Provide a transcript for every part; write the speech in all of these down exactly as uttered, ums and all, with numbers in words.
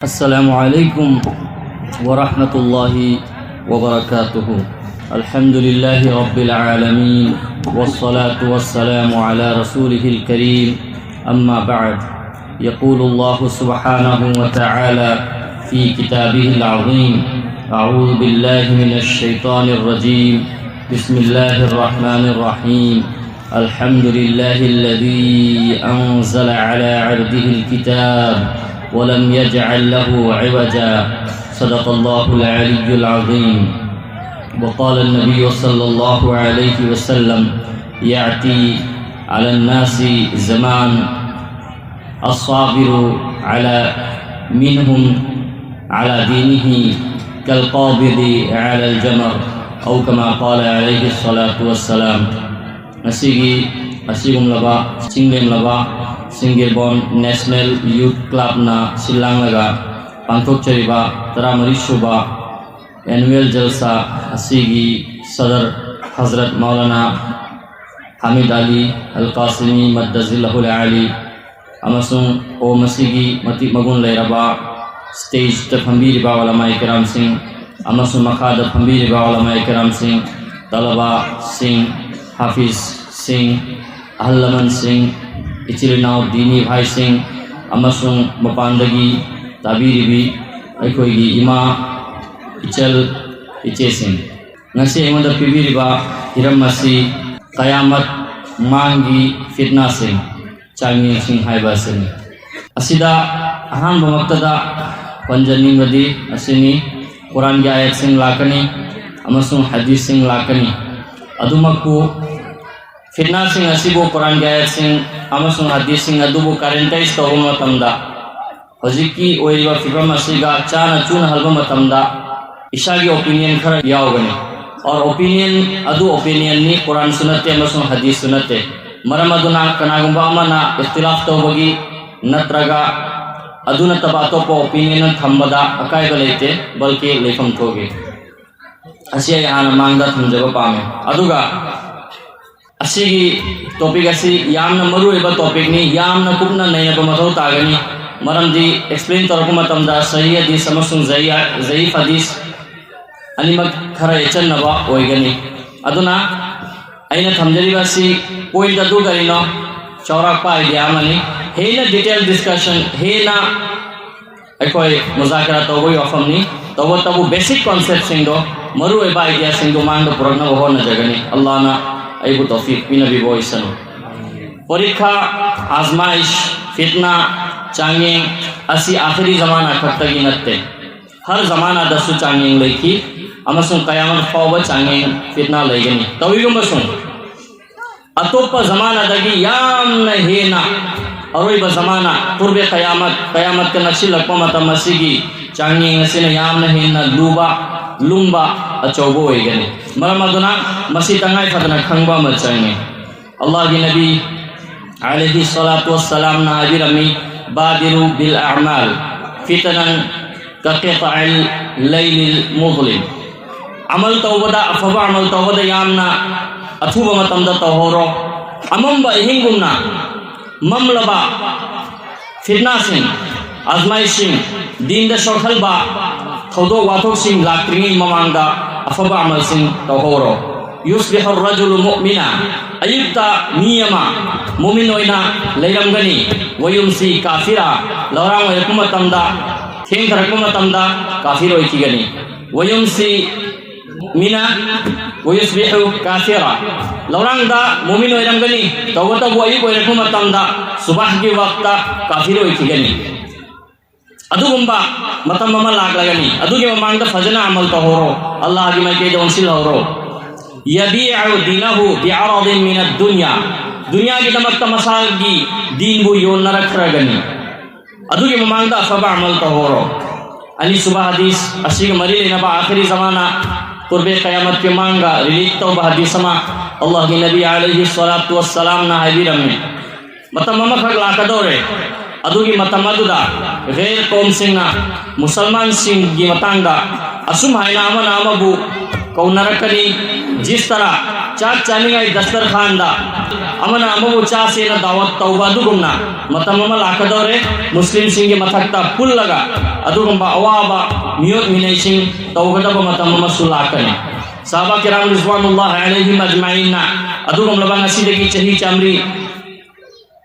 السلام عليكم ورحمة الله وبركاته. الحمد لله رب العالمين، والصلاة والسلام على رسوله الكريم. أما بعد، يقول الله سبحانه وتعالى في كتابه العظيم: أعوذ بالله من الشيطان الرجيم. بسم الله الرحمن الرحيم. الحمد لله الذي أنزل على عبده الكتاب ولم يجعل له عوجا. صدق الله العلي العظيم. وقال النبي صلى الله عليه وسلم: يأتي على الناس زمان الصابر على منهم على دينه كالقابض على الجمر، أو كما قال عليه الصلاة والسلام. ꯉꯁꯤꯒꯤ ꯑꯁꯤꯒꯨꯝꯂꯕ ꯆꯤꯡꯂꯦꯝꯂꯕ ꯁꯤꯡꯒꯤꯔꯕꯣꯟ national youth ꯀ꯭ꯂꯕꯅ ꯁꯤꯜꯂꯥꯡꯂꯒ ꯄꯥꯡꯊꯣꯛꯆꯔꯤꯕ ꯇꯔꯥꯃꯔꯤ ꯁꯨꯕ ꯑꯦꯅꯨꯋꯦꯜ ꯖꯜꯁꯥ ꯑꯁꯤꯒꯤ ꯁꯗꯔ ꯍꯖꯔꯠ ꯃꯧꯂꯥꯅꯥ ꯍꯥꯃꯤꯗ ꯑꯂꯤ ꯑꯜ ꯀꯥꯁꯤꯃꯤ ꯃꯗꯗꯖꯤꯜꯂꯍꯨꯜ ꯑꯂꯤ ꯑꯃꯁꯨꯡ ꯍꯣꯝ ꯑꯁꯤꯒꯤ ꯃꯇꯤꯛ ꯃꯒꯨꯟ ꯂꯩꯔꯕ ꯁ꯭ꯇꯦꯖꯇ ꯐꯝꯕꯤꯔꯤꯕ ꯎꯂꯃꯥꯏ ꯀꯔꯥꯝꯁꯤꯡ ꯑꯃꯁꯨꯡ ꯃꯈꯥꯗ ꯐꯝꯕꯤꯔꯤꯕ ꯎꯂꯃꯥꯏ ꯀꯔꯥꯝꯁꯤꯡ, ꯇꯂꯕꯥꯁꯤꯡ, ꯍꯥꯐꯤꯖꯁꯤꯡ, ꯑꯍꯜ ꯂꯃꯟꯁꯤꯡ, ꯏꯆꯤꯜ ꯏꯅꯥꯎ ꯗꯤꯅꯤ ꯚꯥꯏꯁꯤꯡ ꯑꯃꯁꯨꯡ ꯃꯄꯥꯟꯗꯒꯤ ꯇꯥꯕꯤꯔꯤꯕꯤ ꯑꯩꯈꯣꯏꯒꯤ ꯏꯃꯥ, ꯏꯆꯜ, ꯏꯆꯦꯁꯤꯡ꯫ ꯉꯁꯤ ꯑꯩꯉꯣꯟꯗ ꯄꯤꯕꯤꯔꯤꯕ ꯍꯤꯔꯝ ꯑꯁꯤ ꯀꯌꯥꯃꯠ ꯃꯥꯡꯒꯤ ꯐꯤꯠꯅꯥꯁꯤꯡ, ꯆꯥꯡꯌꯦꯡꯁꯤꯡ ꯍꯥꯏꯕ ꯑꯁꯤꯅꯤ꯫ ꯑꯁꯤꯗ ꯑꯍꯥꯟꯕꯃꯛꯇꯗ ꯄꯟꯖꯅꯤꯡꯕꯗꯤ ꯑꯁꯤꯅꯤ: ꯀꯨꯔꯥꯟꯒꯤ ꯑꯥꯌꯠꯁꯤꯡ ꯂꯥꯛꯀꯅꯤ ꯑꯃꯁꯨꯡ ꯍꯗꯤꯁꯁꯤꯡ ꯂꯥꯛꯀꯅꯤ꯫ ꯑꯗꯨꯃꯛꯄꯨ, ꯐꯤꯠꯅꯥꯁꯤꯡ ꯑꯁꯤꯕꯨ ꯀꯨꯔꯥꯟꯒꯤ ꯑꯥꯌꯠꯁꯤꯡ ꯑꯃꯁꯨꯡ ꯍꯗꯤꯁꯁꯤꯡ ꯑꯗꯨꯕꯨ ꯀꯔꯦꯟꯇꯥꯏꯖ ꯇꯧꯕ ꯃꯇꯝꯗ, ꯍꯧꯖꯤꯛꯀꯤ ꯑꯣꯏꯔꯤꯕ ꯐꯤꯕꯝ ꯑꯁꯤꯒ ꯆꯥꯅ ꯆꯨꯅꯍꯜꯕ ꯃꯇꯝꯗ ꯏꯁꯥꯒꯤ ꯑꯣꯄꯤꯅꯤꯌꯟ ꯈꯔ ꯌꯥꯎꯒꯅꯤ꯫ ꯑꯣꯔ ꯑꯣꯄꯤꯅꯤꯌꯟ ꯑꯗꯨ ꯑꯣꯄꯤꯅꯤꯌꯟꯅꯤ, ꯀꯨꯔꯥꯟꯁꯨ ꯅꯠꯇꯦ ꯑꯃꯁꯨꯡ ꯍꯗꯤꯁꯁꯨ ꯅꯠꯇꯦ꯫ ꯃꯔꯝ ꯑꯗꯨꯅ ꯀꯅꯥꯒꯨꯝꯕ ꯑꯃꯅ ꯏꯈꯇꯤꯂꯥꯐ ꯇꯧꯕꯒꯤ ꯅꯠꯇ꯭ꯔꯒ ꯑꯗꯨ ꯅꯠꯇꯕ ꯑꯇꯣꯞꯄ ꯑꯣꯄꯤꯅꯤꯌꯟ ꯊꯝꯕꯗ ꯑꯀꯥꯏꯕ ꯂꯩꯇꯦ, ꯕꯜꯀꯤ ꯂꯩꯐꯝ ꯊꯣꯛꯏ꯫ ꯑꯁꯤ ꯑꯩ ꯍꯥꯟꯅ ꯃꯥꯡꯗ ꯊꯝꯖꯕ ꯄꯥꯝꯃꯤ꯫ ꯑꯗꯨꯒ ꯑꯁꯤꯒꯤ ꯇꯣꯄꯤꯛ ꯑꯁꯤ ꯌꯥꯝꯅ ꯃꯔꯨꯑꯣꯏꯕ ꯇꯣꯄꯤꯛꯅꯤ, ꯌꯥꯝꯅ ꯀꯨꯞꯅ ꯅꯩꯅꯕ ꯃꯊꯧ ꯇꯥꯒꯅꯤ꯫ ꯃꯔꯝꯗꯤ explain ꯇꯧꯔꯛꯄ ꯃꯇꯝꯗ ꯁꯍꯤ ꯍꯗꯤꯁ ꯑꯃꯁꯨꯡ ꯖꯌꯤ-, ꯖꯌꯤꯐ ꯍꯗꯤꯁ ꯑꯅꯤꯃꯛ ꯈꯔ ꯌꯦꯠꯁꯤꯟꯅꯕ ꯑꯣꯏꯒꯅꯤ꯫ ꯑꯗꯨꯅ ꯑꯩꯅ ꯊꯝꯖꯔꯤꯕ ꯑꯁꯤ point ꯑꯗꯨ ꯀꯔꯤꯅꯣ? ꯆꯥꯎꯔꯥꯛꯄ idea ꯑꯃꯅꯤ꯫ ꯍꯦꯟꯅ detail discussion, ꯍꯦꯟꯅ ꯑꯩꯈꯣꯏ ꯃꯨꯖꯥꯀꯔꯥ ꯇꯧꯕꯒꯤ ꯋꯥꯐꯝꯅꯤ꯫ ꯇꯧꯕꯇꯕꯨ basic conceptꯁꯤꯡꯗꯣ, ꯃꯔꯨꯑꯣꯏꯕ ideaꯁꯤꯡꯗꯣ ꯃꯥꯡꯗ ꯄꯨꯔꯛꯅꯕ ꯍꯣꯠꯅꯖꯒꯅꯤ꯫ ꯑꯜꯂꯥꯍꯅ ꯑꯩꯕꯨ ꯇꯧꯐꯤꯛ ꯄꯤꯅꯕꯤꯕ ꯑꯣꯏꯁꯅꯨ꯫ ꯄꯔꯤꯈꯥ, ꯑꯖꯃꯥꯏꯁ, ꯐꯤꯠꯅꯥ, ꯆꯥꯡꯌꯦꯡ ꯑꯁꯤ ꯑꯥꯈꯤꯔꯤ ꯖꯃꯥꯅꯥ ꯈꯛꯇꯒꯤ ꯅꯠꯇꯦ꯫ ꯍꯔ ꯖꯃꯥꯅꯥꯗꯁꯨ ꯆꯥꯡꯌꯦꯡ ꯂꯩꯈꯤ ꯑꯃꯁꯨꯡ ꯀꯌꯥꯃꯠ ꯐꯥꯎꯕ ꯆꯥꯡꯌꯦꯡ, ꯐꯤꯠꯅꯥ, ꯂꯩꯒꯅꯤ꯫ ꯇꯧꯏꯒꯨꯝꯕꯁꯨꯡ ꯑꯇꯣꯞꯄ ꯖꯃꯥꯅꯥꯗꯒꯤ ꯌꯥꯝꯅ ꯍꯦꯟꯅ ꯑꯔꯣꯏꯕ ꯖꯃꯥꯅꯥ, ꯄꯨꯔꯕꯦ ꯀꯌꯥꯃꯠ, ꯀꯌꯥꯃꯠꯀ ꯅꯛꯁꯤꯜꯂꯛꯄ ꯃꯇꯝ ꯑꯁꯤꯒꯤ ꯆꯥꯡꯌꯦꯡ ꯑꯁꯤꯅ ꯌꯥꯝꯅ ꯍꯦꯟꯅ ꯂꯨꯕ, ꯂꯨꯝꯕ, ꯑꯆꯧꯕ ꯑꯣꯏꯒꯅꯤ꯫ ꯃꯔꯝ ꯑꯗꯨꯅ ꯃꯁꯤ ꯇꯉꯥꯏ ꯐꯗꯅ ꯈꯪꯕ ꯑꯃ ꯆꯪꯏ꯫ ꯑꯜꯂꯥꯍꯒꯤ ꯅꯕꯤ ꯑꯂꯩꯍꯤ ꯁꯂꯥꯇꯨ ꯋꯁꯁꯂꯥꯝꯅ ꯍꯥꯏꯕꯤꯔꯝꯃꯤ, "ꯕꯥꯗꯤꯔꯨ ꯕꯤꯜ ꯑꯃꯥꯜ ꯐꯤꯇꯅꯟ ꯀ ꯀꯤꯇꯥꯏꯜ ꯂꯩꯂꯤꯜ ꯃꯨꯖꯂꯤꯝ"꯫ ꯑꯃꯜ ꯇꯧꯕꯗ, ꯑꯐꯕ ꯑꯃꯜ ꯇꯧꯕꯗ ꯌꯥꯝꯅ ꯑꯊꯨꯕ ꯃꯇꯝꯗ ꯇꯧꯍꯧꯔꯣ꯫ ꯑꯃꯝꯕ ꯑꯍꯤꯡꯒꯨꯝꯅ ꯃꯝꯂꯕ ꯐꯤꯠꯅꯥꯁꯤꯡ, ꯑꯖꯃꯥꯏꯁꯤꯡ, ꯗꯤꯟꯗ ꯁꯣꯛꯍꯜꯕ ꯊꯧꯗꯣꯛ ꯋꯥꯊꯣꯛꯁꯤꯡ ꯂꯥꯛꯇ꯭ꯔꯤꯉꯩ ꯃꯃꯥꯡꯗ ꯑꯐꯕ ꯑꯃꯜꯁꯤꯡ ꯇꯧꯍꯧꯔꯣ꯫ ꯌꯨꯁꯕꯤꯍꯨ ꯔꯖꯨꯂꯨ ꯃꯨꯑꯃꯤꯅ, ꯑꯌꯨꯛꯇ ꯃꯤ ꯑꯃ ꯃꯨꯃꯤꯟ ꯑꯣꯏꯅ ꯂꯩꯔꯝꯒꯅꯤ꯫ ꯋꯌꯨꯝꯁꯤ ꯀꯥꯐꯤꯔꯥ, ꯂꯧꯔꯥꯡ ꯑꯣꯏꯔꯛꯄ ꯃꯇꯝꯗ, ꯊꯦꯡꯊꯔꯛꯄ ꯃꯇꯝꯗ ꯀꯥꯐꯤꯔ ꯑꯣꯏꯈꯤꯒꯅꯤ꯫ ꯋꯌꯨꯝꯁꯤ ꯃꯤꯅ ꯋꯌꯨꯁꯕꯤꯍꯨ ꯀꯥꯐꯤꯔꯥ, ꯂꯧꯔꯥꯡꯗ ꯃꯨꯃꯤꯟ ꯑꯣꯏꯔꯝꯒꯅꯤ, ꯇꯧꯕꯇꯕꯨ ꯑꯌꯨꯛ ꯑꯣꯏꯔꯛꯄ ꯃꯇꯝꯗ ꯁꯨꯕꯥꯍꯒꯤ ꯋꯥꯛꯇ ꯀꯥꯐꯤꯔ ꯑꯣꯏꯈꯤꯒꯅꯤ꯫ ꯑꯗꯨꯒꯨꯝꯕ ꯃꯇꯝ ꯑꯃ ꯂꯥꯛꯂꯒꯅꯤ꯫ ꯑꯗꯨꯒꯤ ꯃꯃꯥꯡꯗ ꯐꯖꯅ ꯑꯃꯜ ꯇꯧꯍꯧꯔꯣ, ꯑꯜꯂꯥꯍꯒꯤ ꯃꯥꯏꯀꯩꯗ ꯑꯣꯟꯁꯤꯜꯍꯧꯔꯣ꯫ ꯌꯕꯤꯎ ꯗꯤꯅꯍꯨ ꯕꯤꯑꯔꯗꯤꯟ ꯃꯤꯅ ꯗꯨꯅꯤꯌꯥ, ꯗꯨꯅꯤꯌꯥꯒꯤꯗꯃꯛꯇ ꯃꯁꯥꯒꯤ ꯗꯤꯟꯕꯨ ꯌꯣꯟꯅꯔꯛꯈ꯭ꯔꯒꯅꯤ꯫ ꯑꯗꯨꯒꯤ ꯃꯃꯥꯡꯗ ꯑꯐꯕ ꯑꯃꯜ ꯇꯧꯍꯧꯔꯣ꯫ ꯑꯅꯤꯁꯨꯕ ꯍꯗꯤꯁ ꯑꯁꯤꯒ ꯃꯔꯤ ꯂꯩꯅꯕ ꯑꯥꯈꯤꯔꯤ ꯖꯃꯥꯅꯥ, ꯄꯨꯔꯕꯦ ꯀꯌꯥꯃꯠꯀꯤ ꯃꯃꯥꯡꯒ relate ꯇꯧꯕ ꯍꯗꯤꯁ ꯑꯃ, ꯑꯜꯂꯥꯍꯒꯤ ꯅꯕꯤ ꯑꯂꯩꯍꯤ ꯁꯂꯥꯇꯨ ꯋꯁꯁꯂꯥꯝꯅ ꯍꯥꯏꯕꯤꯔꯝꯃꯤ, ꯃꯇꯝ ꯑꯃꯈꯛ ꯂꯥꯛꯀꯗꯧꯔꯦ, ꯑꯗꯨꯒꯤ ꯃꯇꯝ ꯑꯗꯨꯗ ꯒꯩꯔ ꯀꯧꯝꯁꯤꯡꯅ ꯃꯨꯁꯜꯃꯥꯟꯁꯤꯡꯒꯤ ꯃꯇꯥꯡꯗ ꯑꯁꯨꯝ ꯍꯥꯏꯅ ꯑꯃꯅ ꯑꯃꯕꯨ ꯀꯧꯅꯔꯛꯀꯅꯤ, "ꯖꯤꯁ ꯇꯔꯥ ꯆꯥꯛ ꯆꯥꯅꯤꯡꯉꯥꯏ ꯗꯁꯇꯔꯈꯥꯟꯗ ꯑꯃꯅ ꯑꯃꯕꯨ ꯆꯥꯁꯦꯅ ꯗꯥꯋꯠ ꯇꯧꯕ ꯑꯗꯨꯒꯨꯝꯅ ꯃꯇꯝ ꯑꯃ ꯂꯥꯛꯀꯗꯧꯔꯦ꯫ ꯃꯨꯁꯂꯤꯝꯁꯤꯡꯒꯤ ꯃꯊꯛꯇ ꯄꯨꯜꯂꯒ ꯑꯗꯨꯒꯨꯝꯕ ꯑꯋꯥꯕ ꯃꯤꯑꯣꯠ ꯃꯤꯅꯩꯁꯤꯡ ꯇꯧꯒꯗꯕ ꯃꯇꯝ ꯑꯃꯁꯨ ꯂꯥꯛꯀꯅꯤ꯫ ꯁꯍꯥꯕꯥ ꯀꯤꯔꯥꯝ ꯔꯤꯖꯋꯥꯅꯨꯜꯂꯥꯍꯤ ꯑꯂꯩꯍꯤꯝ ꯑꯖꯃꯥꯏꯟꯅ ꯑꯗꯨꯒꯨꯝꯂꯕ ꯉꯁꯤꯗꯒꯤ ꯆꯍꯤ ꯆꯥꯝꯃꯔꯤ,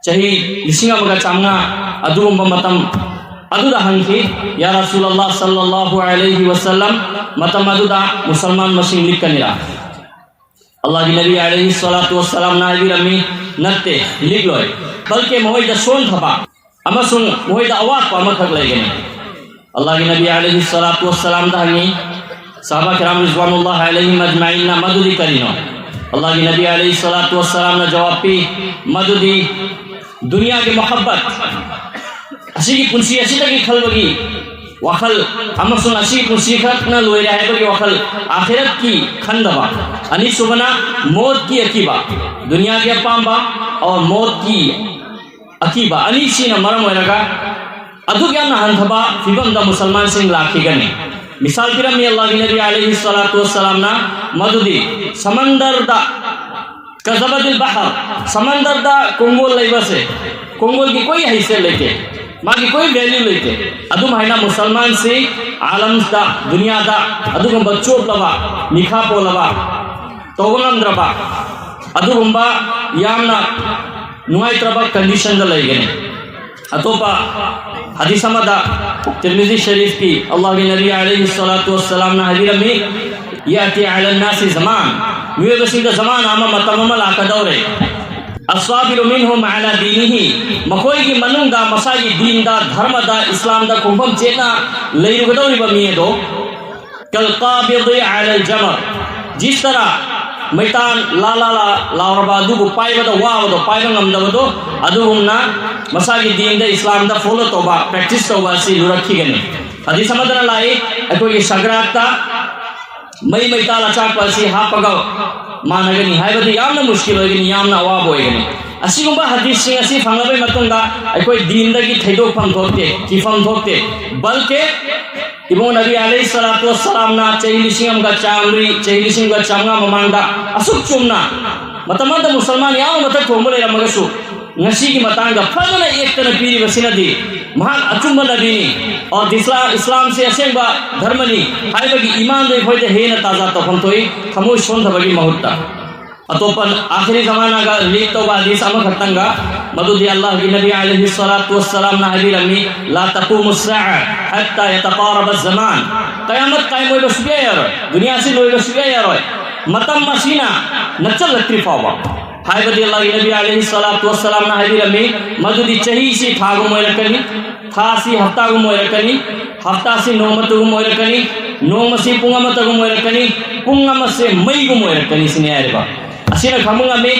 ꯆꯍꯤ ꯂꯤꯁꯤꯡ ꯑꯃꯒ ꯆꯥꯝꯃꯉꯥ ꯑꯗꯨꯒꯨꯝꯕ ꯃꯇꯝ ꯑꯗꯨꯗ ꯍꯪꯈꯤ, "ꯌꯥ ꯔꯁꯨꯂꯜꯂꯥꯍ ꯁꯜꯂꯜꯂꯥꯍꯨ ꯑꯂꯩꯍꯤ ꯋꯁꯜꯂꯝ, ꯃꯇꯝ ꯑꯗꯨꯗ ꯃꯨꯁꯜꯃꯥꯟ ꯃꯁꯤꯡ ꯂꯤꯛꯀꯅꯤꯔꯥ?" ꯑꯜꯂꯥꯍꯒꯤ ꯅꯕꯤ ꯑꯂꯩꯍꯤ ꯁꯂꯥꯇꯨ ꯋꯁꯁꯂꯥꯝꯅ ꯍꯥꯏꯕꯤꯔꯝꯃꯤ, "ꯅꯠꯇꯦ, ꯂꯤꯛꯂꯣꯏ, ꯕꯜꯀꯤ ꯃꯈꯣꯏꯗ ꯁꯣꯟꯊꯕ ꯑꯃꯁꯨꯡ ꯃꯈꯣꯏꯗ ꯑꯋꯥꯠꯄ ꯑꯃꯈꯛ ꯂꯩꯒꯅꯤ꯫" ꯑꯜꯂꯥꯍꯒꯤ ꯅꯕꯤ ꯑꯂꯩꯍꯤ ꯁꯂꯥꯇꯨ ꯋꯁꯁꯂꯥꯝꯗ ꯍꯪꯉꯤ ꯁꯍꯥꯕꯥ ꯀꯤꯔꯥꯝ ꯔꯤꯖꯋꯥꯅꯨꯜꯂꯥꯍꯤ ꯑꯂꯩꯍꯤꯝ ꯑꯖꯃꯥꯏꯟꯅ, "ꯃꯗꯨꯗꯤ ꯀꯔꯤꯅꯣ?" ꯑꯜꯂꯥꯍꯒꯤ ꯅꯕꯤ ꯑꯂꯩꯍꯤ ꯁꯂꯥꯇꯨ ꯋꯁꯁꯂꯥꯝꯅ ꯖꯋꯥꯕ ꯄꯤ, "ꯃꯗꯨꯗꯤ ꯗꯨꯅꯤꯌꯥꯒꯤ ꯃꯣꯍꯕꯠ, ꯑꯁꯤꯒꯤ ꯄꯨꯟꯁꯤ ꯑꯁꯤꯗꯒꯤ ꯈꯜꯕꯒꯤ ꯋꯥꯈꯜ, ꯑꯃꯁꯨꯡ ꯑꯁꯤꯒꯤ ꯄꯨꯟꯁꯤ ꯈꯛꯅ ꯂꯣꯏꯔꯦ ꯍꯥꯏꯕꯒꯤ ꯋꯥꯈꯜ, ꯑꯥꯈꯤꯔꯠꯀꯤ ꯈꯟꯗꯕ꯫ ꯑꯅꯤꯁꯨꯕꯅ ꯃꯣꯠꯀꯤ ꯑꯀꯤꯕ, ꯗꯨꯅꯤꯌꯥꯒꯤ ꯑꯄꯥꯝꯕ ꯑꯣꯔ ꯃꯣꯠꯀꯤ ꯑꯀꯤꯕ, ꯑꯅꯤꯁꯤꯅ ꯃꯔꯝ ꯑꯣꯏꯔꯒ ꯑꯗꯨꯛ ꯌꯥꯝꯅ ꯍꯟꯊꯕ ꯐꯤꯕꯝꯗ ꯃꯨꯁꯜꯃꯥꯟꯁꯤꯡ ꯂꯥꯛꯈꯤꯒꯅꯤ꯫" ꯃꯤꯁꯥꯜ ꯄꯤꯔꯝꯃꯤ ꯑꯜꯂꯥꯍꯒꯤ ꯅꯕꯤ ꯑꯂꯩꯍꯤ ꯁꯂꯥꯇꯨ ꯋꯁꯁꯂꯥꯝꯅ, ꯃꯗꯨꯗꯤ ꯁꯃꯟꯗꯔꯗ ꯀꯖꯕꯗꯤꯜ ꯕꯍꯔ, ꯁꯃꯟꯗꯔꯗ ꯀꯣꯡꯒꯣꯜ ꯂꯩꯕꯁꯦ, ꯀꯣꯡꯒꯣꯜꯒꯤ ꯀꯣꯏ ꯍꯩꯁꯦ ꯂꯩꯇꯦ, ꯃꯥꯒꯤ ꯀꯣꯏ ꯚꯦꯂ꯭ꯌꯨ ꯂꯩꯇꯦ꯫ ꯑꯗꯨꯝ ꯍꯥꯏꯅ ꯃꯨꯁꯜꯃꯥꯟꯁꯤ ꯑꯥꯂꯝꯁꯗ, ꯗꯨꯅꯤꯌꯥꯗ ꯑꯗꯨꯒꯨꯝꯕ ꯆꯣꯞꯂꯕ, ꯃꯤꯈꯥ ꯄꯣꯜꯂꯕ, ꯇꯧꯕ ꯉꯝꯗ꯭ꯔꯕ, ꯑꯗꯨꯒꯨꯝꯕ ꯌꯥꯝꯅ ꯅꯨꯡꯉꯥꯏꯇ꯭ꯔꯕ ꯀꯟꯗꯤꯁꯟꯗ ꯂꯩꯒꯅꯤ꯫ ꯑꯇꯣꯞꯄ ꯍꯗꯤꯁ ꯑꯃꯗ, ꯇꯤꯔꯃꯤꯖꯤ ꯁꯔꯤꯐꯀꯤ, ꯑꯜꯂꯥꯍꯒꯤ ꯅꯕꯤ ꯑꯂꯩꯍꯤ ꯁꯂꯥꯇꯨ ꯋꯁꯁꯂꯥꯝꯅ ꯍꯥꯏꯕꯤꯔꯝꯃꯤ, "ꯌꯥꯇꯤ ꯑꯂꯟ ꯅꯥꯁꯤ ꯖꯃꯥꯟ, ꯃꯤꯑꯣꯏꯕꯁꯤꯡꯗ ꯖꯃꯥꯟ ꯑꯃ, ꯃꯇꯝ ꯑꯃ ꯂꯥꯛꯀꯗꯧꯔꯦ꯫ ꯑꯁꯥꯕꯤꯔꯨ ꯃꯤꯟꯍꯨꯝ ꯑꯂꯥ ꯗꯤꯅꯤꯍꯤ, ꯃꯈꯣꯏꯒꯤ ꯃꯅꯨꯡꯗ ꯃꯁꯥꯒꯤ ꯗꯤꯟꯗ, ꯙꯔꯃꯗ, ꯏꯁꯂꯥꯝꯗ ꯈꯣꯡꯐꯝ ꯆꯦꯠꯅ ꯂꯩꯔꯨꯒꯗꯧꯔꯤꯕ ꯃꯤ ꯑꯗꯣ, ꯀꯜ ꯀꯥꯕꯤꯗꯤ ꯑꯂꯜ ꯖꯃꯔ, ꯖꯤꯁ ꯇꯔꯥ ꯃꯩꯇꯥꯟ ꯂꯥ ꯂꯥ ꯂꯥ ꯂꯥꯎꯔꯕ ꯑꯗꯨꯕꯨ ꯄꯥꯏꯕꯗ ꯋꯥꯕꯗꯣ, ꯄꯥꯏꯕ ꯉꯝꯗꯕꯗꯣ, ꯑꯗꯨꯒꯨꯝꯅ ꯃꯁꯥꯒꯤ ꯗꯤꯟꯗ, ꯏꯁꯂꯥꯝꯗ ꯐꯣꯂꯣ ꯇꯧꯕ, ꯄ꯭ꯔꯦꯛꯇꯤꯁ ꯇꯧꯕ ꯑꯁꯤ ꯂꯨꯔꯛꯈꯤꯒꯅꯤ꯫" ꯍꯗꯤꯁ ꯑꯃꯗꯅ ꯂꯥꯛꯏ, ꯑꯩꯈꯣꯏꯒꯤ ꯁꯒ꯭ꯔꯥꯠꯇ ꯃꯩ ꯃꯩꯇꯥꯜ ꯑꯆꯥꯛꯄ ꯑꯁꯤ ꯍꯥꯞꯄꯒ ꯃꯥꯟꯅꯒꯅꯤ ꯍꯥꯏꯕꯗꯤ ꯌꯥꯝꯅ ꯃꯨꯁꯀꯤꯜ ꯑꯣꯏꯒꯅꯤ, ꯌꯥꯝꯅ ꯑꯋꯥꯕ ꯑꯣꯏꯒꯅꯤ꯫ ꯑꯁꯤꯒꯨꯝꯕ ꯍꯗꯤꯁꯁꯤꯡ ꯑꯁꯤ ꯐꯪꯂꯕꯩ ꯃꯇꯨꯡꯗ ꯑꯩꯈꯣꯏ ꯗꯤꯟꯗꯒꯤ ꯊꯩꯗꯣꯛꯐꯝ ꯊꯣꯛꯇꯦ, ꯊꯤꯐꯝ ꯊꯣꯛꯇꯦ꯫ ꯕꯜꯀꯦ ꯏꯕꯨꯡ ꯅꯕꯤ ꯑꯂꯩꯍꯤ ꯁꯂꯥꯇꯨ ꯋꯁꯁꯂꯥꯝꯅ ꯆꯍꯤ ꯂꯤꯁꯤꯡ ꯑꯃꯒ ꯆꯥꯃꯔꯤ, ꯆꯍꯤ ꯂꯤꯁꯤꯡ ꯑꯃꯒ ꯆꯥꯃꯉꯥ ꯃꯃꯥꯡꯗ ꯑꯁꯨꯛ ꯆꯨꯝꯅ, ꯃꯇꯝ ꯑꯃꯗ ꯃꯨꯁꯜꯃꯥꯟ ꯌꯥꯝꯅ ꯃꯊꯛ ꯊꯣꯡꯕ ꯂꯩꯔꯝꯃꯒꯁꯨ, ꯉꯁꯤꯒꯤ ꯃꯇꯥꯡꯗ ꯐꯖꯅ ꯑꯦꯛꯇꯅ ꯄꯤꯔꯤꯕꯁꯤꯅꯗꯤ ꯃꯍꯥꯛ ꯑꯆꯨꯝꯕ ꯅꯕꯤꯅꯤ, ꯑꯣ, ꯏꯁꯂꯥꯝ, ꯏꯁꯂꯥꯝꯁꯤ ꯑꯁꯦꯡꯕ ꯙꯔꯃꯅꯤ ꯍꯥꯏꯕꯒꯤ ꯏꯃꯥꯟꯗꯨ ꯑꯩꯈꯣꯏꯗ ꯍꯦꯟꯅ ꯇꯥꯖꯥ ꯇꯧꯐꯝ ꯊꯣꯛꯏ, ꯊꯃꯣꯏ ꯁꯣꯟꯊꯕꯒꯤ ꯃꯍꯨꯠꯇ꯫ ꯑꯇꯣꯞꯄ ꯑꯥꯈꯤꯔꯤ ꯖꯃꯥꯅꯥꯒ ꯔꯤꯂꯦꯠ ꯇꯧꯕ ꯍꯗꯤꯁ ꯑꯃꯈꯛꯇꯪꯒ, ꯃꯗꯨꯗꯤ ꯑꯜꯂꯥꯍꯒꯤ ꯅꯕꯤ ꯑꯂꯩꯍꯤ ꯁꯂꯥꯇꯨ ꯋꯁꯁꯂꯥꯝꯅ ꯍꯥꯏꯕꯤꯔꯝꯃꯤ, "لا تقوم الساعة حتى يتقارب الزمان." ꯀꯌꯥꯃꯠ ꯀꯥꯏꯃꯣꯏꯕ ꯁꯨꯛꯌꯥ ꯌꯥꯔꯣꯏ, ꯗꯨꯅꯤꯌꯥꯁꯤ ꯂꯣꯏꯕ ꯁꯨꯛꯌꯥ ꯌꯥꯔꯣꯏ, ꯃꯇꯝ ꯑꯁꯤꯅ ꯅꯛꯁꯜꯂꯛꯇ꯭ꯔꯤ ꯐꯥꯎꯕ꯫ ꯍꯥꯏꯕꯗꯤ ꯑꯜꯂꯥꯍꯒꯤ ꯅꯕꯤ ꯑꯂꯩꯍꯤ ꯁꯂꯥꯇꯨ ꯋꯁꯁꯂꯥꯝꯅ ꯍꯥꯏꯕꯤꯔꯝꯃꯤ, ꯃꯗꯨꯗꯤ ꯆꯍꯤꯁꯤ ꯊꯥꯒꯨꯝ ꯑꯣꯏꯔꯛꯀꯅꯤ, ꯊꯥꯁꯤ ꯍꯞꯇꯥꯒꯨꯝ ꯑꯣꯏꯔꯛꯀꯅꯤ, ꯍꯞꯇꯥꯁꯤ ꯅꯣꯡꯃꯇꯒꯨꯝ ꯑꯣꯏꯔꯛꯀꯅꯤ, ꯅꯣꯡꯃꯁꯤ ꯄꯨꯡ ꯑꯃꯇꯒꯨꯝ ꯑꯣꯏꯔꯛꯀꯅꯤ, ꯄꯨꯡ ꯑꯃꯁꯦ ꯃꯩꯒꯨꯝ ꯑꯣꯏꯔꯛꯀꯅꯤ ꯁꯤꯅꯤ ꯍꯥꯏꯔꯤꯕ꯫ ꯑꯁꯤꯅ ꯈꯪꯕ ꯉꯝꯃꯤ,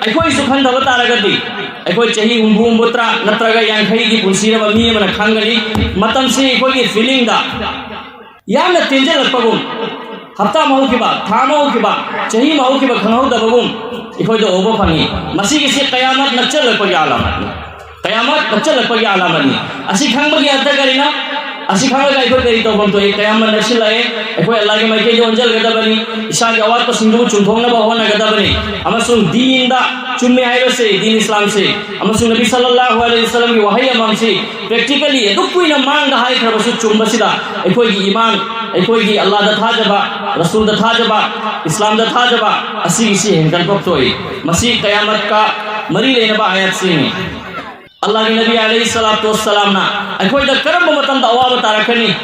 ꯑꯩꯈꯣꯏꯁꯨ ꯈꯟꯊꯕ ꯇꯥꯔꯒꯗꯤ ꯑꯩꯈꯣꯏ ꯆꯍꯤ ꯍꯨꯝꯐꯨ, ꯍꯨꯝꯐꯨꯇꯔꯥ ꯅꯠꯇ꯭ꯔꯒ ꯌꯥꯡꯈꯩꯒꯤ ꯄꯨꯟꯁꯤꯔꯕ ꯃꯤ ꯑꯃꯅ ꯈꯪꯒꯅꯤ꯫ ꯃꯇꯝꯁꯤ ꯑꯩꯈꯣꯏꯒꯤ ꯐꯤꯂꯤꯡꯗ ꯌꯥꯝꯅ ꯇꯦꯟꯖꯜꯂꯛꯄꯒꯨꯝ, ꯍꯞꯇꯥ ꯑꯃ ꯍꯧꯈꯤꯕ, ꯊꯥ ꯑꯃ ꯍꯧꯈꯤꯕ, ꯆꯍꯤ ꯑꯃ ꯍꯧꯈꯤꯕ ꯈꯪꯍꯧꯗꯕꯒꯨꯝ ꯑꯩꯈꯣꯏꯗ ꯎꯕ ꯐꯪꯉꯤ꯫ ꯃꯁꯤꯒꯤꯁꯤ ꯀꯌꯥꯃꯠ ꯅꯛꯁꯜꯂꯛꯄꯒꯤ ꯑꯂꯥꯃꯠꯅꯤ꯫ ꯀꯌꯥꯃꯠ ꯅꯛꯁꯜꯂꯛꯄꯒꯤ ꯑꯂꯥꯃꯠꯅꯤ꯫ ꯑꯁꯤ ꯈꯪꯕꯒꯤ ꯑꯔꯊ ꯀꯔꯤꯅꯣ? ꯑꯁꯤ ꯈꯪꯂꯒ ꯑꯩꯈꯣꯏ ꯀꯔꯤ ꯇꯧꯐꯝ ꯊꯣꯛꯏ? ꯀꯌꯥꯃꯠ ꯅꯛꯁꯤꯜꯂꯛꯑꯦ, ꯑꯩꯈꯣꯏ ꯑꯜꯂꯥꯍꯒꯤ ꯃꯥꯏꯀꯩꯗ ꯑꯣꯟꯁꯤꯟꯒꯗꯕꯅꯤ, ꯏꯁꯥꯒꯤ ꯑꯋꯥꯠꯄꯁꯤꯡꯗꯨꯕꯨ ꯆꯨꯝꯊꯣꯛꯅꯕ ꯍꯣꯠꯅꯒꯗꯕꯅꯤ, ꯑꯃꯁꯨꯡ ꯗꯤꯟꯗ ꯆꯨꯝꯃꯦ ꯍꯥꯏꯕꯁꯤ, ꯗꯤꯟ ꯏꯁꯂꯥꯝꯁꯤ, ꯑꯃꯁꯨꯡ ꯅꯕꯤ ꯁꯜꯂꯜꯂꯥꯍꯨ ꯑꯂꯩꯍꯤ ꯋꯁꯜꯂꯝꯒꯤ ꯋꯥꯍꯩ ꯑꯃꯃꯝꯁꯤ practically ꯑꯗꯨꯛ ꯀꯨꯏꯅ ꯃꯥꯡꯗ ꯍꯥꯏꯈ꯭ꯔꯕꯁꯨ ꯆꯨꯝꯕꯁꯤꯗ ꯑꯩꯈꯣꯏꯒꯤ ꯏꯃꯥꯟ, ꯑꯩꯈꯣꯏꯒꯤ ꯑꯜꯂꯥꯍꯗ ꯊꯥꯖꯕ, ꯔꯁꯨꯜꯗ ꯊꯥꯖꯕ, ꯏꯁꯂꯥꯝꯗ ꯊꯥꯖꯕ ꯑꯁꯤꯒꯤꯁꯤ ꯍꯦꯟꯒꯠꯄ ꯊꯣꯛꯏ꯫ ꯃꯁꯤ ꯀꯌꯥꯃꯠꯀ ꯃꯔꯤ ꯂꯩꯅꯕ ꯑꯥꯌꯠꯁꯤꯡꯅꯤ꯫ ꯑꯜꯂꯥꯍꯒꯤ ꯅꯕꯤ ꯑꯂꯩꯍꯤ ꯁꯂꯥꯇꯨ ꯋꯁꯁꯂꯥꯝꯅ ꯑꯩꯈꯣꯏꯗ ꯀꯔꯝꯕ ꯃꯇꯝꯗ ꯑꯋꯥꯕ ꯇꯥꯔꯛꯀꯅꯤ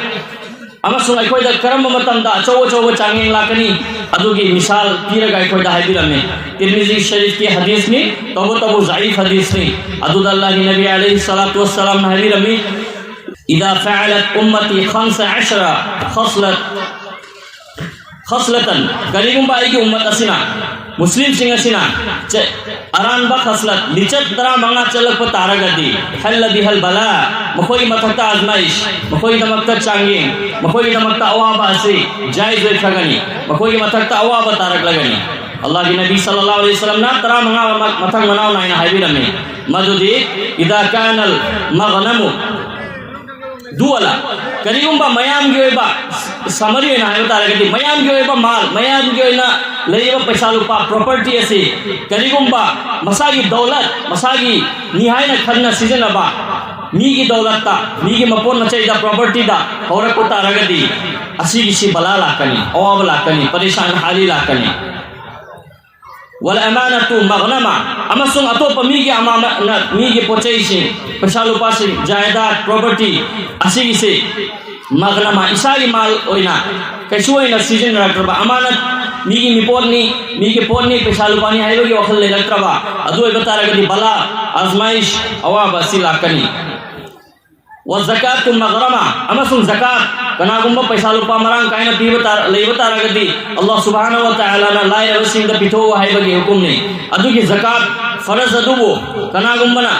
ꯑꯃꯁꯨꯡ ꯑꯩꯈꯣꯏꯗ ꯀꯔꯝꯕ ꯃꯇꯝꯗ ꯑꯆꯧ ꯑꯆꯧꯕ ꯆꯥꯡꯌꯦꯡ ꯂꯥꯛꯀꯅꯤ, ꯑꯗꯨꯒꯤ ꯃꯤꯁꯥꯜ ꯄꯤꯔꯒ ꯑꯩꯈꯣꯏꯗ ꯍꯥꯏꯕꯤꯔꯝꯃꯤ꯫ ꯇꯤꯔꯃꯤꯖꯤ ꯁꯔꯤꯐꯀꯤ ꯍꯗꯤꯁꯅꯤ, ꯇꯧꯕꯇꯕꯨ ꯖꯥꯏꯐ ꯍꯗꯤꯁꯅꯤ꯫ ꯑꯗꯨꯗ ꯑꯜꯂꯥꯍꯒꯤ ꯅꯕꯤ ꯑꯂꯩꯍꯤ ꯁꯂꯥꯇꯨ ꯋꯁꯁꯂꯥꯝꯅ ꯍꯥꯏꯕꯤꯔꯝꯃꯤ, "إذا فعلت أمتي خمس عشر خصلة ꯈꯁꯂꯇꯟ, ꯀꯔꯤꯒꯨꯝꯕ ꯑꯩꯒꯤ ꯎꯝꯃꯠ ꯑꯁꯤꯅ, ꯃꯨꯁꯂꯤꯝꯁꯤꯡ ꯑꯁꯤꯅ ꯆ-, ꯑꯔꯥꯟꯕ ꯈꯁꯂꯠ, ꯂꯤꯆꯠ ꯇꯔꯥꯃꯉꯥ ꯆꯠꯂꯛꯄ ꯇꯥꯔꯒꯗꯤ, ꯍꯜꯂ ꯕꯤꯍꯜ ꯕꯂꯥ, ꯃꯈꯣꯏꯒꯤ ꯃꯊꯛꯇ ꯑꯖꯃꯥꯏꯁ, ꯃꯈꯣꯏꯒꯤꯗꯃꯛꯇ ꯆꯥꯡꯌꯦꯡ, ꯃꯈꯣꯏꯒꯤꯗꯃꯛꯇ ꯑꯋꯥꯕ ꯑꯁꯤ ꯖꯥꯏꯖ ꯑꯣꯏꯈ꯭ꯔꯒꯅꯤ, ꯃꯈꯣꯏꯒꯤ ꯃꯊꯛꯇ ꯑꯋꯥꯕ ꯇꯥꯔꯛꯂꯒꯅꯤ"꯫ ꯑꯜꯂꯥꯍꯒꯤ ꯅꯕꯤ ꯁꯜꯂꯜꯂꯥꯍꯨ ꯑꯂꯩꯍꯤ ꯋꯥꯁꯜꯂꯝꯅ ꯇꯔꯥꯃꯉꯥ ꯃꯊꯪ ꯃꯅꯥꯎ ꯅꯥꯏꯅ ꯍꯥꯏꯕꯤꯔꯝꯃꯤ꯫ ꯃꯗꯨꯗꯤ, "ꯏꯗꯥ ꯀꯥꯅꯜ ꯃꯒꯅꯃꯨ ꯗꯨꯋꯂ", ꯀꯔꯤꯒꯨꯝꯕ ꯃꯌꯥꯝꯒꯤ ꯑꯣꯏꯕ, summary ꯑꯣꯏꯅ ꯍꯥꯏꯕ ꯇꯥꯔꯒꯗꯤ, ꯃꯌꯥꯝꯒꯤ ꯑꯣꯏꯕ ꯃꯥꯜ, ꯃꯌꯥꯝꯒꯤ ꯑꯣꯏꯅ ꯂꯩꯔꯤꯕ ꯄꯩꯁꯥ ꯂꯨꯄꯥ, property ꯑꯁꯤ ꯀꯔꯤꯒꯨꯝꯕ ꯃꯁꯥꯒꯤ ꯗꯧꯂꯠ, ꯃꯁꯥꯒꯤ ꯅꯤ ꯍꯥꯏꯅ ꯈꯟꯅ ꯁꯤꯖꯤꯟꯅꯕ, ꯃꯤꯒꯤ ꯗꯧꯂꯠꯇ, ꯃꯤꯒꯤ ꯃꯄꯣꯠ ꯃꯆꯩꯗ, propertyꯗ ꯍꯧꯔꯛꯄ ꯇꯥꯔꯒꯗꯤ, ꯑꯁꯤꯒꯤꯁꯤ ꯕꯂꯥ ꯂꯥꯛꯀꯅꯤ, ꯑꯋꯥꯕ ꯂꯥꯛꯀꯅꯤ, ꯄꯔꯦꯁꯥꯟ ꯍꯥꯂꯤ ꯂꯥꯛꯀꯅꯤ꯫ "ꯋꯜ ꯑꯃꯥꯅꯇꯨ ꯃꯒꯅꯃ", ꯑꯃꯁꯨꯡ ꯑꯇꯣꯞꯄ ꯃꯤꯒꯤ ꯑꯃꯥꯅꯠ, ꯃꯤꯒꯤ ꯄꯣꯠꯆꯩꯁꯤꯡ, ꯄꯩꯁꯥ ꯂꯨꯄꯥꯁꯤꯡ, ꯖꯥꯏꯗꯥꯗ, property, ꯑꯁꯤꯒꯤꯁꯤ ꯃꯒꯅꯃ, ꯏꯁꯥꯒꯤ ꯃꯥꯜ ꯑꯣꯏꯅ ꯀꯩꯁꯨ ꯑꯣꯏꯅ ꯁꯤꯖꯤꯟꯅꯔꯛꯇ꯭ꯔꯕ, ꯑꯃꯥꯅꯠ, ꯃꯤꯒꯤ ꯃꯤꯄꯣꯠꯅꯤ, ꯃꯤꯒꯤ ꯄꯣꯠꯅꯤ, ꯄꯩꯁꯥ ꯂꯨꯄꯥꯅꯤ ꯍꯥꯏꯕꯒꯤ ꯋꯥꯈꯜ ꯂꯩꯔꯛꯇ꯭ꯔꯕ, ꯑꯗꯨ ꯑꯣꯏꯕ ꯇꯥꯔꯒꯗꯤ ꯕꯂꯥ, ꯑꯖꯃꯥꯏꯁ, ꯑꯋꯥꯕ ꯑꯁꯤ ꯂꯥꯛꯀꯅꯤ꯫ "ꯋ ꯖꯀꯥꯇꯨ ꯃꯒ꯭ꯔꯃ", ꯑꯃꯁꯨꯡ ꯖꯀꯥꯠ, ꯀꯅꯥꯒꯨꯝꯕ ꯄꯩꯁꯥ ꯂꯨꯄꯥ ꯃꯔꯥꯡ ꯀꯥꯏꯅ ꯄꯤꯕ ꯇꯥ-, ꯂꯩꯕ ꯇꯥꯔꯒꯗꯤ, ꯑꯜꯂꯥꯍ ꯁꯨꯕꯍꯥꯅꯍꯨ ꯋ ꯇꯥꯂꯥꯅ ꯂꯥꯏꯔꯕꯁꯤꯡꯗ ꯄꯤꯊꯣꯛꯎ ꯍꯥꯏꯕꯒꯤ ꯍꯨꯀꯨꯝꯅꯤ꯫ ꯑꯗꯨꯒꯤ ꯖꯀꯥꯠ ꯐꯔꯖ ꯑꯗꯨꯕꯨ ꯀꯅꯥꯒꯨꯝꯕꯅ,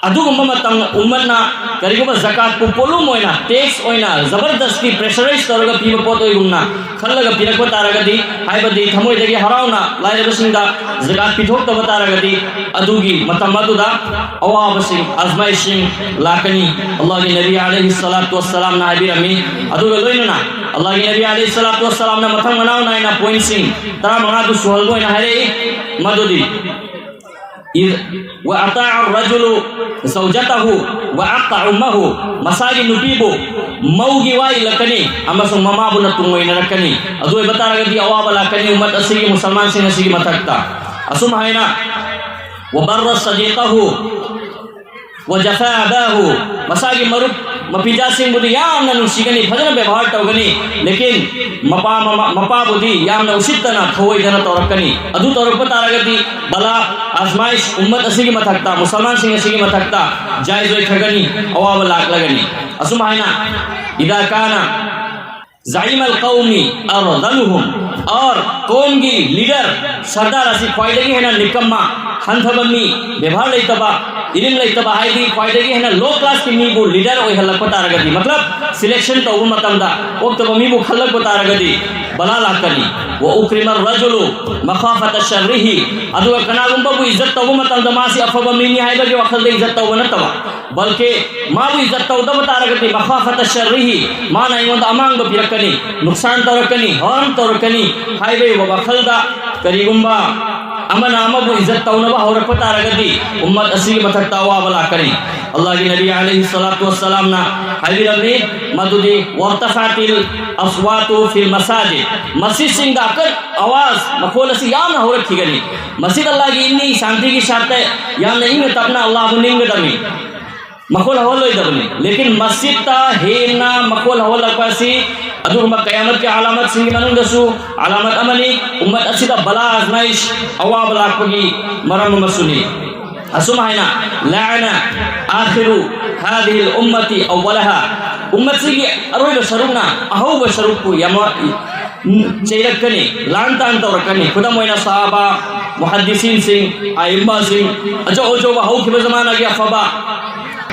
ꯑꯗꯨꯒꯨꯝꯕ ꯃꯇꯝ ꯎꯝꯃꯠꯅ ꯀꯔꯤꯒꯨꯝꯕ ꯖꯀꯥꯠꯄꯨ ꯄꯣꯠꯂꯨꯝ ꯑꯣꯏꯅ, tax ꯑꯣꯏꯅ, ꯖꯕꯔꯗꯁꯇꯤ, pressurize ꯇꯧꯔꯒ ꯄꯤꯕ ꯄꯣꯠ ꯑꯣꯏꯒꯨꯝꯅ ꯈꯜꯂꯒ ꯄꯤꯔꯛꯄ ꯇꯥꯔꯒꯗꯤ, ꯍꯥꯏꯕꯗꯤ ꯊꯃꯣꯏꯗꯒꯤ ꯍꯔꯥꯎꯅ ꯂꯥꯏꯔꯕꯁꯤꯡꯗ ꯖꯀꯥꯠ ꯄꯤꯊꯣꯛꯇꯕ ꯇꯥꯔꯒꯗꯤ, ꯑꯗꯨꯒꯤ ꯃꯇꯝ ꯑꯗꯨꯗ ꯑꯋꯥꯕꯁꯤꯡ, ꯑꯖꯃꯥꯏꯁꯤꯡ ꯂꯥꯛꯀꯅꯤ꯫ ꯑꯜꯂꯥꯍꯒꯤ ꯅꯕꯤ ꯑꯂꯩꯍꯤ ꯁꯂꯥꯇꯨ ꯋꯁꯁꯂꯥꯝꯅ ꯍꯥꯏꯕꯤꯔꯝꯃꯤ꯫ ꯑꯗꯨꯒ ꯂꯣꯏꯅꯅ ꯑꯜꯂꯥꯍꯒꯤ ꯅꯕꯤ ꯑꯂꯩꯍꯤ ꯁꯂꯥꯇꯨ ꯋꯁꯁꯂꯥꯝꯅ ꯃꯊꯪ ꯃꯅꯥꯎ ꯅꯥꯏꯅ pointꯁꯤꯡ ꯇꯔꯥꯃꯉꯥꯗꯨ ꯁꯨꯍꯜꯕ ꯑꯣꯏꯅ ꯍꯥꯏꯔꯛꯏ꯫ ꯃꯗꯨꯗꯤ, "ꯏ-, ꯋ ꯑꯇꯥ ꯔꯖꯨꯂꯨ ꯖꯧꯖꯇꯍꯨ ꯋ ꯑꯛꯇ ꯎꯝꯃꯍꯨ", ꯃꯁꯥꯒꯤ ꯅꯨꯄꯤꯕꯨ ꯃꯧꯒꯤ ꯋꯥ ꯏꯜꯂꯛꯀꯅꯤ ꯑꯃꯁꯨꯡ ꯃꯃꯥꯕꯨꯅ ꯇꯨꯡ ꯑꯣꯏꯅꯔꯛꯀꯅꯤ꯫ ꯑꯗꯨ ꯑꯣꯏꯕ ꯇꯥꯔꯒꯗꯤ ꯑꯋꯥꯕ ꯂꯥꯛꯀꯅꯤ ꯎꯝꯃꯠ ꯑꯁꯤꯒꯤ, ꯃꯨꯁꯜꯃꯥꯟꯁꯤꯡ ꯑꯁꯤꯒꯤ ꯃꯊꯛꯇ꯫ ꯑꯁꯨꯝ ꯍꯥꯏꯅ, "ꯋ ꯕꯔꯔ ꯁꯗꯤꯀꯍꯨ ꯋ ꯖꯐꯥ ꯑꯕꯥꯍꯨ", ꯃꯁꯥꯒꯤ ꯃꯔꯨꯞ ꯃꯄꯤꯖꯥꯁꯤꯡꯕꯨꯗꯤ ꯌꯥꯝꯅ ꯅꯨꯡꯁꯤꯒꯅꯤ, ꯐꯖꯅ ꯕꯦꯕꯥꯔ ꯇꯧꯒꯅꯤ, ꯂꯦꯀꯤꯟ ꯃꯄꯥ, ꯃꯃꯥ, ꯃꯄꯥꯕꯨꯗꯤ ꯌꯥꯝꯅ ꯎꯁꯤꯠꯇꯅ, ꯊꯧꯑꯣꯏꯗꯅ ꯇꯧꯔꯛꯀꯅꯤ꯫ ꯑꯗꯨ ꯇꯧꯔꯛꯄ ꯇꯥꯔꯒꯗꯤ ꯕꯂꯥ, ꯑꯖꯃꯥꯏꯁ ꯎꯝꯃꯠ ꯑꯁꯤꯒꯤ ꯃꯊꯛꯇ, ꯃꯨꯁꯜꯃꯥꯟꯁꯤꯡ ꯑꯁꯤꯒꯤ ꯃꯊꯛꯇ ꯖꯥꯏꯖ ꯑꯣꯏꯈ꯭ꯔꯒꯅꯤ, ꯑꯋꯥꯕ ꯂꯥꯛꯂꯒꯅꯤ꯫ ꯑꯁꯨꯝ ꯍꯥꯏꯅ, "ꯏꯗꯥ ꯀꯥꯅ ꯖꯥꯏꯃꯜ ꯀꯧꯃꯤ ꯑꯔꯗꯂꯨꯍꯨꯝ", ꯑꯣꯔ ꯀꯧꯝꯒꯤ leader, ꯁꯔꯗꯥꯔ ꯑꯁꯤ ꯈ꯭ꯋꯥꯏꯗꯒꯤ ꯍꯦꯟꯅ ꯅꯤꯀꯝꯃ, ꯍꯟꯊꯕ ꯃꯤ, ꯕꯦꯕꯥꯔ ꯂꯩꯇꯕ, ꯏꯔꯤꯟ ꯂꯩꯇꯕ, ꯍꯥꯏꯗꯤ ꯈ꯭ꯋꯥꯏꯗꯒꯤ ꯍꯦꯟꯅ low class ꯀꯤ ꯃꯤꯕꯨ leader ꯑꯣꯏꯍꯜꯂꯛꯄ ꯇꯥꯔꯒꯗꯤ, ꯃꯇꯂꯕ selection ꯇꯧꯕ ꯃꯇꯝꯗ ꯑꯣꯛꯇꯕ ꯃꯤꯕꯨ ꯈꯜꯂꯛꯄ ꯇꯥꯔꯒꯗꯤ ꯕꯂꯥ ꯂꯥꯛꯀꯅꯤ꯫ "وأكرم الرجل مخافة شره"꯫ ꯑꯗꯨꯒ ꯀꯅꯥꯒꯨꯝꯕꯕꯨ ꯏꯖꯠ ꯇꯧꯕ ꯃꯇꯝꯗ ꯃꯥꯁꯤ ꯑꯐꯕ ꯃꯤꯅꯤ ꯍꯥꯏꯕꯒꯤ ꯋꯥꯈꯜꯗ ꯏꯖꯠ ꯇꯧꯕ ꯅꯠꯇꯕ, ꯕꯜꯀꯤ ꯃꯥꯕꯨ ꯏꯖꯠ ꯇꯧꯗꯕ ꯇꯥꯔꯒꯗꯤ "مخافة شره"، ꯃꯥꯅ ꯑꯩꯉꯣꯟꯗ ꯑꯃꯥꯡꯕ ꯄꯤꯔꯛꯀꯅꯤ, ꯅꯨꯛꯁꯥꯟ ꯇꯧꯔꯛꯀꯅꯤ, harm ꯇꯧꯔꯛꯀꯅꯤ ꯍꯥꯏꯕꯒꯤ ꯋꯥꯈꯜꯗ ꯀꯔꯤꯒꯨꯝꯕ ꯑꯃꯅ ꯑꯃꯕꯨ ꯏꯖꯠ ꯇꯧꯅꯕ ꯍꯧꯔꯛꯄ ꯇꯥꯔꯒꯗꯤ ꯎꯝꯃꯠ ꯑꯁꯤꯒꯤ ꯃꯊꯛꯇ ꯑꯋꯥꯕ ꯂꯥꯛꯀꯅꯤ꯫ ꯑꯜꯂꯥꯍꯒꯤ ꯅꯕꯤ ꯑꯂꯩꯍꯤ ꯁꯂꯥꯇꯨ ꯋꯁꯁꯂꯥꯝꯅ ꯍꯥꯏꯕꯤꯔꯝꯃꯤ, ꯃꯗꯨꯗꯤ "وارتفعت الأصوات في المساجد"꯫ ꯃꯁꯖꯤꯗꯁꯤꯡꯗ ꯑꯀꯟ ꯑꯋꯥꯖ, ꯃꯈꯣꯜ ꯑꯁꯤ ꯌꯥꯝꯅ ꯍꯧꯔꯛꯈꯤꯒꯅꯤ꯫ ꯃꯁꯖꯤꯗ ꯑꯜꯂꯥꯍꯒꯤ ꯏꯟꯅꯤ ꯁꯥꯟꯇꯤꯒꯤ ꯁꯥꯠꯇ ꯌꯥꯝꯅ ꯏꯪꯅ ꯇꯞꯅ ꯑꯜꯂꯥꯍꯕꯨ ꯅꯤꯡꯒꯗꯕꯅꯤ꯫ ꯃꯈꯣꯜ ꯍꯧꯍꯜꯂꯣꯏꯗꯕꯅꯤ꯫ ꯂꯦꯀꯤꯟ ꯃꯁꯖꯤꯗꯇ ꯍꯦꯟꯅ ꯃꯈꯣꯜ ꯍꯧꯍꯜꯂꯛꯄ ꯑꯁꯤ ꯑꯗꯨꯒꯨꯝꯕ ꯀꯌꯥꯃꯠꯀꯤ ꯑꯂꯥꯃꯠꯁꯤꯡꯒꯤ ꯃꯅꯨꯡꯗꯁꯨ ꯑꯂꯥꯃꯠ ꯑꯃꯅꯤ꯫ ꯎꯝꯃꯠ ꯑꯁꯤꯗ ꯕꯂꯥ ꯑꯖꯃꯥꯏꯁ, ꯑꯋꯥꯕ ꯂꯥꯛꯄꯒꯤ ꯃꯔꯝ ꯑꯃꯁꯨꯅꯤ꯫ ꯑꯁꯨꯝ ꯍꯥꯏꯅ "لعن آخر هذه الأمة أولها"꯫ ꯎꯝꯃꯠꯁꯤꯒꯤ ꯑꯔꯣꯏꯕ ꯁꯔꯨꯛꯅ ꯑꯍꯧꯕ ꯁꯔꯨꯛꯄꯨ ꯌꯥꯝꯅ ꯆꯩꯔꯛꯀꯅꯤ, ꯂꯥꯟ ꯇꯥꯟ ꯇꯧꯔꯛꯀꯅꯤ꯫ ꯈꯨꯗꯝ ꯑꯣꯏꯅ ꯁꯍꯥꯕꯥ, ꯃꯨꯍꯗꯤꯁꯤꯟꯁꯤꯡ, ꯑꯏꯝꯃꯥꯁꯤꯡ, ꯑꯆꯧ ꯑꯆꯧꯕ ꯍꯧꯈꯤꯕ ꯖꯃꯥꯅꯥꯒꯤ ꯑꯐꯕ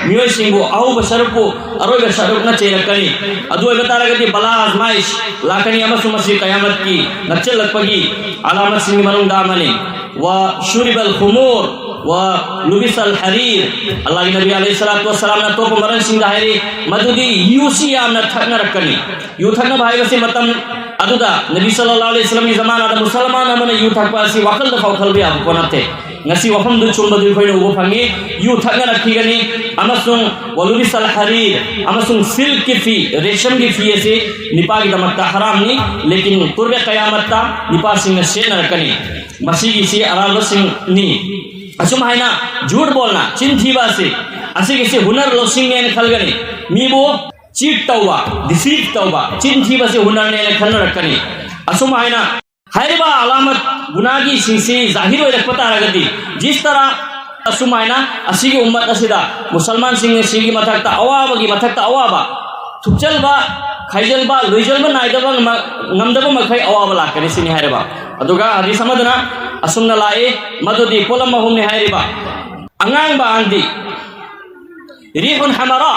ꯃꯤꯑꯣꯏꯁꯤꯡꯕꯨ ꯑꯍꯧꯕ ꯁꯔꯨꯛꯄꯨ ꯑꯔꯣꯏꯕ ꯁꯔꯨꯛꯅ ꯆꯩꯔꯛꯀꯅꯤ꯫ ꯑꯗꯨ ꯑꯣꯏꯕ ꯇꯥꯔꯒꯗꯤ ꯕꯂꯥ ꯑꯖꯃꯥꯏꯁ ꯂꯥꯛꯀꯅꯤ ꯑꯃꯁꯨꯡ ꯃꯁꯤ ꯀꯌꯥꯃꯠꯀꯤ ꯅꯛꯁꯤꯜꯂꯛꯄꯒꯤ ꯑꯂꯥꯃꯠꯁꯤꯡꯒꯤ ꯃꯅꯨꯡꯗ ꯑꯃꯅꯤ꯫ "وشرب الخمور ولبس الحرير"꯫ ꯑꯜꯂꯥꯍꯒꯤ ꯅꯕꯤ ꯑꯂꯩꯍꯤ ꯁꯂꯥꯇꯨ ꯋꯁꯁꯂꯥꯝꯅ ꯑꯇꯣꯞꯄ ꯃꯔꯝꯁꯤꯡꯗ ꯍꯥꯏꯔꯤ ꯃꯗꯨꯗꯤ ꯌꯨꯁꯤ ꯌꯥꯝꯅ ꯊꯛꯅꯔꯛꯀꯅꯤ꯫ ꯌꯨ ꯊꯛꯅꯕ ꯍꯥꯏꯕꯁꯤ ꯃꯇꯝ ꯑꯗꯨꯗ ꯅꯕꯤ ꯁꯜꯂꯜꯂꯥꯍꯨ ꯑꯂꯩꯍꯤ ꯋꯁꯜꯂꯝꯒꯤ ꯖꯃꯥꯅꯥꯗ ꯃꯨꯁꯜꯃꯥꯟ ꯑꯃꯅ ꯌꯨ ꯊꯛꯄ ꯑꯁꯤ ꯋꯥꯈꯜꯗ ꯐꯥꯎ ꯈꯜꯕ ꯌꯥꯕ ꯄꯣꯠ ꯅꯠꯇꯦ꯫ ꯉꯁꯤ ꯋꯥꯐꯝꯗꯨ ꯆꯨꯝꯕꯗꯨ ꯑꯩꯈꯣꯏꯅ ꯎꯕ ꯐꯪꯉꯤ꯫ ꯌꯨ ꯊꯛꯅꯔꯛꯈꯤꯒꯅꯤ ꯑꯃꯁꯨꯡ "ولبس الحرير", ꯑꯃꯁꯨꯡ ꯁꯤꯜꯛꯀꯤ ꯐꯤ, ꯔꯦꯁꯝꯒꯤ ꯐꯤ ꯑꯁꯤ ꯅꯨꯄꯥꯒꯤꯗꯃꯛꯇ ꯍꯔꯥꯝꯅꯤ, ꯂꯦꯀꯤꯟ ꯀꯨꯔꯕꯦ ꯀꯌꯥꯃꯠꯇ ꯅꯨꯄꯥꯁꯤꯡꯅ ꯁꯦꯠꯅꯔꯛꯀꯅꯤ꯫ ꯃꯁꯤꯒꯤꯁꯤ ꯑꯔꯥꯟꯕꯁꯤꯡꯅꯤ꯫ ꯑꯁꯨꯝ ꯍꯥꯏꯅ "झूठ बोलना", ꯆꯤꯟ ꯊꯤꯕ ꯑꯁꯤ, ꯑꯁꯤꯒꯤꯁꯤ ꯍꯨꯅꯔ ꯂꯧꯁꯤꯡꯅꯦꯅ ꯈꯜꯒꯅꯤ꯫ ꯃꯤꯕꯨ cheat ꯇꯧꯕ, deceive ꯇꯧꯕ, ꯆꯤꯟ ꯊꯤꯕꯁꯤ ꯍꯨꯅꯔꯅꯦꯅ ꯈꯟꯅꯔꯛꯀꯅꯤ꯫ ꯑꯁꯨꯝ ꯍꯥꯏꯅ ꯍꯥꯏꯔꯤꯕ ꯑꯂꯥꯃꯠ ꯒꯨꯅꯥꯒꯤꯁꯤꯡꯁꯤ ꯖꯥꯍꯤꯔ ꯑꯣꯏꯔꯛꯄ ꯇꯥꯔꯒꯗꯤ, ꯖꯤꯁ ꯇꯔꯥ ꯑꯁꯨꯃꯥꯏꯅ ꯑꯁꯤꯒꯤ ꯎꯝꯃꯠ ꯑꯁꯤꯗ ꯃꯨꯁꯜꯃꯥꯟꯁꯤꯡ ꯑꯁꯤꯒꯤ ꯃꯊꯛꯇ ꯑꯋꯥꯕꯒꯤ ꯃꯊꯛꯇ ꯑꯋꯥꯕ, ꯊꯨꯞꯆꯜꯕ, ꯈꯥꯏꯖꯜꯕ, ꯂꯣꯏꯖꯜꯕ ꯅꯥꯏꯗꯕ ꯉꯝ-, ꯉꯝꯗꯕ ꯃꯈꯩ ꯑꯋꯥꯕ ꯂꯥꯛꯀꯅꯤ ꯁꯤꯅꯤ ꯍꯥꯏꯔꯤꯕ꯫ ꯑꯗꯨꯒ ꯍꯗꯤꯁ ꯑꯃꯗꯅ ꯑꯁꯨꯝꯅ ꯂꯥꯛꯏ꯫ ꯃꯗꯨꯗꯤ ꯄꯣꯠꯂꯝ ꯑꯍꯨꯝꯅꯤ ꯍꯥꯏꯔꯤꯕ: ꯑꯉꯥꯡꯕ ꯑꯥꯟꯗꯤ, ꯔꯤꯍꯨꯟ ꯍꯃꯔꯥ,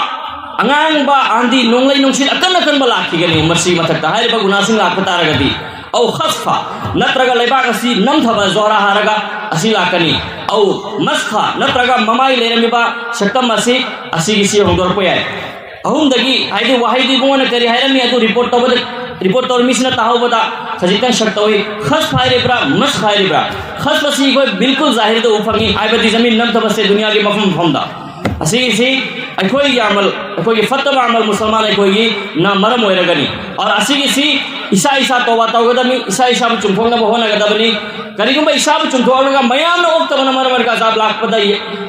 ꯑꯉꯥꯡꯕ ꯑꯥꯟꯗꯤ, ꯅꯣꯡꯂꯩ ꯅꯨꯡꯁꯤꯠ ꯑꯀꯟ ꯑꯀꯟꯕ ꯂꯥꯛꯈꯤꯒꯅꯤ꯫ ꯃꯁꯤ ꯃꯊꯛꯇ ꯍꯥꯏꯔꯤꯕ ꯒꯨꯅꯥꯁꯤꯡ ꯂꯥꯛꯄ ꯇꯥꯔꯒꯗꯤ, ꯑꯧ ꯈꯁꯐ, ꯅꯠꯇ꯭ꯔꯒ ꯂꯩꯕꯥꯛ ꯑꯁꯤ ꯅꯝꯊꯕ, ꯖꯣꯍꯔꯥ ꯍꯥꯔꯒ ꯑꯁꯤ ꯂꯥꯛꯀꯅꯤ꯫ ꯑꯧ ꯃꯁꯈ, ꯅꯠꯇ꯭ꯔꯒ ꯃꯃꯥꯏ ꯂꯩꯔꯝꯃꯤꯕ ꯁꯛꯇꯝ ꯑꯁꯤ, ꯑꯁꯤꯒꯤꯁꯤ ꯍꯣꯡꯗꯣꯔꯛꯄ ꯌꯥꯏ꯫ ꯑꯍꯨꯝꯗꯒꯤ ꯍꯥꯏꯗꯤ ꯋꯥꯍꯩꯗꯨ ꯏꯕꯨꯡꯉꯣꯅ ꯀꯔꯤ ꯍꯥꯏꯔꯝꯃꯤ ꯑꯗꯨ ꯔꯤꯄꯣꯔꯠ ꯇꯧꯕꯗ, ꯔꯤꯄꯣꯔꯠ ꯇꯧꯔ ꯃꯤꯁꯤꯅ ꯇꯥꯍꯧꯕꯗ ꯈꯖꯤꯛꯇꯪ ꯁꯛ ꯇꯧꯏ꯫ ꯈꯁꯐ ꯍꯥꯏꯔꯤꯕ꯭ꯔꯥ, ꯃꯁꯈ ꯍꯥꯏꯔꯤꯕ꯭ꯔꯥ? ꯈꯁꯐ ꯑꯁꯤ ꯑꯩꯈꯣꯏ ꯕꯤꯜꯀꯨꯜ ꯖꯥꯍꯤꯔꯗ ꯎꯕ ꯐꯪꯉꯤ, ꯍꯥꯏꯕꯗꯤ ꯖꯃꯤꯟ ꯅꯝꯊꯕꯁꯦ ꯗꯨꯅꯤꯌꯥꯒꯤ ꯃꯐꯝ ꯃꯐꯝꯗ꯫ ꯑꯁꯤꯒꯤꯁꯤ ꯑꯩꯈꯣꯏꯒꯤ ꯑꯃꯜ, ꯑꯩꯈꯣꯏꯒꯤ ꯐꯠꯇꯕ ꯑꯃꯜ ꯃꯨꯁꯜꯃꯥꯟ ꯑꯩꯈꯣꯏꯒꯤꯅ ꯃꯔꯝ ꯑꯣꯏꯔꯒꯅꯤ꯫ ꯑꯗꯨꯅ ꯑꯁꯤꯒꯤꯁꯤ ꯏꯁꯥ ꯏꯁꯥ ꯇꯧꯕ ꯇꯧꯒꯗꯕꯅꯤ, ꯏꯁꯥ ꯏꯁꯥꯕꯨ ꯆꯨꯝꯊꯣꯛꯅꯕ ꯍꯣꯠꯅꯒꯗꯕꯅꯤ꯫ ꯀꯔꯤꯒꯨꯝꯕ ꯏꯁꯥꯕꯨ ꯆꯨꯝꯊꯣꯛꯂꯒ ꯃꯌꯥꯝꯅ ꯑꯣꯛꯇꯕꯅ ꯃꯔꯝ ꯑꯣꯏꯔꯒ ꯑꯖꯥꯕ ꯂꯥꯛꯄꯗ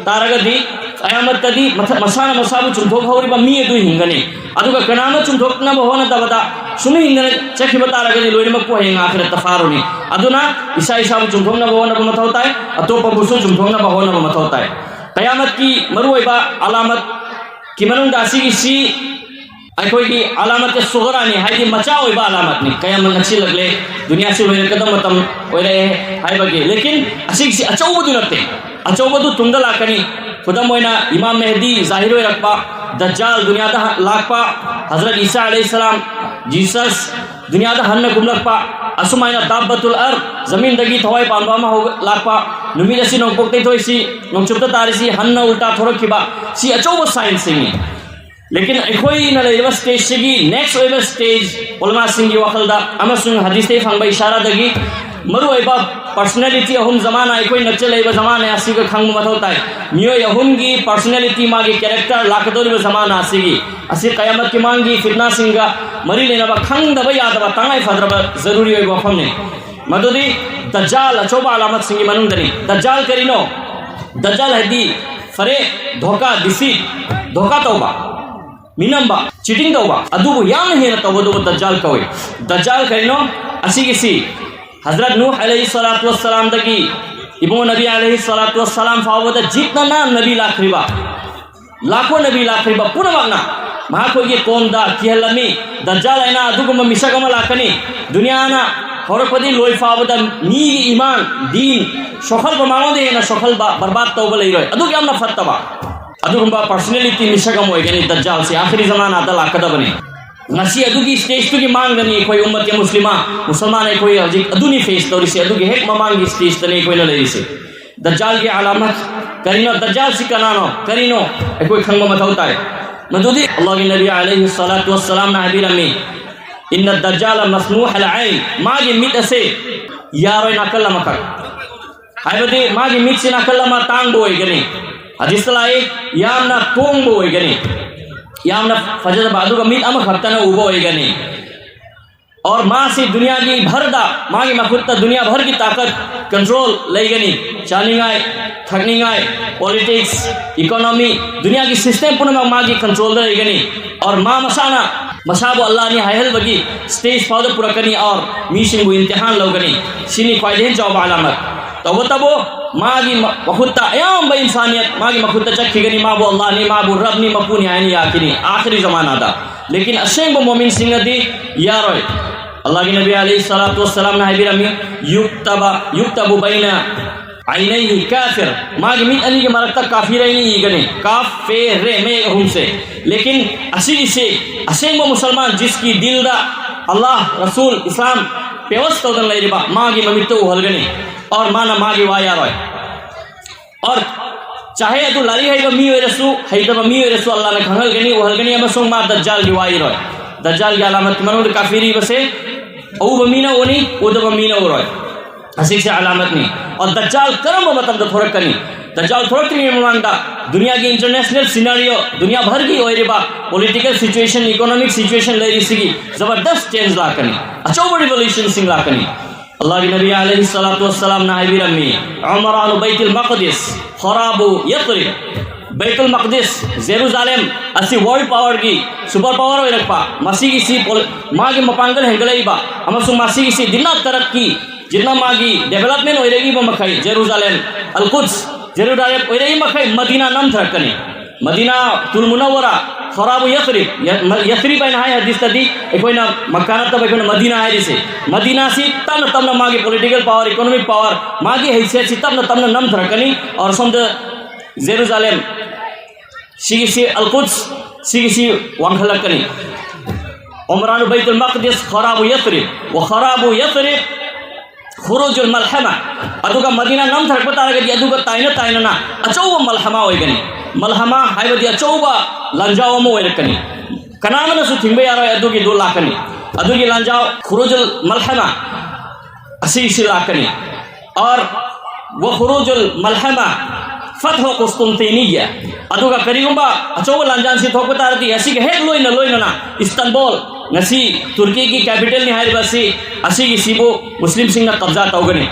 ꯇꯥꯔꯒꯗꯤ, ꯀꯌꯥꯃꯠꯇꯗꯤ ꯃꯊ-, ꯃꯁꯥꯅ ꯃꯁꯥꯕꯨ ꯆꯨꯝꯊꯣꯛꯍꯧꯔꯤꯕ ꯃꯤ ꯑꯗꯨ ꯍꯤꯡꯒꯅꯤ꯫ ꯑꯗꯨꯒ ꯀꯅꯥ ꯑꯃ ꯆꯨꯝꯊꯣꯛꯅꯕ ꯍꯣꯠꯅꯗꯕꯗ ꯁꯨꯝ ꯍꯤꯡꯗꯅ ꯆꯠꯈꯤꯕ ꯇꯥꯔꯒꯗꯤ ꯂꯣꯏꯅꯃꯛꯄꯨ ꯍꯌꯦꯡ ꯑꯥꯈꯤꯔꯠꯇ ꯐꯥꯔꯨꯅꯤ꯫ ꯑꯗꯨꯅ ꯏꯁꯥ ꯏꯁꯥꯕꯨ ꯆꯨꯝꯊꯣꯛꯅꯕ ꯍꯣꯠꯅꯕ ꯃꯊꯧ ꯇꯥꯏ, ꯑꯇꯣꯞꯄꯕꯨꯁꯨ ꯆꯨꯝꯊꯣꯛꯅꯕ ꯍꯣꯠꯅꯕ ꯃꯊꯧ ꯇꯥꯏ꯫ ꯀꯌꯥꯃꯠꯀꯤ ꯃꯔꯨꯑꯣꯏꯕ ꯑꯂꯥꯃꯠꯀꯤ ꯃꯅꯨꯡꯗ ꯑꯁꯤꯒꯤꯁꯤ ꯑꯩꯈꯣꯏꯒꯤ ꯑꯂꯥꯃꯠꯇ ꯁꯨꯒꯔꯥꯅꯤ, ꯍꯥꯏꯗꯤ ꯃꯆꯥ ꯑꯣꯏꯕ ꯑꯂꯥꯃꯠꯅꯤ꯫ ꯀꯌꯥꯃꯠ ꯅꯛꯁꯤꯜꯂꯛꯂꯦ, ꯗꯨꯅꯤꯌꯥꯁꯤ ꯂꯣꯏꯔꯛꯀꯗꯕ ꯃꯇꯝ ꯑꯣꯏꯔꯛꯑꯦ ꯍꯥꯏꯕꯒꯤ꯫ ꯂꯦꯀꯤꯟ ꯑꯁꯤꯒꯤꯁꯤ ꯑꯆꯧꯕꯗꯨ ꯅꯠꯇꯦ, ꯑꯆꯧꯕꯗꯨ ꯇꯨꯡꯗ ꯂꯥꯛꯀꯅꯤ꯫ ꯈꯨꯗꯝ ꯑꯣꯏꯅ ꯏꯃꯥꯝ ꯃꯦꯍꯗꯤ ꯖꯥꯍꯤꯔ ꯑꯣꯏꯔꯛꯄ, ꯗꯖꯥꯜ ꯗꯨꯅꯤꯌꯥꯗ ꯍ-, ꯂꯥꯛꯄ, ꯍꯖꯔꯠ ꯏꯁꯥ ꯑꯂꯩꯍꯤꯁꯁꯂꯥꯝ, ꯖꯤꯁꯁ ꯗꯨꯅꯤꯌꯥꯗ ꯍꯟꯅ ꯀꯨꯝꯂꯛꯄ, ꯑꯁꯨꯃꯥꯏꯅ ꯗꯥꯕꯠꯇꯨꯜ ꯑꯔ, ꯖꯃꯤꯟꯗꯒꯤ ꯊꯋꯥꯏ ꯄꯥꯟꯕ ꯑꯃ ꯍꯧ-, ꯂꯥꯛꯄ, ꯅꯨꯃꯤꯠ ꯑꯁꯤ ꯅꯣꯡꯄꯣꯛꯇꯩ ꯊꯣꯛꯏꯁꯤ ꯅꯣꯡꯆꯨꯞꯇ ꯇꯥꯔꯤꯁꯤ ꯍꯟꯅ ꯎꯜꯇꯥ ꯊꯣꯔꯛꯈꯤꯕ, ꯁꯤ ꯑꯆꯧꯕ ꯁꯥꯏꯟꯁꯁꯤꯡꯅꯤ꯫ ꯂꯦꯀꯤꯟ ꯑꯩꯈꯣꯏꯅ ꯂꯩꯔꯤꯕ ꯁ꯭ꯇꯦꯖꯁꯤꯒꯤ ꯅꯦꯛꯁ ꯑꯣꯏꯕ ꯁ꯭ꯇꯦꯖ, ꯎꯂꯃꯥꯁꯤꯡꯒꯤ ꯋꯥꯈꯜꯗ ꯑꯃꯁꯨꯡ ꯍꯗꯤꯁꯇꯒꯤ ꯐꯪꯕ ꯏꯁꯥꯔꯥꯗꯒꯤ ꯃꯔꯨꯑꯣꯏꯕ ꯄꯔꯁꯅꯦꯂꯤꯇꯤ ꯑꯍꯨꯝ ꯖꯃꯥꯅ, ꯑꯩꯈꯣꯏ ꯅꯛꯆ ꯂꯩꯕ ꯖꯃꯥꯅ ꯑꯁꯤꯒ ꯈꯪꯕ ꯃꯊꯧ ꯇꯥꯏ꯫ ꯃꯤꯑꯣꯏ ꯑꯍꯨꯝꯒꯤ ꯄꯔꯁꯅꯦꯂꯤꯇꯤ, ꯃꯥꯒꯤ ꯀꯦꯔꯦꯛꯇꯔ ꯂꯥꯛꯀꯗꯧꯔꯤꯕ ꯖꯃꯥꯅ ꯑꯁꯤꯒꯤ, ꯑꯁꯤ ꯀꯌꯥꯃꯠꯀꯤ ꯃꯥꯡꯒꯤ ꯐꯤꯠꯅꯥꯁꯤꯡꯒ ꯃꯔꯤ ꯂꯩꯅꯕ ꯈꯪꯗꯕ ꯌꯥꯗꯕ ꯇꯉꯥꯏ ꯐꯗ꯭ꯔꯕ ꯖꯔꯨꯔꯤ ꯑꯣꯏꯕ ꯋꯥꯐꯝꯅꯤ꯫ ꯃꯗꯨꯗꯤ ꯗꯖꯥꯜ ꯑꯆꯧꯕ ꯑꯂꯥꯃꯠꯁꯤꯡꯒꯤ ꯃꯅꯨꯡꯗꯅꯤ꯫ ꯗꯖꯥꯜ ꯀꯔꯤꯅꯣ? ꯗꯖꯥꯜ ꯍꯥꯏꯗꯤ ꯐꯔꯦ, ꯙꯣꯀꯥ, ꯗꯤꯁꯤꯠ, ꯙꯣꯀꯥ ꯇꯧꯕ, ꯃꯤꯅꯝꯕ, ꯆꯤꯇꯤꯡ ꯇꯧꯕ, ꯑꯗꯨꯕꯨ ꯌꯥꯝꯅ ꯍꯦꯟꯅ ꯇꯧꯒꯗꯧꯕ ꯗꯖꯥꯜ ꯀꯧꯏ꯫ ꯗꯖꯥꯜ ꯀꯔꯤꯅꯣ? ꯑꯁꯤꯒꯤꯁꯤ ꯍꯖꯔꯠ ꯅꯨꯍ ꯑꯂꯩꯍꯤ ꯁꯂꯥꯇꯨ ꯋꯁꯁꯂꯥꯝꯗꯒꯤ ꯏꯕꯨꯡꯉꯣ ꯅꯕꯤ ꯑꯂꯩꯍꯤ ꯁꯂꯥꯇꯨ ꯋꯁꯁꯂꯥꯝ ꯐꯥꯎꯕꯗ ꯖꯤꯠꯅꯅ ꯅꯕꯤ ꯂꯥꯛꯈ꯭ꯔꯤꯕ, ꯂꯥꯛꯈꯣ ꯅꯕꯤ ꯂꯥꯛꯈ꯭ꯔꯤꯕ ꯄꯨꯝꯅꯃꯛꯅ ꯃꯍꯥꯛꯈꯣꯏꯒꯤ ꯀꯣꯝꯗ ꯀꯤꯍꯜꯂꯝꯃꯤ꯫ ꯗꯖꯥꯜ ꯍꯥꯏꯅ ꯑꯗꯨꯒꯨꯝꯕ ꯃꯤꯁꯛ ꯑꯃ ꯂꯥꯛꯀꯅꯤ, ꯗꯨꯅꯤꯌꯥꯅ ꯍꯧꯔꯛꯄꯗꯤ ꯂꯣꯏ ꯐꯥꯕꯗ ꯃꯤꯒꯤ ꯏꯃꯥꯟ, ꯗꯤꯟ ꯁꯣꯛꯍꯟꯕ, ꯃꯉꯣꯟꯗ ꯍꯦꯟꯅ ꯁꯣꯛꯍꯟꯕ, ꯕꯔꯕꯥꯗ ꯇꯧꯕ ꯂꯩꯔꯣꯏ꯫ ꯑꯗꯨꯛ ꯌꯥꯝꯅ ꯐꯠꯇꯕ, ꯑꯗꯨꯒꯨꯝꯕ ꯄꯔꯁꯅꯦꯂꯤꯇꯤ ꯃꯤꯁꯛ ꯑꯃ ꯑꯣꯏꯒꯅꯤ ꯗꯖꯥꯜꯁꯤ꯫ ꯑꯥꯈꯤꯔꯤ ꯖꯃꯥꯅꯥꯗ ꯂꯥꯛꯀꯗꯕꯅꯤ꯫ ꯉꯁꯤ ꯑꯗꯨꯒꯤ ꯁ꯭ꯇꯦꯖꯇꯨꯒꯤ ꯃꯥꯡꯗꯅꯤ ꯑꯩꯈꯣꯏ ꯎꯝꯃꯠꯇꯦ ꯃꯨꯁꯂꯤꯃꯥ, ꯃꯨꯁꯜꯃꯥꯟ ꯑꯩꯈꯣꯏ ꯍꯧꯖꯤꯛ ꯑꯗꯨꯅꯤ ꯐꯦꯁ ꯇꯧꯔꯤꯁꯦ꯫ ꯑꯗꯨꯒꯤ ꯍꯦꯛ ꯃꯃꯥꯡꯒꯤ ꯁ꯭ꯇꯦꯖꯇꯅꯤ ꯑꯩꯈꯣꯏꯅ ꯂꯩꯔꯤꯁꯦ꯫ ꯗꯖꯥꯜꯒꯤ ꯑꯂꯥꯃꯠ ꯀꯔꯤꯅꯣ? ꯗꯖꯥꯜꯁꯤ ꯀꯅꯥꯅꯣ? ꯀꯔꯤꯅꯣ? ꯑꯩꯈꯣꯏ ꯈꯪꯕ ꯃꯊꯧ ꯇꯥꯏ꯫ ꯃꯗꯨꯗꯤ ꯑꯜꯂꯥꯍꯒꯤ ꯅꯕꯤ ꯑꯂꯩꯍꯤ ꯁꯂꯥꯇꯨ ꯋꯁꯁꯂꯥꯝꯅ ꯍꯥꯏꯕꯤꯔꯝꯃꯤ, "ꯏꯟꯅ ꯗꯖꯥꯂ ꯃꯁꯃꯨꯍ ꯑꯜ ꯑꯩꯟ"꯫ ꯃꯥꯒꯤ ꯃꯤꯠ ꯑꯁꯦ ꯌꯥꯔꯣꯏ ꯅꯥꯀꯜ ꯑꯃꯈꯛ, ꯍꯥꯏꯕꯗꯤ ꯃꯥꯒꯤ ꯃꯤꯠꯁꯤ ꯅꯥꯀꯜ ꯑꯃ ꯇꯥꯡꯕ ꯑꯣꯏꯒꯅꯤ꯫ ꯍꯗꯤꯁꯇ ꯂꯥꯛꯏ, ꯌꯥꯝꯅ ꯇꯣꯡꯕ ꯑꯣꯏꯒꯅꯤ, ꯌꯥꯝꯅ ꯐꯖꯗꯕ, ꯑꯗꯨꯒ ꯃꯤꯠ ꯑꯃꯈꯛꯇꯅ ꯎꯕ ꯑꯣꯏꯒꯅꯤ꯫ ꯑꯣꯔ ꯃꯥꯁꯤ ꯗꯨꯅꯤꯌꯥꯒꯤ ꯚꯔꯗ, ꯃꯥꯒꯤ ꯃꯈꯨꯠꯇ ꯗꯨꯅꯤꯌꯥ ꯚꯔꯒꯤ ꯇꯥꯀꯠ, ꯀꯟꯇ꯭ꯔꯣꯜ ꯂꯩꯒꯅꯤ꯫ ꯆꯥꯅꯤꯡꯉꯥꯏ, ꯊꯛꯅꯤꯡꯉꯥꯏ, ꯄꯣꯂꯤꯇꯤꯛꯁ, ꯏꯀꯣꯅꯣꯃꯤ, ꯗꯨꯅꯤꯌꯥꯒꯤ ꯁꯤꯁꯇꯦꯝ ꯄꯨꯝꯅꯃꯛ ꯃꯥꯒꯤ ꯀꯟꯇ꯭ꯔꯣꯜꯗ ꯂꯩꯒꯅꯤ꯫ ꯑꯣꯔ ꯃꯥ ꯃꯁꯥꯅ ꯃꯁꯥꯕꯨ ꯑꯜꯂꯥꯍꯅꯤ ꯍꯥꯏꯍꯟꯕꯒꯤ ꯁ꯭ꯇꯦꯖ ꯐꯥꯎꯗ ꯄꯨꯔꯛꯀꯅꯤ꯫ ꯑꯣꯔ ꯃꯤꯁꯤꯡꯕꯨ ꯏꯝꯇꯤꯍꯥꯟ ꯂꯧꯒꯅꯤ꯫ ꯁꯤꯅꯤ ꯈ꯭ꯋꯥꯏꯗꯒꯤ ꯍꯦꯟꯅ ꯆꯥꯎꯕ ꯑꯂꯥꯃꯠ꯫ ꯇꯧꯕꯇꯕꯨ ꯃꯥꯒꯤ ꯃ-, ꯃꯈꯨꯠꯇ ꯑꯌꯥꯝꯕ ꯏꯟꯁꯥꯅꯤꯌꯠ ꯃꯥꯒꯤ ꯃꯈꯨꯠꯇ ꯆꯠꯈꯤꯒꯅꯤ꯫ ꯃꯥꯕꯨ ꯑꯜꯂꯥꯍꯅꯤ, ꯃꯥꯕꯨ ꯔꯕꯅꯤ, ꯃꯄꯨꯅꯤ ꯍꯥꯏꯅ ꯌꯥꯈꯤꯅꯤ ꯑꯥꯈꯤꯔꯤ ꯖꯃꯥꯅꯥꯗ꯫ ꯂꯦꯀꯤꯟ ꯑꯁꯦꯡꯕ ꯃꯣꯃꯤꯟꯁꯤꯡꯅꯗꯤ ꯌꯥꯔꯣꯏ꯫ ꯑꯜꯂꯥꯍꯒꯤ ꯅꯕꯤ ꯑꯂꯩꯍꯤ ꯁꯂꯥꯇꯨ ꯋꯁꯁꯂꯥꯝꯅ ꯍꯥꯏꯕꯤꯔꯝꯃꯤ, "ꯌꯨꯛꯇꯕ, ꯌꯨꯛꯇꯕꯨ ꯕꯩꯅ ꯑꯩꯅꯩꯍꯤ ꯀꯥꯐꯤꯔ"꯫ ꯃꯥꯒꯤ ꯃꯤꯠ ꯑꯅꯤꯒꯤ ꯃꯔꯛꯇ ꯀꯥꯐꯤꯔ ꯑꯅꯤ ꯏꯒꯅꯤ꯫ ꯀꯥꯐ, ꯐꯦ, ꯔꯦ, ꯃꯌꯦꯛ ꯑꯍꯨꯝꯁꯦ꯫ ꯂꯦꯀꯤꯟ ꯑꯁꯤꯒꯤꯁꯦ ꯑꯁꯦꯡꯕ ꯃꯨꯁꯜꯃꯥꯟ, ꯖꯤꯁꯀꯤ ꯗꯤꯜꯗ ꯑꯜꯂꯥꯍ, ꯔꯁꯨꯜ, ꯏꯁꯂꯥꯝ ꯄꯦꯋꯁ ꯇꯧꯗꯅ ꯂꯩꯔꯤꯕ, ꯃꯥꯒꯤ ꯃꯃꯤꯠꯇ ꯎꯍꯜꯒꯅꯤ꯫ ꯑꯣꯔ ꯃꯥꯅ ꯃꯥꯒꯤ ꯋꯥ ꯌꯥꯔꯣꯏ꯫ ꯑꯣꯔ ꯆꯥꯍꯦ ꯑꯗꯨ ꯂꯥꯏꯔꯤꯛ ꯍꯩꯕ ꯃꯤ ꯑꯣꯏꯔꯁꯨ, ꯍꯩꯇꯕ ꯃꯤ ꯑꯣꯏꯔꯁꯨ, ꯑꯜꯂꯥꯍꯅ ꯈꯪꯍꯜꯒꯅꯤ, ꯎꯍꯜꯒꯅꯤ, ꯑꯃꯁꯨꯡ ꯃꯥ ꯗꯖꯥꯜꯒꯤ ꯋꯥ ꯏꯔꯣꯏ꯫ ꯗꯖꯥꯜꯒꯤ ꯑꯂꯥꯃꯠꯀꯤ ꯃꯅꯨꯡꯗ ꯀꯥꯐꯤꯔꯤ ꯏꯕꯁꯦ ꯑꯎꯕ ꯃꯤꯅ ꯎꯅꯤ, ꯎꯗꯕ ꯃꯤꯅ ꯎꯔꯣꯏ꯫ ꯑꯁꯤꯁꯦ ꯑꯂꯥꯃꯠꯅꯤ꯫ ꯑꯣꯔ ꯗꯖꯥꯜ ꯀꯔꯝꯕ ꯃꯇꯝꯗ ꯊꯣꯔꯛꯀꯅꯤ? ꯗꯖꯥꯜ ꯊꯣꯔꯛꯇ꯭ꯔꯤꯉꯩ ꯃꯃꯥꯡꯗ ꯗꯨꯅꯤꯌꯥꯒꯤ ꯏꯟꯇꯔꯅꯦꯁꯅꯦꯜ ꯁꯤꯅꯥꯔꯤꯑꯣ, ꯗꯨꯅꯤꯌꯥ ꯚꯔꯒꯤ ꯑꯣꯏꯔꯤꯕ ꯄꯣꯂꯤꯇꯤꯀꯦꯜ ꯁꯤꯆꯨꯋꯦꯁꯟ, ꯏꯀꯣꯅꯣꯃꯤꯛ ꯁꯤꯆꯨꯋꯦꯁꯟ ꯂꯩꯔꯤꯁꯤꯒꯤ ꯖꯕꯔꯗꯁ ꯆꯦꯟꯖ ꯂꯥꯛꯀꯅꯤ, ꯑꯆꯧꯕ ꯔꯤꯚꯣꯂꯨꯁꯟꯁꯤꯡ ꯂꯥꯛꯀꯅꯤ꯫ ꯑꯜꯂꯥꯍꯒꯤ ꯅꯕꯤ ꯑꯂꯩꯍꯤ ꯁꯂꯥꯇꯨ ꯋꯁꯁꯂꯥꯝꯅ ꯍꯥꯏꯕꯤꯔꯝꯃꯤ, "ꯎꯃꯔꯥꯅꯨ ꯕꯩꯇꯨꯜ ꯃꯛꯗꯤꯁ ꯈꯔꯥꯕꯨ ꯌꯥꯇ꯭ꯔꯤꯕ"꯫ ꯕꯩꯇꯨꯜ ꯃꯛꯗꯤꯁ, ꯖꯦꯔꯨꯖꯥꯂꯦꯝ ꯑꯁꯤ ꯋꯥꯔꯜ ꯄꯥꯋꯔꯒꯤ ꯁꯨꯄꯔ ꯄꯥꯋꯔ ꯑꯣꯏꯔꯛꯄ, ꯃꯁꯤꯒꯤꯁꯤ ꯄꯣꯜ-, ꯃꯥꯒꯤ ꯃꯄꯥꯡꯒꯜ ꯍꯦꯟꯒꯠꯂꯛꯏꯕ, ꯑꯃꯁꯨꯡ ꯃꯁꯤꯒꯤꯁꯤ ꯖꯤꯟꯅꯥ ꯇꯔꯛꯀꯤ, ꯖꯤꯟꯅꯥ ꯃꯥꯒꯤ ꯗꯦꯕꯂꯞꯃꯦꯟ ꯑꯣꯏꯔꯛꯏꯕ ꯃꯈꯩ, ꯖꯦꯔꯨꯖꯥꯂꯦꯝ, ꯑꯜ ꯀꯨꯗꯁ, ꯖꯦꯔꯨꯖꯥꯂꯦꯝ ꯑꯣꯏꯔꯛꯏ ꯃꯈꯩ ꯃꯗꯤꯅꯥ ꯅꯝꯊꯔꯛꯀꯅꯤ꯫ ꯃꯗꯤꯅꯥ ꯇꯨꯜ ꯃꯨꯅꯧꯋꯔꯥ, ꯈꯔꯥꯕꯨ ꯌꯥꯊ꯭ꯔꯤꯕ, ꯌꯥ-, ꯃ-, ꯌꯥꯊ꯭ꯔꯤꯕ ꯍꯥꯏꯅ ꯍꯥꯏ ꯍꯗꯤꯁꯇꯗꯤ ꯑꯩꯈꯣꯏꯅ ꯃꯛꯀꯥ ꯅꯠꯇꯕ ꯑꯩꯈꯣꯏꯅ ꯃꯗꯤꯅꯥ ꯍꯥꯏꯔꯤꯁꯦ꯫ ꯃꯗꯤꯅꯥꯁꯤ ꯇꯞꯅ ꯇꯞꯅ ꯃꯥꯒꯤ political power, economic power, ꯃꯥꯒꯤ ꯍꯩꯁꯤꯌꯠꯁꯤ ꯇꯞꯅ ꯇꯞꯅ ꯅꯝꯊꯔꯛꯀꯅꯤ꯫ ꯑꯣꯔ ꯁꯣꯝꯗ ꯖꯦꯔꯨꯖꯥꯂꯦꯝ, ꯁꯤꯒꯤꯁꯤ ꯑꯜ ꯀꯨꯗꯁ, ꯁꯤꯒꯤꯁꯤ ꯋꯥꯡꯈꯠꯂꯛꯀꯅꯤ꯫ ꯎꯃꯔꯥꯅꯨ ꯕꯩꯇꯨꯜ ꯃꯛꯗꯤꯁ, ꯈꯔꯥꯕꯨ ꯌꯥꯊ꯭ꯔꯤꯕ, ꯋꯥ ꯈꯔꯥꯕꯨ ꯌꯥꯊ꯭ꯔꯤꯕ ꯈꯨꯔꯨꯖꯨꯜ ꯃꯜꯍꯃꯥ꯫ ꯑꯗꯨꯒ ꯃꯗꯤꯅꯥ ꯅꯝꯊꯔꯛꯄ ꯇꯥꯔꯒꯗꯤ ꯑꯗꯨꯒ ꯇꯥꯏꯅ ꯇꯥꯏꯅꯅ ꯑꯆꯧꯕ ꯃꯜꯍꯃꯥ ꯑꯣꯏꯒꯅꯤ꯫ ꯃꯜꯍꯃꯥ ꯍꯥꯏꯕꯗꯤ ꯑꯆꯧꯕ ꯂꯥꯟꯖꯥꯎ ꯑꯃ ꯑꯣꯏꯔꯛꯀꯅꯤ꯫ ꯀꯅꯥꯃꯅꯁꯨ ꯊꯤꯡꯕ ꯌꯥꯔꯣꯏ, ꯑꯗꯨꯒꯤꯗꯨ ꯂꯥꯛꯀꯅꯤ꯫ ꯑꯗꯨꯒꯤ ꯂꯥꯟꯖꯥꯎ ꯈꯨꯔꯨꯖꯨꯜ ꯃꯜꯍꯃꯥ ꯑꯁꯤꯁꯤ ꯂꯥꯛꯀꯅꯤ꯫ ꯑꯣꯔ ꯋꯥ ꯈꯨꯔꯨꯖꯨꯜ ꯃꯜꯍꯃꯥ ꯐꯠꯍꯣ ꯀꯨꯁꯇꯨꯟꯇꯤꯅꯤꯌꯥ꯫ ꯑꯗꯨꯒ ꯀꯔꯤꯒꯨꯝꯕ ꯑꯆꯧꯕ ꯂꯥꯟꯖꯥꯟꯁꯤ ꯊꯣꯛꯄ ꯇꯥꯔꯗꯤ ꯑꯁꯤꯒ ꯍꯦꯛ ꯂꯣꯏꯅ ꯂꯣꯏꯅꯅ ꯏꯁꯇꯟꯕꯣꯜ, ꯉꯁꯤ ꯇꯨꯔꯀꯤꯒꯤ capital ꯅꯤ ꯍꯥꯏꯔꯤꯕ ꯑꯁꯤ, ꯑꯁꯤꯒꯤꯁꯤꯕꯨ ꯃꯨꯁꯂꯤꯝꯁꯤꯡꯅ ꯀꯕꯖꯥ ꯇꯧꯒꯅꯤ꯫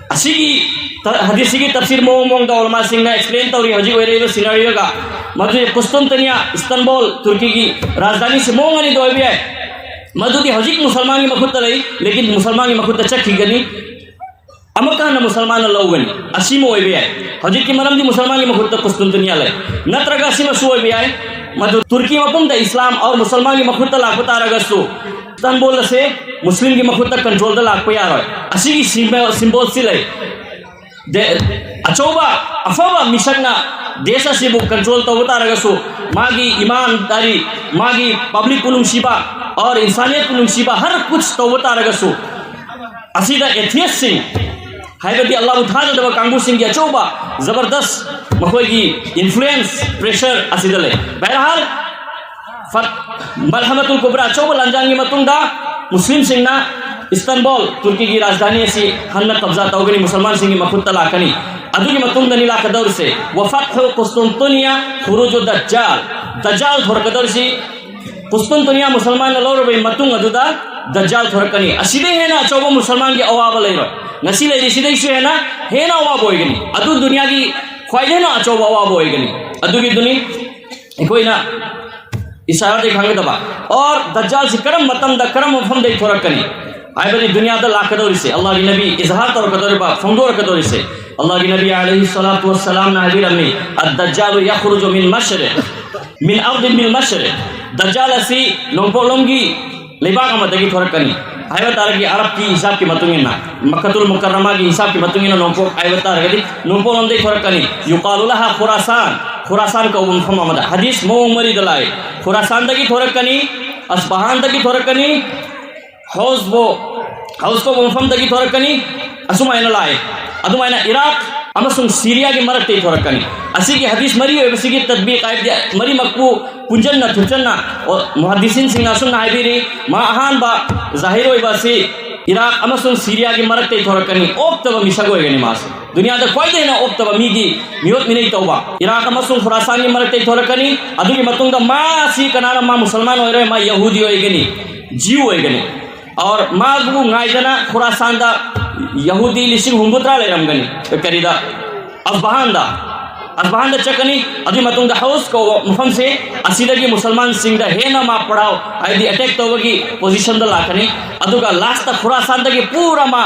ꯑꯁꯤꯒꯤ ꯇ-, ꯍꯗꯤꯁꯁꯤꯒꯤ ꯇꯐꯁꯤꯔ ꯃꯑꯣꯡ ꯃꯑꯣꯡꯗ ꯎꯂꯃꯥꯁꯤꯡꯅ explain ꯇꯧꯔꯤ ꯍꯧꯖꯤꯛ ꯑꯣꯏꯔꯛꯏꯕ scenario ꯒ꯫ ꯃꯗꯨꯗꯤ ꯀꯨꯁꯇꯨꯟꯇꯅꯤꯌꯥ, ꯏꯁꯇꯟꯕꯣꯜ, ꯇꯨꯔꯀꯤꯒꯤ ꯔꯥꯖꯙꯥꯅꯤꯁꯤ ꯃꯑꯣꯡ ꯑꯅꯤꯗ ꯑꯣꯏꯕ ꯌꯥꯏ꯫ ꯃꯗꯨꯗꯤ ꯍꯧꯖꯤꯛ ꯃꯨꯁꯜꯃꯥꯟꯒꯤ ꯃꯈꯨꯠꯇ ꯂꯩ, ꯂꯦꯀꯤꯟ ꯃꯨꯁꯜꯃꯥꯟꯒꯤ ꯃꯈꯨꯠꯇ ꯆꯠꯈꯤꯒꯅꯤ꯫ ꯑꯃꯨꯛꯀ ꯍꯟꯅ ꯃꯨꯁꯜꯃꯥꯟꯅ ꯂꯧꯒꯅꯤ꯫ ꯑꯁꯤꯃ ꯑꯣꯏꯕ ꯌꯥꯏ꯫ ꯍꯧꯖꯤꯛꯀꯤ ꯃꯔꯝꯗꯤ ꯃꯨꯁꯜꯃꯥꯟꯒꯤ ꯃꯈꯨꯠꯇ ꯀꯨꯁꯇꯨꯟꯇꯅꯤꯌꯥ ꯂꯩ꯫ ꯅꯠꯇ꯭ꯔꯒ ꯑꯁꯤꯃꯁꯨ ꯑꯣꯏꯕ ꯌꯥꯏ, ꯃꯗꯨ ꯇꯨꯔꯀꯤ ꯃꯄꯨꯝꯗ ꯏꯁꯂꯥꯝ ꯑꯣꯔ ꯃꯨꯁꯜꯃꯥꯟꯒꯤ ꯃꯈꯨꯠꯇ ꯂꯥꯛꯄ ꯇꯥꯔꯒꯁꯨ, ꯏꯁꯇꯟꯕꯣꯜ ꯑꯁꯦ ꯃꯨꯁꯂꯤꯝꯒꯤ ꯃꯈꯨꯠꯇ control ꯗ ꯂꯥꯛꯄ ꯌꯥꯔꯣꯏ꯫ ꯑꯁꯤꯒꯤ symbol, symbol ꯁꯤ ꯂꯩ꯫ ꯗꯦ-, ꯑꯆꯧꯕ ꯑꯐꯕ ꯃꯤꯁꯛꯅ ꯗꯦꯁ ꯑꯁꯤꯕꯨ control ꯇꯧꯕ ꯇꯥꯔꯒꯁꯨ, ꯃꯥꯒꯤ ꯏꯃꯥꯟꯗꯥꯔꯤ, ꯃꯥꯒꯤ public ꯄꯨ ꯅꯨꯡꯁꯤꯕ ꯑꯣꯔ ꯏꯟꯁꯥꯅꯤꯌꯠꯄꯨ ꯅꯨꯡꯁꯤꯕ ꯍꯔ ꯀꯨꯆ ꯇꯧꯕ ꯇꯥꯔꯒꯁꯨ, ꯑꯁꯤꯗ atheist ꯁꯤꯡ, ꯍꯥꯏꯕꯗꯤ ꯑꯜꯂꯥꯍꯕꯨ ꯊꯥꯖꯗꯕ ꯀꯥꯡꯕꯨꯁꯤꯡꯒꯤ ꯑꯆꯧꯕ ꯖꯕꯔꯗꯁ ꯃꯈꯣꯏꯒꯤ influence, pressure ꯑꯁꯤꯗ ꯂꯩ꯫ ꯕꯍꯔꯍꯥꯜ, ꯐꯠ-, ꯃꯜꯍꯃꯇꯨꯜ ꯀꯨꯕ꯭ꯔꯥ ꯑꯆꯧꯕ ꯂꯥꯟꯖꯥꯡꯒꯤ ꯃꯇꯨꯡꯗ ꯃꯨꯁꯂꯤꯝꯁꯤꯡꯅ ꯏꯁꯇꯟꯕꯣꯜ, ꯇꯨꯔꯀꯤꯒꯤ ꯔꯥꯖꯙꯥꯅꯤ ꯑꯁꯤ ꯍꯟꯅ ꯀꯕꯖꯥ ꯇꯧꯒꯅꯤ, ꯃꯨꯁꯜꯃꯥꯟꯁꯤꯡꯒꯤ ꯃꯈꯨꯠꯇ ꯂꯥꯛꯀꯅꯤ꯫ ꯑꯗꯨꯒꯤ ꯃꯇꯨꯡꯗꯅꯤ ꯂꯥꯛꯀꯗꯧꯔꯤꯁꯦ, ꯋꯥꯐꯠꯍꯨ ꯀꯨꯁꯇꯨꯟꯇꯨꯅꯤꯌꯥ ꯈꯨꯔꯨꯖꯨ ꯗꯖꯥꯜ, ꯗꯖꯥꯜ ꯊꯣꯔꯛꯀꯗꯧꯔꯤꯁꯤ꯫ ꯀꯨꯁꯇꯨꯟꯇꯨꯅꯤꯌꯥ ꯃꯨꯁꯜꯃꯥꯟꯅ ꯂꯧꯔꯕꯒꯤ ꯃꯇꯨꯡ ꯑꯗꯨꯗ ꯗꯖꯥꯜ ꯊꯣꯔꯛꯀꯅꯤ꯫ ꯑꯁꯤꯗꯩ ꯍꯦꯟꯅ ꯑꯆꯧꯕ ꯃꯨꯁꯜꯃꯥꯟꯒꯤ ꯑꯋꯥꯕ ꯂꯩꯔꯣꯏ꯫ ꯉꯁꯤ ꯂꯩꯔꯤꯁꯤꯗꯩꯁꯨ ꯍꯦꯟꯅ, ꯍꯦꯟꯅ ꯑꯋꯥꯕ ꯑꯣꯏꯒꯅꯤ꯫ ꯑꯗꯨ ꯗꯨꯅꯤꯌꯥꯒꯤ ꯈ꯭ꯋꯥꯏꯗꯒꯤ ꯍꯦꯟꯅ ꯑꯆꯧꯕ ꯑꯋꯥꯕ ꯑꯣꯏꯒꯅꯤ꯫ ꯑꯗꯨꯒꯤꯗꯨꯅꯤ ꯑꯩꯈꯣꯏꯅ ꯏꯁꯥꯔꯗꯒꯤ ꯈꯪꯒꯗꯕ꯫ ꯑꯣꯔ ꯗꯖꯥꯜꯁꯤ ꯀꯔꯝꯕ ꯃꯇꯝꯗ, ꯀꯔꯝꯕ ꯃꯐꯝꯗꯒꯤ ꯊꯣꯔꯛꯀꯅꯤ ꯍꯥꯏꯕꯗꯤ ꯗꯨꯅꯤꯌꯥꯗ ꯂꯥꯛꯀꯗꯧꯔꯤꯁꯦ, ꯑꯜꯂꯥꯍꯒꯤ ꯅꯕꯤ ꯏꯖꯍꯥꯔ ꯇꯧꯔꯛꯀꯗꯧꯔꯤꯕ, ꯐꯣꯡꯗꯣꯔꯛꯀꯗꯧꯔꯤꯁꯦ꯫ ꯑꯜꯂꯥꯍꯒꯤ ꯅꯕꯤ ꯑꯂꯩꯍꯤ ꯁꯂꯥꯇꯨ ꯋꯁꯁꯂꯥꯝꯅ ꯍꯥꯏꯕꯤꯔꯝꯃꯤ, "ꯑꯗ ꯗꯖꯥꯂꯨ ꯌꯈꯔꯨꯖꯨ ꯃꯤꯟ ꯃꯁꯔꯤꯛ ꯃꯤꯟ ꯑꯔꯗꯤꯜ ꯃꯤꯜ ꯃꯁꯔꯤꯛ, ꯗꯖꯥꯜ ꯑꯁꯤ ꯅꯣꯡꯄꯣꯛꯂꯣꯝꯒꯤ ꯂꯩꯕꯥꯛ ꯑꯃꯗꯒꯤ ꯊꯣꯔꯛꯀꯅꯤ ꯍꯥꯏꯕ ꯇꯥꯔꯒꯗꯤ, ꯑꯔꯕꯀꯤ ꯍꯤꯁꯥꯕꯀꯤ ꯃꯇꯨꯡ ꯏꯟꯅ, ꯃꯛꯀꯥꯇꯨꯜ ꯃꯨꯀꯔꯔꯃꯥꯒꯤ ꯍꯤꯁꯥꯕꯀꯤ ꯃꯇꯨꯡ ꯏꯟꯅ ꯅꯣꯡꯄꯣꯛ ꯍꯥꯏꯕ ꯇꯥꯔꯒꯗꯤ ꯅꯣꯡꯄꯣꯛꯂꯣꯝꯗꯒꯤ ꯊꯣꯔꯛꯀꯅꯤ꯫ ꯌꯨꯀꯥꯂꯨ ꯂꯍꯥ ꯈꯨꯔꯥꯁꯥꯟ, ꯈꯨꯔꯥꯁꯥꯟ ꯀꯧꯕ ꯃꯐꯝ ꯑꯃꯗ꯫ ꯍꯗꯤꯁ ꯃꯑꯣꯡ ꯃꯔꯤꯗ ꯂꯥꯛꯑꯦ꯫ ꯈꯨꯔꯥꯁꯥꯟꯗꯒꯤ ꯊꯣꯔꯛꯀꯅꯤ, ꯑꯁꯕꯍꯥꯟꯗꯒꯤ ꯊꯣꯔꯛꯀꯅꯤ, ꯍꯧꯁꯕꯣ, ꯍꯧꯁ ꯀꯧꯕ ꯃꯐꯝꯗꯒꯤ ꯊꯣꯔꯛꯀꯅꯤ꯫ ꯑꯁꯨꯃꯥꯏꯅ ꯂꯥꯛꯑꯦ꯫ ꯑꯗꯨꯃꯥꯏꯅ ꯏꯔꯥꯛ ꯑꯃꯁꯨꯡ ꯁꯤꯔꯤꯌꯥꯒꯤ ꯃꯔꯛꯇꯒꯤ ꯊꯣꯔꯛꯀꯅꯤ꯫ ꯑꯁꯤꯒꯤ ꯍꯗꯤꯁ ꯃꯔꯤ ꯑꯣꯏꯕꯁꯤꯒꯤ ꯇꯠꯕꯤꯛ, ꯍꯥꯏꯕꯗꯤ ꯃꯔꯤꯃꯛꯄꯨ ꯄꯨꯟꯖꯟꯅ ꯊꯨꯞꯆꯟꯅ, ꯑꯣ, ꯃꯨꯍꯗꯤꯁꯤꯟꯁꯤꯡꯅ ꯑꯁꯨꯝꯅ ꯍꯥꯏꯕꯤꯔꯤ, ꯃꯥ ꯑꯍꯥꯟꯕ ꯖꯥꯍꯤꯔ ꯑꯣꯏꯕ ꯑꯁꯤ ꯏꯔꯥꯛ ꯑꯃꯁꯨꯡ ꯁꯤꯔꯤꯌꯥꯒꯤ ꯃꯔꯛꯇꯒꯤ ꯊꯣꯔꯛꯀꯅꯤ꯫ ꯑꯣꯛꯇꯕ ꯃꯤꯁꯛ ꯑꯣꯏꯒꯅꯤ ꯃꯥꯁꯦ꯫ ꯗꯨꯅꯤꯌꯥꯗ ꯈ꯭ꯋꯥꯏꯗꯒꯤ ꯍꯦꯟꯅ ꯑꯣꯛꯇꯕ ꯃꯤꯒꯤ ꯃꯤꯑꯣꯠ ꯃꯤꯅꯩ ꯇꯧꯕ ꯏꯔꯥꯛ ꯑꯃꯁꯨꯡ ꯈꯨꯔꯥꯁꯥꯟꯒꯤ ꯃꯔꯛꯇꯒꯤ ꯊꯣꯔꯛꯀꯅꯤ꯫ ꯑꯗꯨꯒꯤ ꯃꯇꯨꯡꯗ ꯃꯥ ꯑꯁꯤ ꯀꯅꯥꯅ, ꯃꯥ ꯃꯨꯁꯜꯃꯥꯟ ꯑꯣꯏꯔꯣꯏ, ꯃꯥ ꯌꯍꯨꯗꯤ ꯑꯣꯏꯒꯅꯤ, ꯖꯤꯌꯨ ꯑꯣꯏꯒꯅꯤ꯫ ꯑꯣꯔ ꯃꯥꯕꯨ ꯉꯥꯏꯗꯅ ꯈꯨꯔꯥꯁꯥꯟꯗ ꯌꯍꯨꯗꯤ ꯂꯤꯁꯤꯡ ꯍꯨꯝꯐꯨꯇꯔꯥ ꯂꯩꯔꯝꯒꯅꯤ꯫ ꯀꯔꯤꯗ? ꯑꯁꯕꯍꯥꯟꯗ꯫ ꯑꯁꯕꯍꯥꯟꯗ ꯆꯠꯀꯅꯤ꯫ ꯑꯗꯨꯒꯤ ꯃꯇꯨꯡꯗ ꯍꯧꯁ ꯀꯧꯕ ꯃꯐꯝꯁꯦ, ꯑꯁꯤꯗꯒꯤ ꯃꯨꯁꯜꯃꯥꯟꯁꯤꯡꯗ ꯍꯦꯟꯅ ꯃꯥ ꯄꯔꯥꯎ, ꯍꯥꯏꯗꯤ ꯑꯦꯇꯦꯛ ꯇꯧꯕꯒꯤ ꯄꯣꯖꯤꯁꯟꯗ ꯂꯥꯛꯀꯅꯤ꯫ ꯑꯗꯨꯒ ꯂꯥꯁꯇ ꯈꯨꯔꯥꯁꯥꯟꯗꯒꯤ ꯄꯨꯔꯥ ꯃꯥ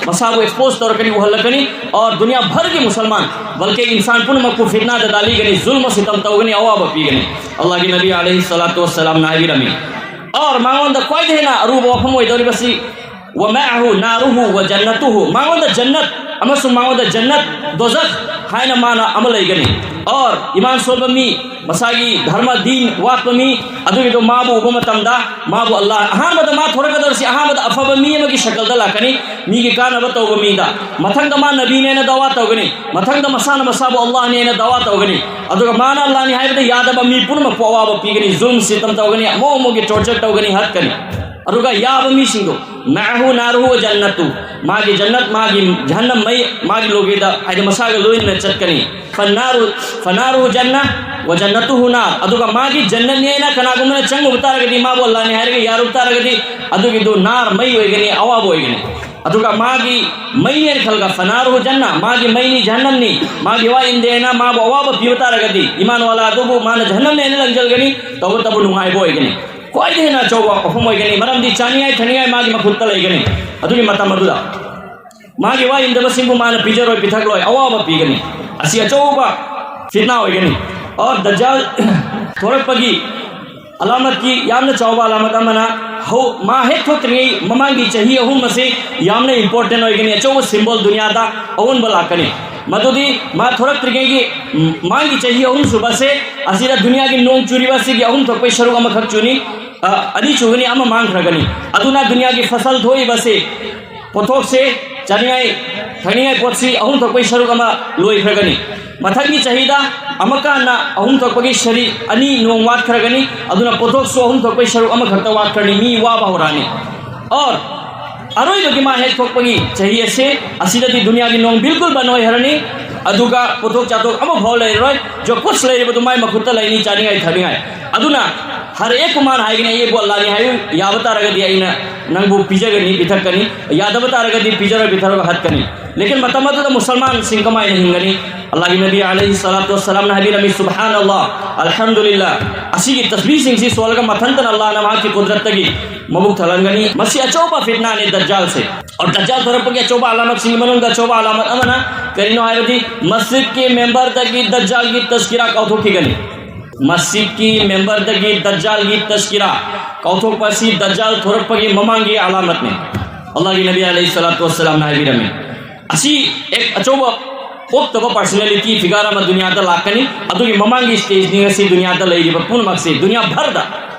ꯃꯁꯥꯕꯨ ꯑꯦꯛꯁꯄꯣꯖ ꯇꯧꯔꯛꯀꯅꯤ, ꯎꯍꯜꯂꯛꯀꯅꯤ꯫ ꯑꯣꯔ ꯗꯨꯅꯤꯌꯥ ꯚꯔꯒꯤ ꯃꯨꯁꯜꯃꯥꯟ, ꯕꯜꯀꯤ ꯏꯟꯁꯥꯟ ꯄꯨꯝꯅꯃꯛꯄꯨ ꯐꯤꯠꯅꯥꯗ ꯗꯥꯂꯤꯒꯅꯤ, ꯖꯨꯜꯃ ꯁꯤꯇꯝ ꯇꯧꯒꯅꯤ, ꯑꯋꯥꯕ ꯄꯤꯒꯅꯤ꯫ ꯑꯜꯂꯥꯍꯒꯤ ꯅꯕꯤ ꯑꯂꯩꯍꯤ ꯁꯂꯥꯇꯨ ꯋꯁꯁꯂꯥꯝꯅ ꯍꯥꯏꯕꯤꯔꯝꯃꯤ꯫ ꯑꯣꯔ ꯃꯉꯣꯟꯗ ꯈ꯭ꯋꯥꯏꯗꯒꯤ ꯍꯦꯟꯅ ꯑꯔꯨꯕ ꯋꯥꯐꯝ ꯑꯣꯏꯗꯧꯔꯤꯕꯁꯤ, "ꯋꯃꯥꯑꯍꯨ ꯅꯥꯔꯨꯍꯨ ꯋ ꯖꯟꯅꯇꯨꯍꯨ", ꯃꯉꯣꯟꯗ ꯖꯟꯅꯠ ꯑꯃꯁꯨꯡ ꯃꯉꯣꯟꯗ ꯖꯟꯅꯠ, ꯗꯣꯖꯈ ꯍꯥꯏꯅ ꯃꯥꯅ ꯑꯃ ꯂꯩꯒꯅꯤ꯫ ꯑꯣꯔ ꯏꯃꯥꯟ ꯁꯣꯟꯕ ꯃꯤ, ꯃꯁꯥꯒꯤ ꯙꯔꯃ ꯗꯤꯟ ꯋꯥꯠꯄ ꯃꯤ, ꯑꯗꯨꯒꯤꯗꯣ ꯃꯥꯕꯨ ꯎꯕ ꯃꯇꯝꯗ ꯃꯥꯕꯨ ꯑꯜꯂꯥꯍ, ꯑꯍꯥꯟꯕꯗ ꯃꯥ ꯊꯣꯔꯛꯀꯗꯧꯔꯤꯁꯤ ꯑꯍꯥꯟꯕꯗ ꯑꯐꯕ ꯃꯤ ꯑꯃꯒꯤ ꯁꯀꯜꯗ ꯂꯥꯛꯀꯅꯤ, ꯃꯤꯒꯤ ꯀꯥꯟꯅꯕ ꯇꯧꯕ ꯃꯤꯗ꯫ ꯃꯊꯪꯗ ꯃꯥ ꯅꯕꯤꯅꯦꯅ ꯗꯋꯥ ꯇꯧꯒꯅꯤ, ꯃꯊꯪꯗ ꯃꯁꯥꯅ ꯃꯁꯥꯕꯨ ꯑꯜꯂꯥꯍꯅꯦꯅ ꯗꯋꯥ ꯇꯧꯒꯅꯤ꯫ ꯑꯗꯨꯒ ꯃꯥꯅ ꯑꯜꯂꯥꯍꯅꯤ ꯍꯥꯏꯕꯗ ꯌꯥꯗꯕ ꯃꯤ ꯄꯨꯝꯅꯃꯛꯄꯨ ꯑꯋꯥꯕ ꯄꯤꯒꯅꯤ, ꯖꯨꯜꯝ ꯁꯤꯇꯝ ꯇꯧꯒꯅꯤ, ꯑꯃꯨꯛ ꯑꯃꯨꯛꯀꯤ ꯇꯣꯔꯆꯔ ꯇꯧꯒꯅꯤ, ꯍꯠꯀꯅꯤ꯫ ꯑꯗꯨꯒ ꯌꯥꯕ ꯃꯤꯁꯤꯡꯗꯨ, "ꯃꯥꯑꯍꯨ ꯅꯥꯔꯨꯍꯨ ꯋ ꯖꯟꯅꯇꯨ", ꯃꯥꯒꯤ ꯖꯟꯅꯠ, ꯃꯥꯒꯤ ꯖꯍꯟꯅꯝ ꯃꯩ, ꯃꯥꯒꯤ ꯂꯣꯒꯦꯗ, ꯍꯥꯏꯗꯤ ꯃꯁꯥꯒ ꯂꯣꯏꯅꯅ ꯆꯠꯀꯅꯤ꯫ "ꯐꯟꯅꯥꯔꯨ، ꯐꯟꯅꯥꯔꯨꯍꯨ ꯖꯟꯅ ꯋ ꯖꯟꯅꯇꯨꯍꯨ ꯅꯥꯔ", ꯑꯗꯨꯒ ꯃꯥꯒꯤ ꯖꯟꯅꯠꯅꯦꯅ ꯀꯅꯥꯒꯨꯝꯕꯅ ꯆꯪꯉꯨꯕ ꯇꯥꯔꯒꯗꯤ, ꯃꯥꯕꯨ ꯑꯜꯂꯥꯍꯅꯤ ꯍꯥꯏꯔꯒ ꯌꯥꯔꯨꯕ ꯇꯥꯔꯒꯗꯤ, ꯑꯗꯨꯒꯤꯗꯨ ꯅꯥꯔ, ꯃꯩ ꯑꯣꯏꯒꯅꯤ, ꯑꯋꯥꯕ ꯑꯣꯏꯒꯅꯤ꯫ ꯑꯗꯨꯒ ꯃꯥꯒꯤ ꯃꯩꯅꯦꯅ ꯈꯜꯂꯒ, "ꯐꯟꯅꯥꯔꯨꯍꯨ ꯖꯟꯅ", ꯃꯥꯒꯤ ꯃꯩꯅꯤ, ꯖꯍꯟꯅꯝꯅꯤ, ꯃꯥꯒꯤ ꯋꯥ ꯏꯟꯗꯦꯅ ꯃꯥꯕꯨ ꯑꯋꯥꯕ ꯄꯤꯕ ꯇꯥꯔꯒꯗꯤ, ꯏꯃꯥꯟ ꯋꯥꯂꯥ ꯑꯗꯨꯕꯨ ꯃꯥꯅ ꯖꯍꯟꯅꯝꯅꯦꯅ ꯂꯪꯖꯜꯒꯅꯤ, ꯇꯧꯕꯇꯕꯨ ꯅꯨꯡꯉꯥꯏꯕ ꯑꯣꯏꯒꯅꯤ꯫ ꯈ꯭ꯋꯥꯏꯗꯒꯤ ꯍꯦꯟꯅ ꯑꯆꯧꯕ ꯋꯥꯐꯝ ꯑꯣꯏꯒꯅꯤ, ꯃꯔꯝꯗꯤ ꯆꯥꯅꯤꯡꯉꯥꯏ ꯊꯛꯅꯤꯡꯉꯥꯏ ꯃꯥꯒꯤ ꯃꯈꯨꯠꯇ ꯂꯩꯒꯅꯤ꯫ ꯑꯗꯨꯒꯤ ꯃꯇꯝ ꯑꯗꯨꯗ ꯃꯥꯒꯤ ꯋꯥ ꯏꯟꯗꯕꯁꯤꯡꯕꯨ ꯃꯥꯅ ꯄꯤꯖꯔꯣꯏ, ꯄꯤꯊꯛꯂꯣꯏ, ꯑꯋꯥꯕ ꯄꯤꯒꯅꯤ꯫ ꯑꯁꯤ ꯑꯆꯧꯕ ꯐꯤꯠꯅꯥ ꯑꯣꯏꯒꯅꯤ꯫ ꯑꯣꯔ ꯗꯖꯥꯜ, ꯊꯣꯔꯛꯄꯒꯤ ꯑꯂꯥꯃꯠꯀꯤ ꯌꯥꯝꯅ ꯆꯥꯎꯕ ꯑꯂꯥꯃꯠ ꯑꯃꯅ ꯍꯧ-, ꯃꯥ ꯍꯦꯛ ꯊꯣꯛꯇ꯭ꯔꯤꯉꯩ ꯃꯃꯥꯡꯒꯤ ꯆꯍꯤ ꯑꯍꯨꯝ ꯑꯁꯤ ꯌꯥꯝꯅ important ꯑꯣꯏꯒꯅꯤ, ꯑꯆꯧꯕ symbol, ꯗꯨꯅꯤꯌꯥꯗ ꯑꯑꯣꯟꯕ ꯂꯥꯛꯀꯅꯤ꯫ ꯃꯗꯨꯗꯤ ꯃꯥ ꯊꯣꯔꯛꯇ꯭ꯔꯤꯉꯩꯒꯤ, ꯎꯝ, ꯃꯥꯒꯤ ꯆꯍꯤ ꯑꯍꯨꯝ ꯁꯨꯕꯁꯦ ꯑꯁꯤꯗ ꯗꯨꯅꯤꯌꯥꯒꯤ ꯅꯣꯡ ꯆꯨꯔꯤꯕ ꯑꯁꯤꯒꯤ ꯑꯍꯨꯝ ꯊꯣꯛꯄꯒꯤ ꯁꯔꯨꯛ ꯑꯃꯈꯛ ꯆꯨꯅꯤ, ꯑ, ꯑꯅꯤ ꯆꯨꯒꯅꯤ, ꯑꯃ ꯃꯥꯡꯈ꯭ꯔꯒꯅꯤ꯫ ꯑꯗꯨꯅ ꯗꯨꯅꯤꯌꯥꯒꯤ ꯐꯁꯜ ꯊꯣꯛꯏꯕꯁꯤ, ꯄꯣꯠꯊꯣꯛꯁꯦ, ꯆꯥꯅꯤꯡꯉꯥꯏ ꯊꯛꯅꯤꯡꯉꯥꯏ ꯄꯣꯠꯁꯤ ꯑꯍꯨꯝ ꯊꯣꯛꯄꯒꯤ ꯁꯔꯨꯛ ꯑꯃ ꯂꯣꯏꯈ꯭ꯔꯒꯅꯤ꯫ ꯃꯊꯪꯒꯤ ꯆꯍꯤꯗ ꯑꯃꯨꯛꯀ ꯍꯟꯅ ꯑꯍꯨꯝ ꯊꯣꯛꯄꯒꯤ ꯁꯔꯤ ꯑꯅꯤ ꯅꯣꯡ ꯋꯥꯠꯈ꯭ꯔꯒꯅꯤ, ꯑꯗꯨꯅ ꯄꯣꯠꯊꯣꯛꯁꯨ ꯑꯍꯨꯝ ꯊꯣꯛꯄꯒꯤ ꯁꯔꯨꯛ ꯑꯃꯈꯛꯇ ꯋꯥꯠꯈ꯭ꯔꯅꯤ, ꯃꯤ ꯋꯥꯕ ꯍꯧꯔꯛꯑꯅꯤ꯫ ꯑꯣꯔ ꯑꯔꯣꯏꯕꯒꯤ ꯃꯥ ꯍꯦꯛ ꯊꯣꯛꯄꯒꯤ ꯆꯍꯤ ꯑꯁꯤ, ꯑꯁꯤꯗꯗꯤ ꯗꯨꯅꯤꯌꯥꯒꯤ ꯅꯣꯡ ꯕꯤꯜꯀꯨꯜ ꯕꯟ ꯑꯣꯏꯍꯔꯅꯤ, ꯑꯗꯨꯒ ꯄꯣꯠꯊꯣꯛ ꯆꯥꯊꯣꯛ ꯑꯃꯐꯥꯎ ꯂꯩꯔꯔꯣꯏ꯫ ꯖꯣ ꯀꯨꯁ ꯂꯩꯔꯤꯕꯗꯨ ꯃꯥꯏ ꯃꯈꯨꯠꯇ ꯂꯩꯅꯤ, ꯆꯥꯅꯤꯡꯉꯥꯏ ꯊꯛꯅꯤꯡꯉꯥꯏ꯫ ꯑꯗꯨꯅ ꯍꯔ ꯑꯦꯛ ꯀꯨꯃꯥꯟ ꯍꯥꯏꯒꯅꯤ, "ꯑꯩꯕꯨ ꯑꯜꯂꯥꯅꯤ ꯍꯥꯏꯌꯨ, ꯌꯥꯕ ꯇꯥꯔꯒꯗꯤ ꯑꯩꯅ ꯅꯪꯕꯨ ꯄꯤꯖꯒꯅꯤ, ꯄꯤꯊꯛꯀꯅꯤ, ꯌꯥꯗꯕ ꯇꯥꯔꯒꯗꯤ ꯄꯤꯖꯔꯣꯏ, ꯄꯤꯊꯔꯣꯏ, ꯍꯠꯀꯅꯤ"꯫ ꯂꯦꯀꯤꯟ ꯃꯇꯝ ꯑꯗꯨꯗ ꯃꯨꯁꯜꯃꯥꯟꯁꯤꯡ ꯀꯃꯥꯏꯅ ꯍꯤꯡꯒꯅꯤ? ꯑꯜꯂꯥꯍꯒꯤ ꯅꯕꯤ ꯑꯂꯩꯍꯤ ꯁꯂꯥꯇꯨ ꯋꯁꯁꯂꯥꯝꯅ ꯍꯥꯏꯕꯤꯔꯝꯃꯤ, "ꯁꯨꯕꯍꯥꯅꯜꯂꯥꯍ, ꯑꯜꯍꯝꯗꯨꯂꯤꯜꯂꯥꯍ"꯫ ꯑꯁꯤꯒꯤ ꯇꯁꯕꯤꯍꯁꯤꯡꯁꯤ ꯁꯣꯜꯂꯒ ꯃꯊꯟꯇꯅ ꯑꯜꯂꯥꯍꯅ ꯃꯍꯥꯛꯀꯤ ꯀꯨꯗꯔꯠꯇꯒꯤ ꯃꯕꯨꯛ ꯊꯜꯍꯟꯒꯅꯤ꯫ ꯃꯁꯤ ꯑꯆꯧꯕ ꯐꯤꯠꯅꯥꯅꯤ ꯗꯖꯥꯜꯁꯦ꯫ ꯑꯣꯔ ꯗꯖꯥꯜ ꯊꯣꯔꯛꯄꯒꯤ ꯑꯆꯧꯕ ꯑꯂꯥꯃꯠꯁꯤꯡꯒꯤ ꯃꯅꯨꯡꯗ ꯑꯆꯧꯕ ꯑꯂꯥꯃꯠ ꯑꯃꯅ ꯀꯔꯤꯅꯣ ꯍꯥꯏꯔꯗꯤ, ꯃꯁꯖꯤꯗꯀꯤ ꯃꯦꯝꯕꯔꯗꯒꯤ ꯗꯖꯥꯜꯒꯤ ꯇꯁꯀꯤꯔꯥ ꯀꯥꯎꯊꯣꯛꯈꯤꯒꯅꯤ꯫ ꯃꯁꯖꯤꯗꯀꯤ ꯃꯦꯝꯕꯔꯗꯒꯤ ꯗꯖꯥꯜꯒꯤ ꯇꯁꯀꯤꯔꯥ ꯀꯥꯎꯊꯣꯛꯄ ꯑꯁꯤ ꯗꯖꯥꯜ ꯊꯣꯔꯛꯄꯒꯤ ꯃꯃꯥꯡꯒꯤ ꯑꯂꯥꯃꯠꯅꯤ꯫ ꯑꯜꯂꯥꯍꯒꯤ ꯅꯕꯤ ꯑꯂꯩꯍꯤ ꯁꯂꯥꯇꯨ ꯋꯁꯁꯂꯥꯝꯅ ꯍꯥꯏꯕꯤꯔꯝꯃꯤ꯫ ꯑꯁꯤ ꯑꯦꯛ ꯑꯆꯧꯕ ꯄꯣꯛꯇꯕ personality figure ꯑꯃ ꯗꯨꯅꯤꯌꯥꯗ ꯂꯥꯛꯀꯅꯤ꯫ ꯑꯗꯨꯒꯤ ꯃꯃꯥꯡꯒꯤ stageꯅꯤ ꯉꯁꯤ ꯗꯨꯅꯤꯌꯥꯗ ꯂꯩꯔꯤꯕ ꯄꯨꯝꯅꯃꯛꯁꯦ꯫ ꯗꯨꯅꯤꯌꯥ ꯚꯔꯗ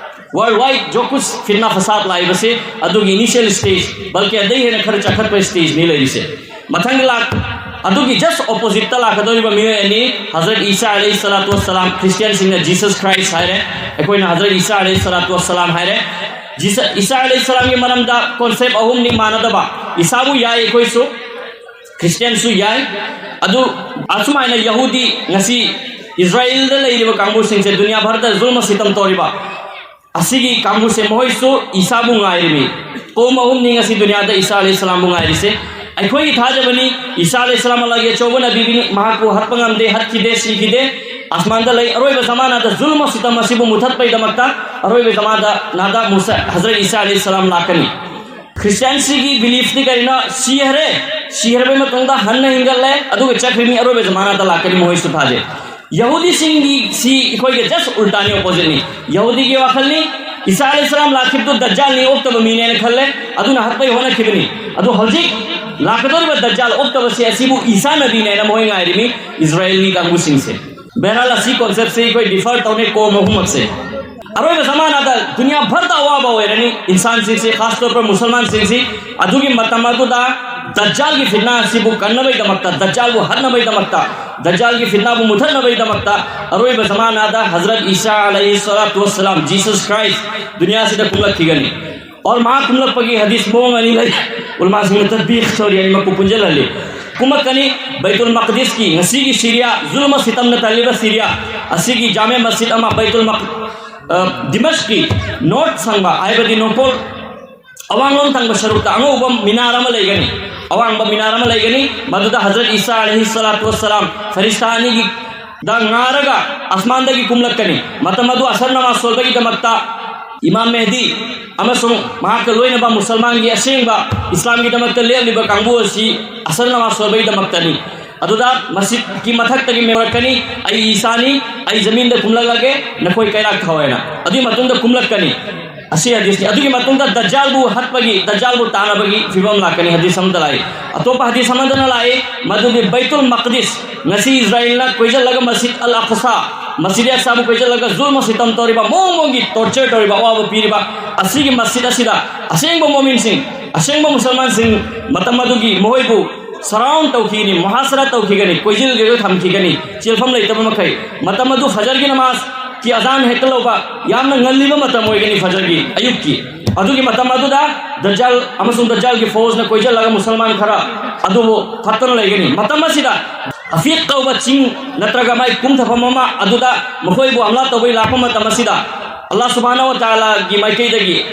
worldwide ꯖꯣ ꯀꯨꯁ ꯐꯤꯠꯅꯥ ꯐꯁꯥꯗ ꯂꯥꯛꯏꯕꯁꯦ ꯑꯗꯨꯒꯤ initial stage, ꯕꯜꯀꯤ ꯑꯗꯩ ꯍꯦꯟꯅ ꯈꯔ ꯆꯥꯎꯈꯠꯄ stageꯅꯤ ꯂꯩꯔꯤꯁꯦ꯫ ꯃꯊꯪꯒꯤ ꯂꯥꯛ ꯑꯗꯨꯒꯤ just oppositeꯇ ꯂꯥꯛꯀꯗꯧꯔꯤꯕ ꯃꯤꯑꯣꯏ ꯑꯅꯤ, ꯍꯖꯔꯠ ꯏꯁꯥ ꯑꯂꯩꯍꯤ ꯁꯂꯥꯇꯨ ꯋꯁꯁꯂꯥꯝ, ꯈ꯭ꯔꯤꯁꯇꯤꯌꯥꯟꯁꯤꯡꯅ Jesus Christ ꯍꯥꯏꯔꯦ, ꯑꯩꯈꯣꯏꯅ ꯍꯖꯔꯠ ꯏꯁꯥ ꯑꯂꯩꯍꯤ ꯁꯂꯥꯇꯨ ꯋꯁꯁꯂꯥꯝ ꯍꯥꯏꯔꯦ꯫ ꯖꯤꯁ-, ꯏꯁꯥ ꯑꯂꯩꯍꯤ ꯁꯂꯥꯝꯒꯤ ꯃꯔꯝꯗ concept ꯑꯍꯨꯝꯅꯤ ꯃꯥꯟꯅꯗꯕ꯫ ꯏꯁꯥꯕꯨ ꯌꯥꯏ ꯑꯩꯈꯣꯏꯁꯨ, ꯈ꯭ꯔꯤꯁꯇꯤꯌꯥꯟꯁꯨ ꯌꯥꯏ꯫ ꯑꯗꯨ ꯑꯁꯨꯃꯥꯏꯅ ꯌꯍꯨꯗꯤ, ꯉꯁꯤ ꯏꯖꯔꯥꯏꯜꯗ ꯂꯩꯔꯤꯕ ꯀꯥꯡꯕꯨꯁꯤꯡꯁꯦ, ꯗꯨꯅꯤꯌꯥ ꯚꯔꯗ ꯖꯨꯜꯃ ꯁꯤꯇꯝ ꯇꯧꯔꯤꯕ ꯑꯁꯤꯒꯤ ꯀꯥꯡꯕꯨꯁꯦ, ꯃꯈꯣꯏꯁꯨ ꯏꯁꯥꯕꯨ ꯉꯥꯏꯔꯤꯃꯤ꯫ ꯀꯣꯝ ꯑꯍꯨꯝꯅꯤ ꯉꯁꯤ ꯗꯨꯅꯤꯌꯥꯗ ꯏꯁꯥ ꯑꯂꯩꯍꯤ ꯁꯂꯥꯝꯕꯨ ꯉꯥꯏꯔꯤꯁꯦ꯫ ꯑꯩꯈꯣꯏꯒꯤ ꯊꯥꯖꯕꯅꯤ, ꯏꯁꯥ ꯑꯂꯩꯍꯤ ꯁꯂꯥꯝ ꯑꯜꯂꯥꯍꯒꯤ ꯑꯆꯧꯕ ꯅꯕꯤꯅꯤ, ꯃꯍꯥꯛꯄꯨ ꯍꯠꯄ ꯉꯝꯗꯦ, ꯍꯠꯈꯤꯗꯦ, ꯁꯤꯈꯤꯗꯦ꯫ ꯑꯁꯃꯥꯟꯗ ꯂꯩ꯫ ꯑꯔꯣꯏꯕ ꯖꯃꯥꯅꯥꯗ ꯖꯨꯜꯃ ꯁꯤꯇꯝ ꯑꯁꯤꯕꯨ ꯃꯨꯊꯠꯄꯒꯤꯗꯃꯛꯇ ꯑꯔꯣꯏꯕ ꯖꯃꯥꯅꯥꯗ ꯃꯨꯁꯥ, ꯍꯖꯔꯠ ꯏꯁꯥ ꯑꯂꯩꯍꯤ ꯁꯂꯥꯝ ꯂꯥꯛꯀꯅꯤ꯫ ꯈ꯭ꯔꯤꯁꯇꯤꯌꯥꯟꯁꯤꯒꯤ beliefꯇꯤ ꯀꯔꯤꯅꯣ? ꯁꯤꯈ꯭ꯔꯦ, ꯁꯤꯈ꯭ꯔꯕ ꯃꯇꯨꯡꯗ ꯍꯟꯅ ꯍꯤꯡꯒꯠꯂꯦ, ꯑꯗꯨꯒ ꯆꯠꯈ꯭ꯔꯦ, ꯃꯤ ꯑꯔꯣꯏꯕ ꯖꯃꯥꯅꯥꯗ ꯂꯥꯛꯀꯅꯤ, ꯃꯈꯣꯏꯁꯨ ꯊꯥꯖꯩ꯫ ꯌꯍꯨꯗꯤꯁꯤꯡꯒꯤ ꯁꯤ ꯑꯩꯈꯣꯏꯒ just ꯎꯜꯇꯥꯅꯤ, oppositeꯅꯤ꯫ ꯌꯍꯨꯗꯤꯒꯤ ꯋꯥꯈꯜꯅꯤ, ꯏꯁꯥ ꯑꯂꯩꯍꯤꯁꯂꯥꯝ ꯂꯥꯛꯈꯤꯕꯗꯨ ꯗꯖꯥꯜꯅꯤ, ꯑꯣꯛꯇꯕ ꯃꯤꯅꯦꯅ ꯈꯜꯂꯦ, ꯑꯗꯨꯅ ꯍꯠꯄꯩ ꯍꯣꯠꯅꯈꯤꯕꯅꯤ꯫ ꯑꯗꯨ ꯍꯧꯖꯤꯛ ꯂꯥꯛꯀꯗꯧꯔꯤꯕ ꯗꯖꯥꯜ ꯑꯣꯛꯇꯕꯁꯦ ꯑꯁꯤꯕꯨ ꯏꯁꯥ ꯅꯕꯤꯅꯦꯅ ꯃꯣꯏ ꯉꯥꯏꯔꯤꯃꯤ, ꯏꯁꯔꯥꯌꯦꯜꯒꯤ ꯀꯥꯡꯕꯨꯁꯤꯡꯁꯦ꯫ ꯕꯍꯔꯍꯥꯜ, ꯑꯁꯤ conceptꯁꯦ ꯑꯩꯈꯣꯏ differ ꯇꯧꯅꯩ ꯀꯣꯝ ꯑꯍꯨꯝꯃꯛꯁꯦ꯫ ꯑꯔꯣꯏꯕ ꯖꯃꯥꯅꯥꯗ ꯗꯨꯅꯤꯌꯥ ꯚꯔꯗ ꯑꯋꯥꯕ ꯑꯣꯏꯔꯅꯤ ꯏꯟꯁꯥꯟꯁꯤꯡꯁꯤ, ꯈꯥꯁ ꯇꯧꯔ ꯃꯨꯁꯜꯃꯥꯟꯁꯤꯡꯁꯤ꯫ ꯑꯗꯨꯒꯤ ꯃꯇꯝ ꯑꯗꯨꯗ ꯗꯖꯥꯜꯒꯤ ꯐꯤꯠꯅꯥ ꯑꯁꯤꯕꯨ ꯀꯟꯅꯕꯒꯤꯗꯃꯛꯇ, ꯗꯖꯥꯜꯕꯨ ꯍꯠꯅꯕꯒꯤꯗꯃꯛꯇ, ꯗꯖꯥꯜꯒꯤ ꯐꯤꯠꯅꯥꯕꯨ ꯃꯨꯊꯠꯅꯕꯒꯤꯗꯃꯛꯇ ꯑꯔꯣꯏꯕ ꯖꯃꯥꯅꯥꯗ ꯍꯖꯔꯠ ꯏꯁꯥ ꯑꯂꯩꯍꯤ ꯁꯂꯥꯇꯨ ꯋꯁꯁꯂꯥꯝ, Jesus Christ, ꯗꯨꯅꯤꯌꯥꯁꯤꯗ ꯀꯨꯝꯂꯛꯈꯤꯒꯅꯤ꯫ ꯑꯣꯔ ꯃꯍꯥꯛ ꯀꯨꯝꯂꯛꯄꯒꯤ ꯍꯗꯤꯁ ꯃꯑꯣꯡ ꯑꯅꯤ ꯂꯩ꯫ ꯎꯂꯃꯥꯁꯤꯡꯅ ꯇꯗꯕꯤꯈ ꯇꯧꯔꯤ, ꯑꯅꯤꯃꯛꯄꯨ ꯄꯨꯟꯁꯤꯜꯍꯜꯂꯤ꯫ ꯀꯨꯝꯃꯛꯀꯅꯤ ꯕꯩꯇꯨꯜ ꯃꯛꯗꯤꯁꯀꯤ, ꯉꯁꯤꯒꯤ ꯁꯤꯔꯤꯌꯥ, ꯖꯨꯜꯃ ꯁꯤꯇꯝꯅ ꯇꯜꯂꯤꯕ ꯁꯤꯔꯤꯌꯥ, ꯑꯁꯤꯒꯤ ꯖꯥꯃꯦ ꯃꯁꯖꯤꯗ ꯑꯃ ꯕꯩꯇꯨꯜ ꯃꯛ-, ꯑ, ꯗꯤꯃꯁ꯭ꯛꯀꯤ ꯅꯣꯔꯠ ꯊꯪꯕ, ꯍꯥꯏꯕꯗꯤ ꯅꯣꯡꯄꯣꯛ ꯑꯋꯥꯡꯂꯣꯝ ꯊꯪꯕ ꯁꯔꯨꯛꯇ ꯑꯉꯧꯕ ꯃꯤꯅꯥꯔ ꯑꯃ ꯂꯩꯒꯅꯤ꯫ ꯑꯋꯥꯡꯕ ꯃꯤꯅꯥꯔ ꯑꯃ ꯂꯩꯒꯅꯤ, ꯃꯗꯨꯗ ꯍꯖꯔꯠ ꯏꯁꯥ ꯑꯂꯩꯍꯤ ꯁꯂꯥꯇꯨ ꯋꯁꯁꯂꯥꯝ ꯐꯔꯤꯁꯇꯥ ꯑꯅꯤꯒꯤ ꯗ ꯉꯥꯔꯒ ꯑꯁꯃꯥꯟꯗꯒꯤ ꯀꯨꯝꯂꯛꯀꯅꯤ꯫ ꯃꯇꯝ ꯑꯗꯨ ꯑꯁꯔ ꯅꯃꯥꯖ ꯁꯣꯟꯕꯒꯤꯗꯃꯛꯇ ꯏꯃꯥꯝ ꯃꯦꯍꯗꯤ ꯑꯃꯁꯨꯡ ꯃꯍꯥꯛꯀ ꯂꯣꯏꯅꯕ ꯃꯨꯁꯜꯃꯥꯟꯒꯤ ꯑꯁꯦꯡꯕ ꯏꯁꯂꯥꯝꯒꯤꯗꯃꯛꯇ ꯂꯦꯞꯂꯤꯕ ꯀꯥꯡꯕꯨ ꯑꯁꯤ ꯑꯁꯔ ꯅꯃꯥꯖ ꯁꯣꯟꯕꯒꯤꯗꯃꯛꯇꯅꯤ꯫ ꯑꯗꯨꯗ ꯃꯁꯖꯤꯗꯀꯤ ꯃꯊꯛꯇꯒꯤ ꯃꯦꯟꯔꯛꯀꯅꯤ, "ꯑꯩ ꯏꯁꯥꯅꯤ, ꯑꯩ ꯖꯃꯤꯟꯗ ꯀꯨꯝꯂꯛꯂꯒꯦ, ꯅꯈꯣꯏ ꯀꯩꯔꯥꯛ ꯊꯥꯎ" ꯍꯥꯏꯅ꯫ ꯑꯗꯨꯒꯤ ꯃꯇꯨꯡꯗ ꯀꯨꯝꯂꯛꯀꯅꯤ꯫ ꯑꯁꯤ ꯍꯗꯤꯁꯅꯤ꯫ ꯑꯗꯨꯒꯤ ꯃꯇꯨꯡꯗ ꯗꯖꯥꯜꯕꯨ ꯍꯠꯄꯒꯤ, ꯗꯖꯥꯜꯕꯨ ꯇꯥꯟꯅꯕꯒꯤ ꯐꯤꯕꯝ ꯂꯥꯛꯀꯅꯤ꯫ ꯍꯗꯤꯁ ꯑꯃꯗ ꯂꯥꯛꯏ꯫ ꯑꯇꯣꯞꯄ ꯍꯗꯤꯁ ꯑꯃꯗꯅ ꯂꯥꯛꯏ, ꯃꯗꯨꯗꯤ ꯕꯩꯇꯨꯜ ꯃꯛꯗꯤꯁ, ꯉꯁꯤ ꯏꯁꯔꯥꯌꯦꯜꯅ ꯀꯣꯏꯁꯤꯜꯂꯒ ꯃꯁꯖꯤꯗ ꯑꯜ ꯑꯛꯁꯥ, ꯃꯁꯖꯤꯗ ꯑꯛꯁꯥꯕꯨ ꯀꯣꯏꯁꯤꯜꯂꯒ ꯖꯨꯜꯃ ꯁꯤꯇꯝ ꯇꯧꯔꯤꯕ, ꯃꯑꯣꯡ ꯃꯑꯣꯡꯒꯤ torture ꯇꯧꯔꯤꯕ, ꯑꯋꯥꯕ ꯄꯤꯔꯤꯕ ꯑꯁꯤꯒꯤ ꯃꯁꯖꯤꯗ ꯑꯁꯤꯗ ꯑꯁꯦꯡꯕ ꯃꯣꯃꯤꯟꯁꯤꯡ, ꯑꯁꯦꯡꯕ ꯃꯨꯁꯜꯃꯥꯟꯁꯤꯡ, ꯃꯇꯝ ꯑꯗꯨꯒꯤ ꯃꯈꯣꯏꯕꯨ surround ꯇꯧꯈꯤꯒꯅꯤ, ꯃꯨꯍꯥꯁꯔꯥ ꯇꯧꯈꯤꯒꯅꯤ, ꯀꯣꯏꯁꯤꯜꯂꯒ ꯊꯝꯈꯤꯒꯅꯤ, ꯆꯦꯟꯐꯝ ꯂꯩꯇꯕ ꯃꯈꯩ꯫ ꯃꯇꯝ ꯑꯗꯨ ꯐꯖꯔꯒꯤ ꯅꯃꯥꯖ ꯀꯤ ꯑꯖꯥꯟ ꯍꯦꯛꯇ ꯂꯧꯕ, ꯌꯥꯝꯅ ꯉꯜꯂꯤꯕ ꯃꯇꯝ ꯑꯣꯏꯒꯅꯤ ꯐꯖꯔꯒꯤ, ꯑꯌꯨꯛꯀꯤ꯫ ꯑꯗꯨꯒꯤ ꯃꯇꯝ ꯑꯗꯨꯗ ꯗꯖꯥꯜ ꯑꯃꯁꯨꯡ ꯗꯖꯥꯜꯒꯤ ꯐꯣꯔꯁꯅ ꯀꯣꯏꯁꯤꯜꯂꯒ ꯃꯨꯁꯜꯃꯥꯟ ꯈꯔ ꯑꯗꯨꯕꯨ ꯐꯠꯇꯅ ꯂꯩꯒꯅꯤ꯫ ꯃꯇꯝ ꯑꯁꯤꯗ ꯑꯐꯤꯛ ꯀꯧꯕ ꯆꯤꯡ ꯅꯠꯇ꯭ꯔꯒ ꯃꯥꯏ ꯀꯨꯝꯊꯐꯝ ꯑꯃ ꯑꯗꯨꯗ ꯃꯈꯣꯏꯕꯨ ꯍꯝꯂꯥ ꯇꯧꯕꯩ ꯂꯥꯛꯄ ꯃꯇꯝ ꯑꯁꯤꯗ, ꯑꯜꯂꯥꯍ ꯁꯨꯕꯍꯥꯅꯍꯨ ꯋ ꯇꯥꯂꯥꯒꯤ ꯃꯥꯏꯀꯩꯗꯒꯤ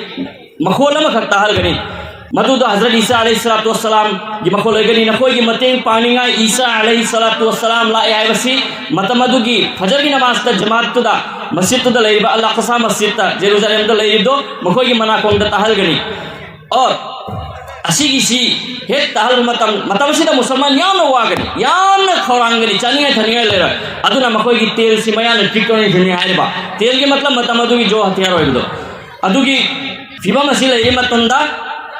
ꯃꯈꯣꯜ ꯑꯃꯈꯛ ꯇꯥꯍꯜꯒꯅꯤ꯫ ꯃꯗꯨꯗ ꯍꯖꯔꯠ ꯏꯁꯥ ꯑꯂꯩꯍꯤ ꯁꯂꯥꯇꯨ ꯋꯁꯁꯂꯥꯝꯒꯤ ꯃꯈꯣꯜ ꯑꯣꯏꯒꯅꯤ꯫ "ꯅꯈꯣꯏꯒꯤ ꯃꯇꯦꯡ ꯄꯥꯡꯅꯤꯡꯉꯥꯏ ꯏꯁꯥ ꯑꯂꯩꯍꯤ ꯁꯂꯥꯇꯨ ꯋꯁꯁꯂꯥꯝ ꯂꯥꯛꯑꯦ" ꯍꯥꯏꯕꯁꯤ ꯃꯇꯝ ꯑꯗꯨꯒꯤ ꯐꯖꯔꯒꯤ ꯅꯃꯥꯖꯇ ꯖꯃꯥꯠꯇꯨꯗ, ꯃꯁꯖꯤꯠꯇꯨꯗ ꯂꯩꯔꯤꯕ, ꯑꯜ ꯑꯛꯁꯥ ꯃꯁꯖꯤꯠꯇ, ꯖꯦꯔꯨꯖꯥꯂꯦꯝꯗ ꯂꯩꯔꯤꯕꯗꯣ ꯃꯈꯣꯏꯒꯤ ꯃꯅꯥꯀꯣꯡꯗ ꯇꯥꯍꯜꯒꯅꯤ꯫ ꯑꯣꯔ ꯑꯁꯤꯒꯤꯁꯤ ꯍꯦꯛ ꯇꯥꯍꯜꯕ ꯃꯇꯝ, ꯃꯇꯝꯁꯤꯗ ꯃꯨꯁꯜꯃꯥꯟ ꯌꯥꯝꯅ ꯋꯥꯒꯅꯤ, ꯌꯥꯝꯅ ꯈꯧꯔꯥꯡꯒꯅꯤ, ꯆꯥꯅꯤꯡꯉꯥꯏ ꯊꯛꯅꯤꯡꯉꯥꯏ ꯂꯩꯔꯣꯏ꯫ ꯑꯗꯨꯅ ꯃꯈꯣꯏꯒꯤ ꯇꯦꯜꯁꯤ ꯃꯌꯥꯅ ꯄꯤꯛꯇꯣꯏꯅ ꯊꯤꯟꯅꯤ ꯍꯥꯏꯔꯤꯕ꯫ ꯇꯦꯜꯒꯤ ꯃꯇꯂꯕ ꯃꯇꯝ ꯑꯗꯨꯒꯤ ꯖꯣ ꯍꯊꯤꯌꯥꯔ ꯑꯣꯏꯕꯗꯣ꯫ ꯑꯗꯨꯒꯤ ꯐꯤꯕꯝ ꯑꯁꯤ ꯂꯩꯔꯤ ꯃꯇꯝꯗ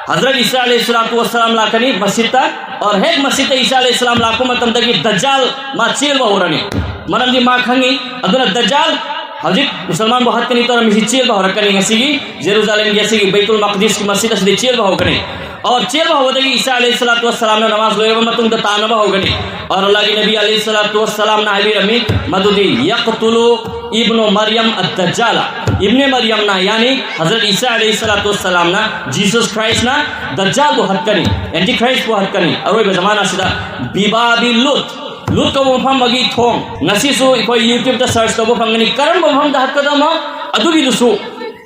ꯍꯖꯔꯠ ꯏꯁꯥ ꯑꯂꯩꯍꯤ ꯁꯂꯥꯇꯨ ꯋꯁꯁꯂꯥꯝ ꯂꯥꯛꯀꯅꯤ ꯃꯁꯖꯤꯗꯇ꯫ ꯑꯣꯔ ꯍꯦꯛ ꯃꯁꯖꯤꯗꯇ ꯏꯁꯥ ꯑꯂꯩꯍꯤ ꯁꯂꯥꯝ ꯂꯥꯛꯄ ꯃꯇꯝꯗꯒꯤ ꯗꯖꯥꯜ ꯃꯥ ꯆꯦꯟꯕ ꯍꯧꯔꯅꯤ꯫ ꯃꯔꯝꯗꯤ ꯃꯥ ꯈꯪꯉꯤ꯫ ꯑꯗꯨꯅ ꯗꯖꯥꯜ ꯍꯧꯖꯤꯛ ꯃꯨꯁꯜꯃꯥꯟꯕꯨ ꯍꯥꯠꯀꯅꯤ ꯇꯧꯔꯝꯃꯤꯁꯤ ꯆꯦꯟꯕ ꯍꯧꯔꯛꯀꯅꯤ꯫ ꯉꯁꯤꯒꯤ ꯖꯦꯔꯨꯖꯥꯂꯦꯝꯒꯤ ꯑꯁꯤꯒꯤ ꯕꯩꯇꯨꯜ ꯃꯛꯗꯤꯁꯀꯤ ꯃꯁꯖꯤꯗ ꯑꯁꯤꯗ ꯆꯦꯟꯕ ꯍꯧꯒꯅꯤ꯫ ꯑꯣꯔ ꯆꯦꯟꯕ ꯍꯧꯕꯗꯒꯤ ꯏꯁꯥ ꯑꯂꯩꯍꯤ ꯁꯂꯥꯇꯨ ꯋꯁꯁꯂꯥꯝꯅ ꯅꯃꯥꯖ ꯂꯣꯏꯔꯕ ꯃꯇꯨꯡꯗ ꯇꯥꯟꯅꯕ ꯍꯧꯒꯅꯤ꯫ ꯑꯣꯔ ꯑꯜꯂꯥꯍꯒꯤ ꯅꯕꯤ ꯑꯂꯩꯍꯤ ꯁꯂꯥꯇꯨ ꯋꯁꯁꯂꯥꯝꯅ ꯍꯥꯏꯕꯤꯔꯝꯃꯤ, ꯃꯗꯨꯗꯤ ꯌꯛꯇꯨꯂꯨ ꯏꯕꯅꯨ ꯃꯔꯤꯌꯝ ꯑꯗ-ꯗꯖꯥꯂ꯫ ꯏꯕꯅꯦ ꯃꯔꯤꯌꯝꯅ, ꯌꯥꯅꯤ ꯍꯖꯔꯠ ꯏꯁꯥ ꯑꯂꯩꯍꯤ ꯁꯂꯥꯇꯨ ꯋꯁꯁꯂꯥꯝꯅ, ꯖꯤꯁꯁ ꯈ꯭ꯔꯥꯏꯁꯅ ꯗꯖꯥꯜꯕꯨ ꯍꯠꯀꯅꯤ, ꯑꯦꯟꯇꯤ ꯈ꯭ꯔꯥꯏꯁꯄꯨ ꯍꯠꯀꯅꯤ ꯑꯔꯣꯏꯕ ꯖꯃꯥꯅꯥꯁꯤꯗ꯫ ꯕꯤꯕꯥꯕꯤ ꯂꯨꯠ, ꯂꯨꯠ ꯀꯧꯕ ꯃꯐꯝ ꯑꯃꯒꯤ ꯊꯣꯡ, ꯉꯁꯤꯁꯨ ꯑꯩꯈꯣꯏ YouTube ꯇ search ꯇꯧꯕ ꯐꯪꯒꯅꯤ꯫ ꯀꯔꯝꯕ ꯃꯐꯝꯗ ꯍꯠꯀꯗꯕꯅꯣ ꯑꯗꯨꯒꯤꯗꯨꯁꯨ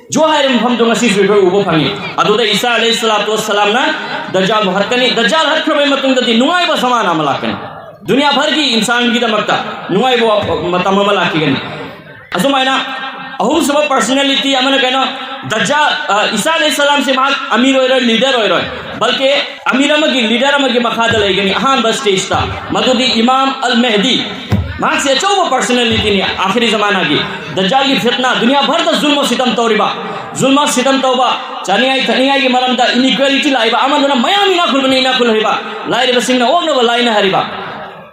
ꯖꯣ ꯍꯥꯏꯔꯤꯕ ꯃꯐꯝꯗꯣ ꯉꯁꯤꯁꯨ ꯑꯩꯈꯣꯏ ꯎꯕ ꯐꯪꯉꯤ꯫ ꯑꯗꯨꯗ ꯏꯁꯥ ꯑꯂꯩꯍꯤ ꯁꯂꯥꯇꯨ ꯋꯁꯁꯂꯥꯝꯅ ꯗꯖꯥꯜꯕꯨ ꯍꯠꯀꯅꯤ꯫ ꯗꯖꯥꯜ ꯍꯠꯈ꯭ꯔꯕ ꯃꯇꯨꯡꯗꯗꯤ ꯅꯨꯡꯉꯥꯏꯕ ꯖꯃꯥꯅꯥ ꯑꯃ ꯂꯥꯛꯀꯅꯤ꯫ ꯗꯨꯅꯤꯌꯥ ꯚꯔꯒꯤ ꯏꯟꯁꯥꯟꯒꯤꯗꯃꯛꯇ ꯅꯨꯡꯉꯥꯏꯕ ꯃꯇꯝ ꯑꯃ ꯂꯥꯛꯈꯤꯒꯅꯤ꯫ ꯑꯁꯨꯃꯥꯏꯅ ꯑꯍꯨꯝꯁꯨꯕ personality ꯑꯃꯅ ꯀꯩꯅꯣ, ꯗꯖꯥꯜ, ꯑ, ꯏꯁꯥ ꯑꯂꯩꯍꯤ ꯁꯂꯥꯝꯁꯤ ꯃꯍꯥꯛ ꯑꯃꯤꯔ ꯑꯣꯏꯔꯣꯏ, leader ꯑꯣꯏꯔꯣꯏ, ꯕꯜꯀꯤ ꯑꯃꯤꯔ ꯑꯃꯒꯤ leader ꯑꯃꯒꯤ ꯃꯈꯥꯗ ꯂꯩꯒꯅꯤ꯫ ꯑꯍꯥꯟꯕ stage ꯇ ꯃꯗꯨꯗꯤ ꯏꯃꯥꯝ ꯑꯜ ꯃꯦꯍꯗꯤ, ꯃꯍꯥꯛꯁꯤ ꯑꯆꯧꯕ personality ꯅꯤ꯫ ꯑꯥꯈꯤꯔꯤ ꯖꯃꯥꯅꯥꯒꯤ ꯗꯖꯥꯜꯒꯤ ꯐꯤꯠꯅꯥ, ꯗꯨꯅꯤꯌꯥ ꯚꯔꯗ ꯖꯨꯜꯃ ꯁꯤꯇꯝ ꯇꯧꯔꯤꯕ, ꯖꯨꯜꯃ ꯁꯤꯇꯝ ꯇꯧꯕ, ꯆꯥꯅꯤꯡꯉꯥꯏ ꯊꯛꯅꯤꯡꯉꯥꯏꯒꯤ ꯃꯔꯝꯗ inequality ꯂꯥꯛꯏꯕ, ꯑꯃꯗꯨꯅ ꯃꯌꯥꯝ ꯏꯅꯥꯛ ꯈꯨꯟꯕꯅ ꯏꯅꯥꯛ ꯈꯨꯜꯍꯜꯂꯤꯕ, ꯂꯥꯏꯔꯕꯁꯤꯡꯅ ꯑꯣꯛꯅꯕ ꯂꯥꯏꯅꯍꯜꯂꯤꯕ,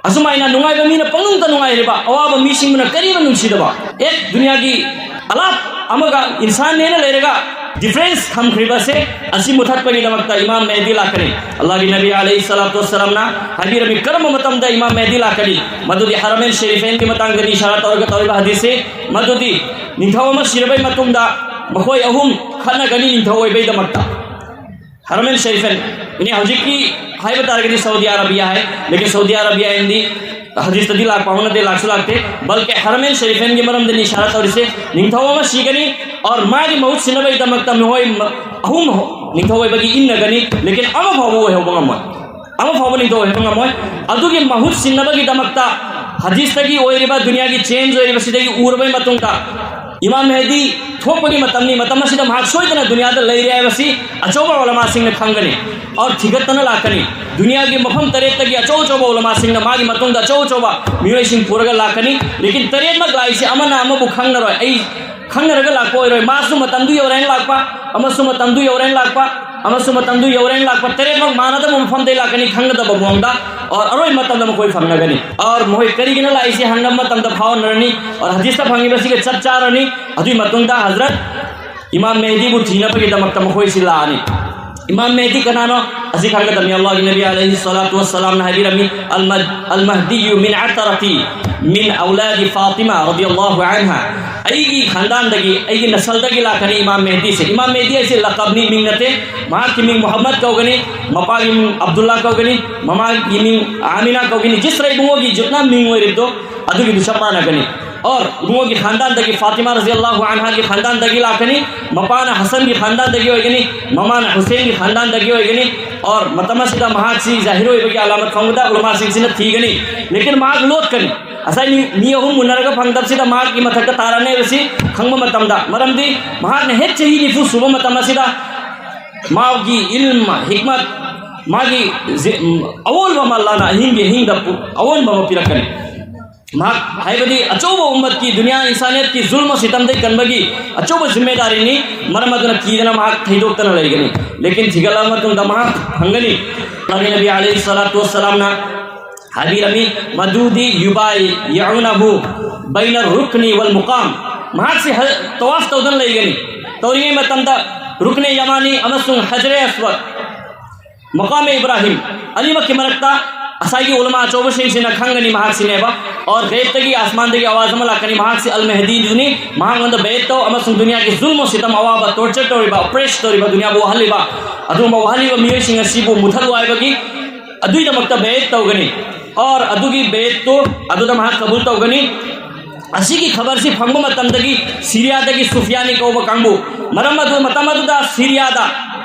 ꯑꯁꯨꯃꯥꯏꯅ ꯅꯨꯡꯉꯥꯏꯕ ꯃꯤꯅ ꯄꯪꯅꯨꯡꯗ ꯅꯨꯡꯉꯥꯏꯔꯤꯕ, ꯑꯋꯥꯕ ꯃꯤꯁꯤꯡꯕꯨꯅ ꯀꯔꯤꯕ ꯅꯨꯡꯁꯤꯗꯕ? ꯑꯦ, ꯗꯨꯅꯤꯌꯥꯒꯤ ꯑꯂꯥꯞ ꯑꯃꯒ ꯏꯟꯁꯥꯟꯅꯦꯅ ꯂꯩꯔꯒ difference ꯊꯝꯈ꯭ꯔꯤꯕꯁꯦ, ꯑꯁꯤ ꯃꯨꯊꯠꯄꯒꯤꯗꯃꯛꯇ ꯏꯃꯥꯝ ꯃꯦꯍꯗꯤ ꯂꯥꯛꯀꯅꯤ꯫ ꯑꯜꯂꯥꯍꯒꯤ ꯅꯕꯤ ꯑꯂꯩꯍꯤ ꯁꯂꯥꯇꯨ ꯋꯁꯁꯂꯥꯝꯅ ꯍꯥꯏꯕꯤꯔꯝꯃꯤ, ꯀꯔꯝꯕ ꯃꯇꯝꯗ ꯏꯃꯥꯝ ꯃꯦꯍꯗꯤ ꯂꯥꯛꯀꯅꯤ? ꯃꯗꯨꯗꯤ ꯍꯔꯃꯦꯟ ꯁꯦꯔꯤꯐꯦꯟꯒꯤ ꯃꯇꯥꯡꯗꯅꯤ ꯏꯁꯥꯔꯥ ꯇꯧꯔꯒ ꯇꯧꯔꯤꯕ ꯍꯗꯤꯁꯁꯤ꯫ ꯃꯗꯨꯗꯤ ꯅꯤꯡꯊꯧ ꯑꯃ ꯁꯤꯔꯕꯩ ꯃꯇꯨꯡꯗ ꯃꯈꯣꯏ ꯑꯍꯨꯝ ꯈꯠꯅꯒꯅꯤ ꯅꯤꯡꯊꯧ ꯑꯣꯏꯕꯩꯗꯃꯛꯇ꯫ ꯍꯔꯃꯦꯟ ꯁꯦꯔꯤꯐꯦꯟ, ꯏꯅꯦ ꯍꯧꯖꯤꯛꯀꯤ ꯍꯥꯏꯕ ꯇꯥꯔꯒꯗꯤ ꯁꯥꯎꯗꯤ ꯑꯔꯥꯕꯤꯌꯥ ꯍꯥꯏ, ꯂꯦꯀꯤꯟ ꯁꯥꯎꯗꯤ ꯑꯔꯥꯕꯤꯌꯥ ꯍꯥꯏꯅꯗꯤ ꯍꯗꯤꯁꯇꯗꯤ ꯂꯥꯛꯄ ꯍꯧꯅꯗꯦ, ꯂꯥꯛꯁꯨ ꯂꯥꯛꯇꯦ, ꯕꯜꯀꯤ ꯍꯔꯃꯦꯟ ꯁꯦꯔꯤꯐꯦꯟꯒꯤ ꯃꯔꯝꯗꯅꯤ ꯏꯁꯥꯔꯥ ꯇꯧꯔꯤꯁꯦ꯫ ꯅꯤꯡꯊꯧ ꯑꯃ ꯁꯤꯒꯅꯤ, ꯑꯣꯔ ꯃꯥꯒꯤ ꯃꯍꯨꯠ ꯁꯤꯟꯅꯕꯒꯤꯗꯃꯛꯇ ꯃꯤꯑꯣꯏ ꯃ-, ꯑꯍꯨꯝ ꯍꯣ-, ꯅꯤꯡꯊꯧ ꯑꯣꯏꯕꯒꯤ ꯏꯟꯅꯒꯅꯤ, ꯂꯦꯀꯤꯟ ꯑꯃ ꯐꯥꯎꯕ ꯑꯣꯏꯍꯧꯕ ꯉꯝꯃꯣꯏ, ꯑꯃ ꯐꯥꯎꯕ ꯅꯤꯡꯊꯧ ꯑꯣꯏꯍꯧꯕ ꯉꯝꯃꯣꯏ꯫ ꯑꯗꯨꯒꯤ ꯃꯍꯨꯠ ꯁꯤꯟꯅꯕꯒꯤꯗꯃꯛꯇ ꯍꯗꯤꯁꯇꯒꯤ ꯑꯣꯏꯔꯤꯕ ꯗꯨꯅꯤꯌꯥꯒꯤ change ꯑꯣꯏꯔꯤꯕꯁꯤꯗꯒꯤ ꯎꯔꯕ ꯃꯇꯨꯡꯗ ꯏꯃꯥꯝ ꯃꯦꯍꯗꯤ ꯊꯣꯛꯄꯒꯤ ꯃꯇꯝꯅꯤ, ꯃꯇꯝ ꯑꯁꯤꯗ ꯃꯍꯥꯛ ꯁꯣꯏꯗꯅ ꯗꯨꯅꯤꯌꯥꯗ ꯂꯩꯔꯦ ꯍꯥꯏꯕꯁꯤ ꯑꯆꯧꯕ ꯎꯂꯃꯥꯁꯤꯡꯅ ꯈꯪꯒꯅꯤ꯫ ꯑꯣꯔ ꯊꯤꯒꯠꯇꯅ ꯂꯥꯛꯀꯅꯤ꯫ ꯗꯨꯅꯤꯌꯥꯒꯤ ꯃꯐꯝ ꯇꯔꯦꯠꯇꯒꯤ ꯑꯆꯧ ꯑꯆꯧꯕ ꯎꯂꯃꯥꯁꯤꯡꯅ ꯃꯥꯒꯤ ꯃꯇꯨꯡꯗ ꯑꯆꯧ ꯑꯆꯧꯕ ꯃꯤꯑꯣꯏꯁꯤꯡ ꯄꯨꯔꯒ ꯂꯥꯛꯀꯅꯤ꯫ ꯂꯦꯀꯤꯟ ꯇꯔꯦꯠꯃꯛ ꯂꯥꯛꯏꯁꯦ ꯑꯃꯅ ꯑꯃꯕꯨ ꯈꯪꯅꯔꯣꯏ꯫ ꯑꯩ ꯈꯪꯅꯔꯒ ꯂꯥꯛꯄ ꯑꯣꯏꯔꯣꯏ꯫ ꯃꯥꯁꯨ ꯃꯇꯝꯗꯨ ꯌꯧꯔꯦꯅ ꯂꯥꯛꯄ, ꯑꯃꯁꯨ ꯃꯇꯝꯗꯨ ꯌꯧꯔꯦꯅ ꯂꯥꯛꯄ, ꯑꯃꯁꯨ ꯃꯇꯝꯗꯨ ꯌꯧꯔꯦꯅ ꯂꯥꯛꯄ꯫ ꯇꯔꯦꯠꯃꯛ ꯃꯥꯟꯅꯗꯕ ꯃꯐꯝꯗꯩ ꯂꯥꯛꯀꯅꯤ, ꯈꯪꯒꯗꯕ ꯃꯑꯣꯡꯗ꯫ ꯑꯣꯔ ꯑꯔꯣꯏ ꯃꯇꯝꯗ ꯃꯈꯣꯏ ꯐꯪꯅꯒꯅꯤ꯫ ꯑꯣꯔ ꯃꯈꯣꯏ ꯀꯔꯤꯒꯤꯅ ꯂꯥꯛꯏꯁꯤ ꯍꯪꯅꯕ ꯃꯇꯝꯗ ꯐꯥꯎꯅꯔꯅꯤ꯫ ꯑꯣꯔ ꯍꯗꯤꯁꯇ ꯐꯪꯉꯤꯕꯁꯤꯒ ꯆꯞ ꯆꯥꯔꯅꯤ꯫ ꯑꯗꯨꯒꯤ ꯃꯇꯨꯡꯗ ꯍꯖꯔꯠ ꯏꯃꯥꯝ ꯃꯦꯍꯗꯤꯕꯨ ꯊꯤꯅꯕꯒꯤꯗꯃꯛꯇ ꯃꯈꯣꯏꯁꯤ ꯂꯥꯛꯑꯅꯤ꯫ ꯏꯃꯥꯝ ꯃꯦꯍꯗꯤ ꯀꯅꯥꯅꯣ? ꯑꯁꯤ ꯈꯪꯒꯗꯕꯅꯤ꯫ ꯑꯜꯂꯥꯍꯒꯤ ꯅꯕꯤ ꯑꯂꯩꯍꯤ ꯁꯂꯥꯇꯨ ꯋꯁꯁꯂꯥꯝꯅ ꯍꯥꯏꯕꯤꯔꯝꯃꯤ, "ꯑꯜꯃ-, ꯑꯜꯃꯍꯗꯤꯌꯨ ꯃꯤꯟ ꯑꯇꯔꯇꯤ, ꯃꯤꯟ ꯑꯧꯂꯥꯗꯤ ꯐꯥꯇꯤꯃꯥ ꯔꯗꯤꯌꯜꯂꯥꯍꯨ ꯑꯟꯍꯥ"꯫ ꯑꯩꯒꯤ ꯈꯥꯟꯗꯥꯟꯗꯒꯤ, ꯑꯩꯒꯤ ꯅꯁꯜꯗꯒꯤ ꯂꯥꯛꯀꯅꯤ ꯏꯃꯥꯝ ꯃꯦꯍꯗꯤꯁꯦ꯫ ꯏꯃꯥꯝ ꯃꯦꯍꯗꯤ ꯍꯥꯏꯁꯦ ꯂꯀꯕꯅꯤ, ꯃꯤꯡ ꯅꯠꯇꯦ꯫ ꯃꯍꯥꯛꯀꯤ ꯃꯤꯡ ꯃꯨꯍꯝꯃꯗ ꯀꯧꯒꯅꯤ, ꯃꯄꯥꯒꯤ ꯃꯤꯡ ꯑꯕꯗꯨꯜꯂꯥ ꯀꯧꯒꯅꯤ, ꯃꯃꯥꯒꯤ ꯃꯤꯡ ꯑꯥꯃꯤꯅꯥ ꯀꯧꯒꯅꯤ꯫ ꯖꯤꯁ ꯔ ꯏꯕꯨꯡꯉꯣꯒꯤ ꯖꯨꯠꯅ ꯃꯤꯡ ꯑꯣꯏꯔꯤꯕꯗꯣ, ꯑꯗꯨꯒꯤꯗꯨ ꯆꯞ ꯃꯥꯟꯅꯒꯅꯤ꯫ ꯑꯣꯔ ꯏꯕꯨꯡꯉꯣꯒꯤ ꯈꯥꯟꯗꯥꯟꯗꯒꯤ ꯐꯥꯇꯤꯃꯥ ꯔꯖꯤꯌꯜꯂꯥꯍꯨ ꯑꯟꯍꯥꯒꯤ ꯈꯥꯟꯗꯥꯟꯗꯒꯤ ꯂꯥꯛꯀꯅꯤ꯫ ꯃꯄꯥꯅ ꯍꯁꯟꯒꯤ ꯈꯥꯟꯗꯥꯟꯗꯒꯤ ꯑꯣꯏꯒꯅꯤ, ꯃꯃꯥꯅ ꯍꯨꯁꯦꯟꯒꯤ ꯈꯥꯟꯗꯥꯟꯗꯒꯤ ꯑꯣꯏꯒꯅꯤ꯫ ꯑꯣꯔ ꯃꯇꯝ ꯑꯁꯤꯗ ꯃꯍꯥꯛꯁꯤ ꯖꯥꯍꯤꯔ ꯑꯣꯏꯕꯒꯤ ꯑꯂꯥꯃꯠ ꯐꯪꯕꯗ ꯎꯂꯃꯥꯁꯤꯡꯁꯤꯅ ꯊꯤꯒꯅꯤ꯫ ꯂꯦꯀꯤꯟ ꯃꯍꯥꯛ ꯂꯣꯠꯀꯅꯤ꯫ ꯉꯁꯥꯏ ꯃꯤ, ꯃꯤ ꯑꯍꯨꯝ ꯎꯅꯔꯒ ꯐꯪꯗꯕꯁꯤꯗ ꯃꯍꯥꯛꯀꯤ ꯃꯊꯛꯇ ꯇꯥꯔꯅꯤ ꯍꯥꯏꯕꯁꯤ ꯈꯪꯕ ꯃꯇꯝꯗ, ꯃꯔꯝꯗꯤ ꯃꯍꯥꯛꯅ ꯍꯦꯛ ꯆꯍꯤ ꯅꯤꯐꯨ ꯁꯨꯕ ꯃꯇꯝ ꯑꯁꯤꯗ ꯃꯥꯒꯤ ꯏꯜꯝ, ꯍꯤꯛꯃꯠ, ꯃꯥꯒꯤ ꯖꯤ-, ꯑꯑꯣꯟꯕ ꯑꯃ, ꯑꯜꯂꯥꯍꯅ ꯑꯍꯤꯡꯒꯤ ꯑꯍꯤꯡꯗ ꯄꯨ-, ꯑꯑꯣꯟꯕ ꯑꯃ ꯄꯤꯔꯛꯀꯅꯤ꯫ ꯃꯍꯥꯛ ꯍꯥꯏꯕꯗꯤ ꯑꯆꯧꯕ ꯎꯝꯃꯠꯀꯤ, ꯗꯨꯅꯤꯌꯥ ꯏꯟꯁꯥꯅꯤꯌꯠꯀꯤ ꯖꯨꯜꯃ ꯁꯤꯇꯝꯗꯒꯤ ꯀꯟꯕꯒꯤ ꯑꯆꯧꯕ ꯖꯤꯝꯃꯦꯗꯥꯔꯤꯅꯤ꯫ ꯃꯔꯝ ꯑꯗꯨꯅ ꯀꯤꯗꯅ ꯃꯍꯥꯛ ꯊꯩꯗꯣꯛꯇꯅ ꯂꯩꯒꯅꯤ꯫ ꯂꯦꯀꯤꯟ ꯊꯤꯒꯠꯂꯕ ꯃꯇꯨꯡꯗ ꯃꯍꯥꯛ ꯐꯪꯒꯅꯤ꯫ ꯑꯗꯨꯒꯤ ꯅꯕꯤ ꯑꯂꯩꯍꯤ ꯁꯂꯥꯇꯨ ꯋꯁꯁꯂꯥꯝꯅ ꯍꯥꯏꯕꯤꯔꯝꯃꯤ, "ꯃꯗꯨꯗꯤ ꯌꯨꯕꯥꯏ ꯌꯥꯎꯅꯍꯨ ꯕꯩꯅ ꯔꯨꯛꯅꯤ ꯋꯜ ꯃꯨꯀꯥꯝ"꯫ ꯃꯍꯥꯛꯁꯤ ꯍ-, ꯇꯋꯥꯐ ꯇꯧꯗꯨꯅ ꯂꯩꯒꯅꯤ꯫ ꯇꯧꯔꯤꯉꯩ ꯃꯇꯝꯗ ꯔꯨꯛꯅꯦ ꯌꯃꯥꯅꯤ ꯑꯃꯁꯨꯡ ꯍꯖꯔꯦ ꯑꯁꯋꯗ, ꯃꯀꯥꯝ ꯏꯕ꯭ꯔꯥꯍꯤꯝ, ꯑꯅꯤꯃꯛꯀꯤ ꯃꯔꯛꯇ ꯉꯁꯥꯏꯒꯤ ꯎꯂꯃꯥ ꯑꯆꯧꯕꯁꯤꯡꯁꯤꯅ ꯈꯪꯒꯅꯤ ꯃꯍꯥꯛꯁꯤꯅꯦꯕ꯫ ꯑꯣꯔ ꯒꯩꯕꯇꯒꯤ, ꯑꯁꯃꯥꯟꯗꯒꯤ ꯑꯋꯥꯖ ꯑꯃ ꯂꯥꯛꯀꯅꯤ, "ꯃꯍꯥꯛꯁꯤ ꯑꯜ ꯃꯦꯍꯗꯤꯗꯨꯅꯤ, ꯃꯍꯥꯛꯉꯣꯟꯗ ꯕꯦꯠ ꯇꯧ ꯑꯃꯁꯨꯡ ꯗꯨꯅꯤꯌꯥꯒꯤ ꯖꯨꯜꯃ ꯁꯤꯇꯝ, ꯑꯋꯥꯕ, ꯇꯣꯔꯆꯔ ꯇꯧꯔꯤꯕ, ꯑꯣꯄ꯭ꯔꯦꯁ ꯇꯧꯔꯤꯕ, ꯗꯨꯅꯤꯌꯥꯕꯨ ꯋꯥꯍꯜꯂꯤꯕ, ꯑꯗꯨꯒꯨꯝꯕ ꯋꯥꯍꯜꯂꯤꯕ ꯃꯤꯑꯣꯏꯁꯤꯡ ꯑꯁꯤꯕꯨ ꯃꯨꯊꯠꯂꯨ ꯍꯥꯏꯕꯒꯤ ꯑꯗꯨꯒꯤꯗꯃꯛꯇ ꯕꯦꯠ ꯇꯧꯒꯅꯤ"꯫ ꯑꯣꯔ ꯑꯗꯨꯒꯤ ꯕꯦꯠꯇꯨ ꯑꯗꯨꯗ ꯃꯍꯥꯛ ꯀꯕꯨꯜ ꯇꯧꯒꯅꯤ꯫ ꯑꯁꯤꯒꯤ ꯈꯕꯔꯁꯤ ꯐꯪꯕ ꯃꯇꯝꯗꯒꯤ ꯁꯤꯔꯤꯌꯥꯗꯒꯤ ꯁꯨꯐꯤꯌꯥꯅꯤ ꯀꯧꯕ ꯀꯥꯡꯕꯨ, ꯃꯔꯝ ꯑꯗꯨ ꯃꯇꯝ ꯑꯗꯨꯗ ꯁꯤꯔꯤꯌꯥꯗ